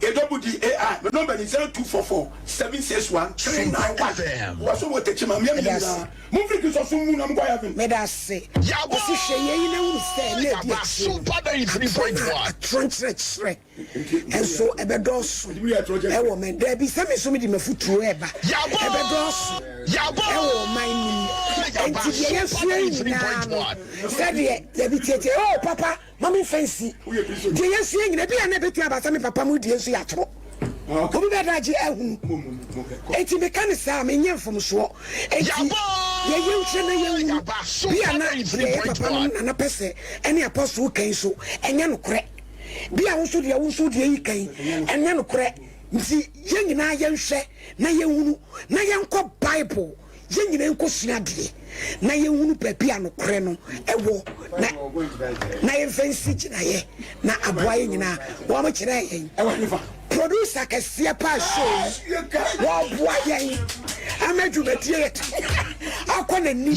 A W D A I. Me number ni 0244 761 391. Wɔ so wɔ Tekyima mmea mi nyinaa. Mo nfiri Kristo som mu na mo nkɔ heaven. Meda ase. Ɔsi hwɛ yei na hunu sɛ nna edi akyire no, atorɔ na atorɔ nkyerɛkyerɛ nso ɛbɛdɔɔso ɛwɔ mɛ. Daabi, sɛ me nso mede m'afotuo reba, ɛbɛdɔɔso ɛwɔ ɔman no mu. Enti deɛ yɛasua yi nyinaa no, sɛdeɛ, daabi, tietie, oh, papa. Ma me nfa nsi deɛ yɛasua nyina bi a na ɛbɛtumi aba sɛ me papa mu deɛ nso yɛ atoro. Obi bɛda agye ahunu. Enti meka no saa a, menyɛ mfomsoɔ. Enti yɛyɛ nhwɛ na yɛnhunu. Bi a na deɛ yɛ papa nom nana pɛ sɛ ɛne apostle ka yi nso ɛnyɛ nokorɛ. Bi a wo nso deɛ wo nso deɛ yi ka yi ɛnyɛ nokorɛ. Nti yɛn nyinaa yɛnhwɛ na yɛnhunu na yɛnkɔ Bible. Yɛn nyinaa nkɔsua adeɛ na yɛnhunu baabi a nokorɛ no wɔ na na yɛmfa nsi gyinaeɛ na aboa yɛn nyinaa. Wɔn kyerɛɛ yɛn producer kɛseɛ paa show yi, wɔboa yɛn ama dwumadie yɛ akɔ n'anim.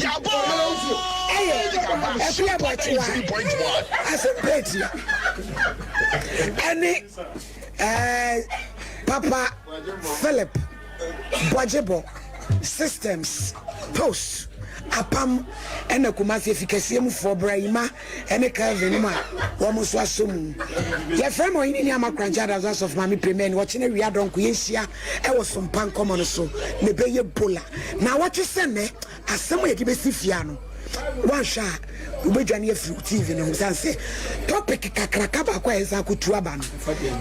Ɛyɛ Akua Aboakyewa Asɛmpa Atia ɛne ɛɛ Papa Philip. Bɔgyebɔ, Systems, Post, Apam ɛna Kumasi Afikɛseɛ mu foɔ Brahima ɛne Kelvin nom a wɔn nso asɔ mu. Yɛfrɛ me Ɔhene Nuama Korankye Adams Asɔfo Maame Premani. Ɔkyena awia dɔnko yɛnhyia ɛwɔ Sompa Nkɔmɔ no so na ɛbɛyɛ Bola. Naawɔtwe sɛ nnɛ. Asɛm a yɛde bɛsi fie ano, woanhwɛ a wobɛdwane afiri wo TV no ho sane sɛ topic kakraka baako a yɛsan akɔtu aba no,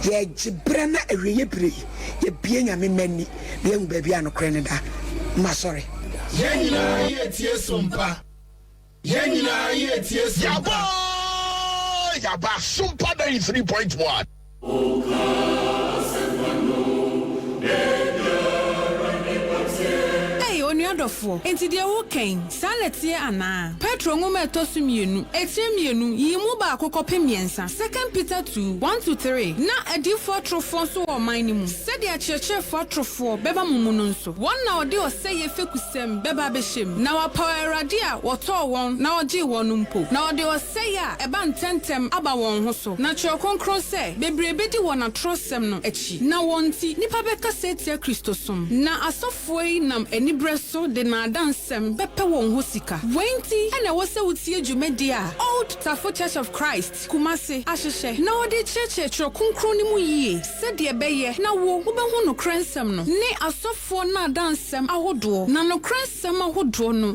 yɛgye berɛ na awieɛ berɛ yi yɛbue Nyame mma ani na yɛahu baabi a nokorɛ no da. Masɔre. Yɛn nyinaa yɛretie Sompa. Yɛn nyinaa yɛretie Sompa. Yaba! Yaba! Sompa 93.1. Ei, onua dɔfoɔ, enti deɛ woreka yi, saa na ɛteɛ anaa? Petro nwoma a ɛtɔ so mmienu, etire mmienu, yi mu baako kɔpem mmiɛnsa, Second Peter 2, 1-3, Na adiyifoɔ atorofoɔ nso wɔ ɔman no mu, sɛdeɛ akyerɛkyerɛfoɔ atorofoɔ bɛba mo mu no nso, wɔn na wɔde ɔsɛeɛ fekusɛm bɛba abɛhyɛ mu, na wɔapaw Awurade a wɔtɔɔ wɔn na ɔgyee wɔn no mpo, na wɔde ɔsɛeɛ a ɛba ntɛmntɛm aba wɔn ho so. Na Kyerɛw Kronkron sɛ, Bebree bedi wɔn atorosɛm no akyi, na wɔn nti nnipa bɛkasa atia Kristosom. Na asɔfoɔ yi nam aniberɛ so de nnaadaa nsɛm bɛpɛ wɔn hɔ sika. Wei nti na ɛwɔ sɛ wotie dwumadie a Old Tafo Church of Christ, Kumasi, ahyehyɛ na wɔde rekyerɛkyerɛ Twerɛ Kronkron no mu yie sɛdeɛ ɛbɛyɛ na wo wobɛhu nokorɛ nsɛm no ne asɔfoɔ nnaadaa nsɛm ahodoɔ, na nokorɛ nsɛm ahodoɔ no.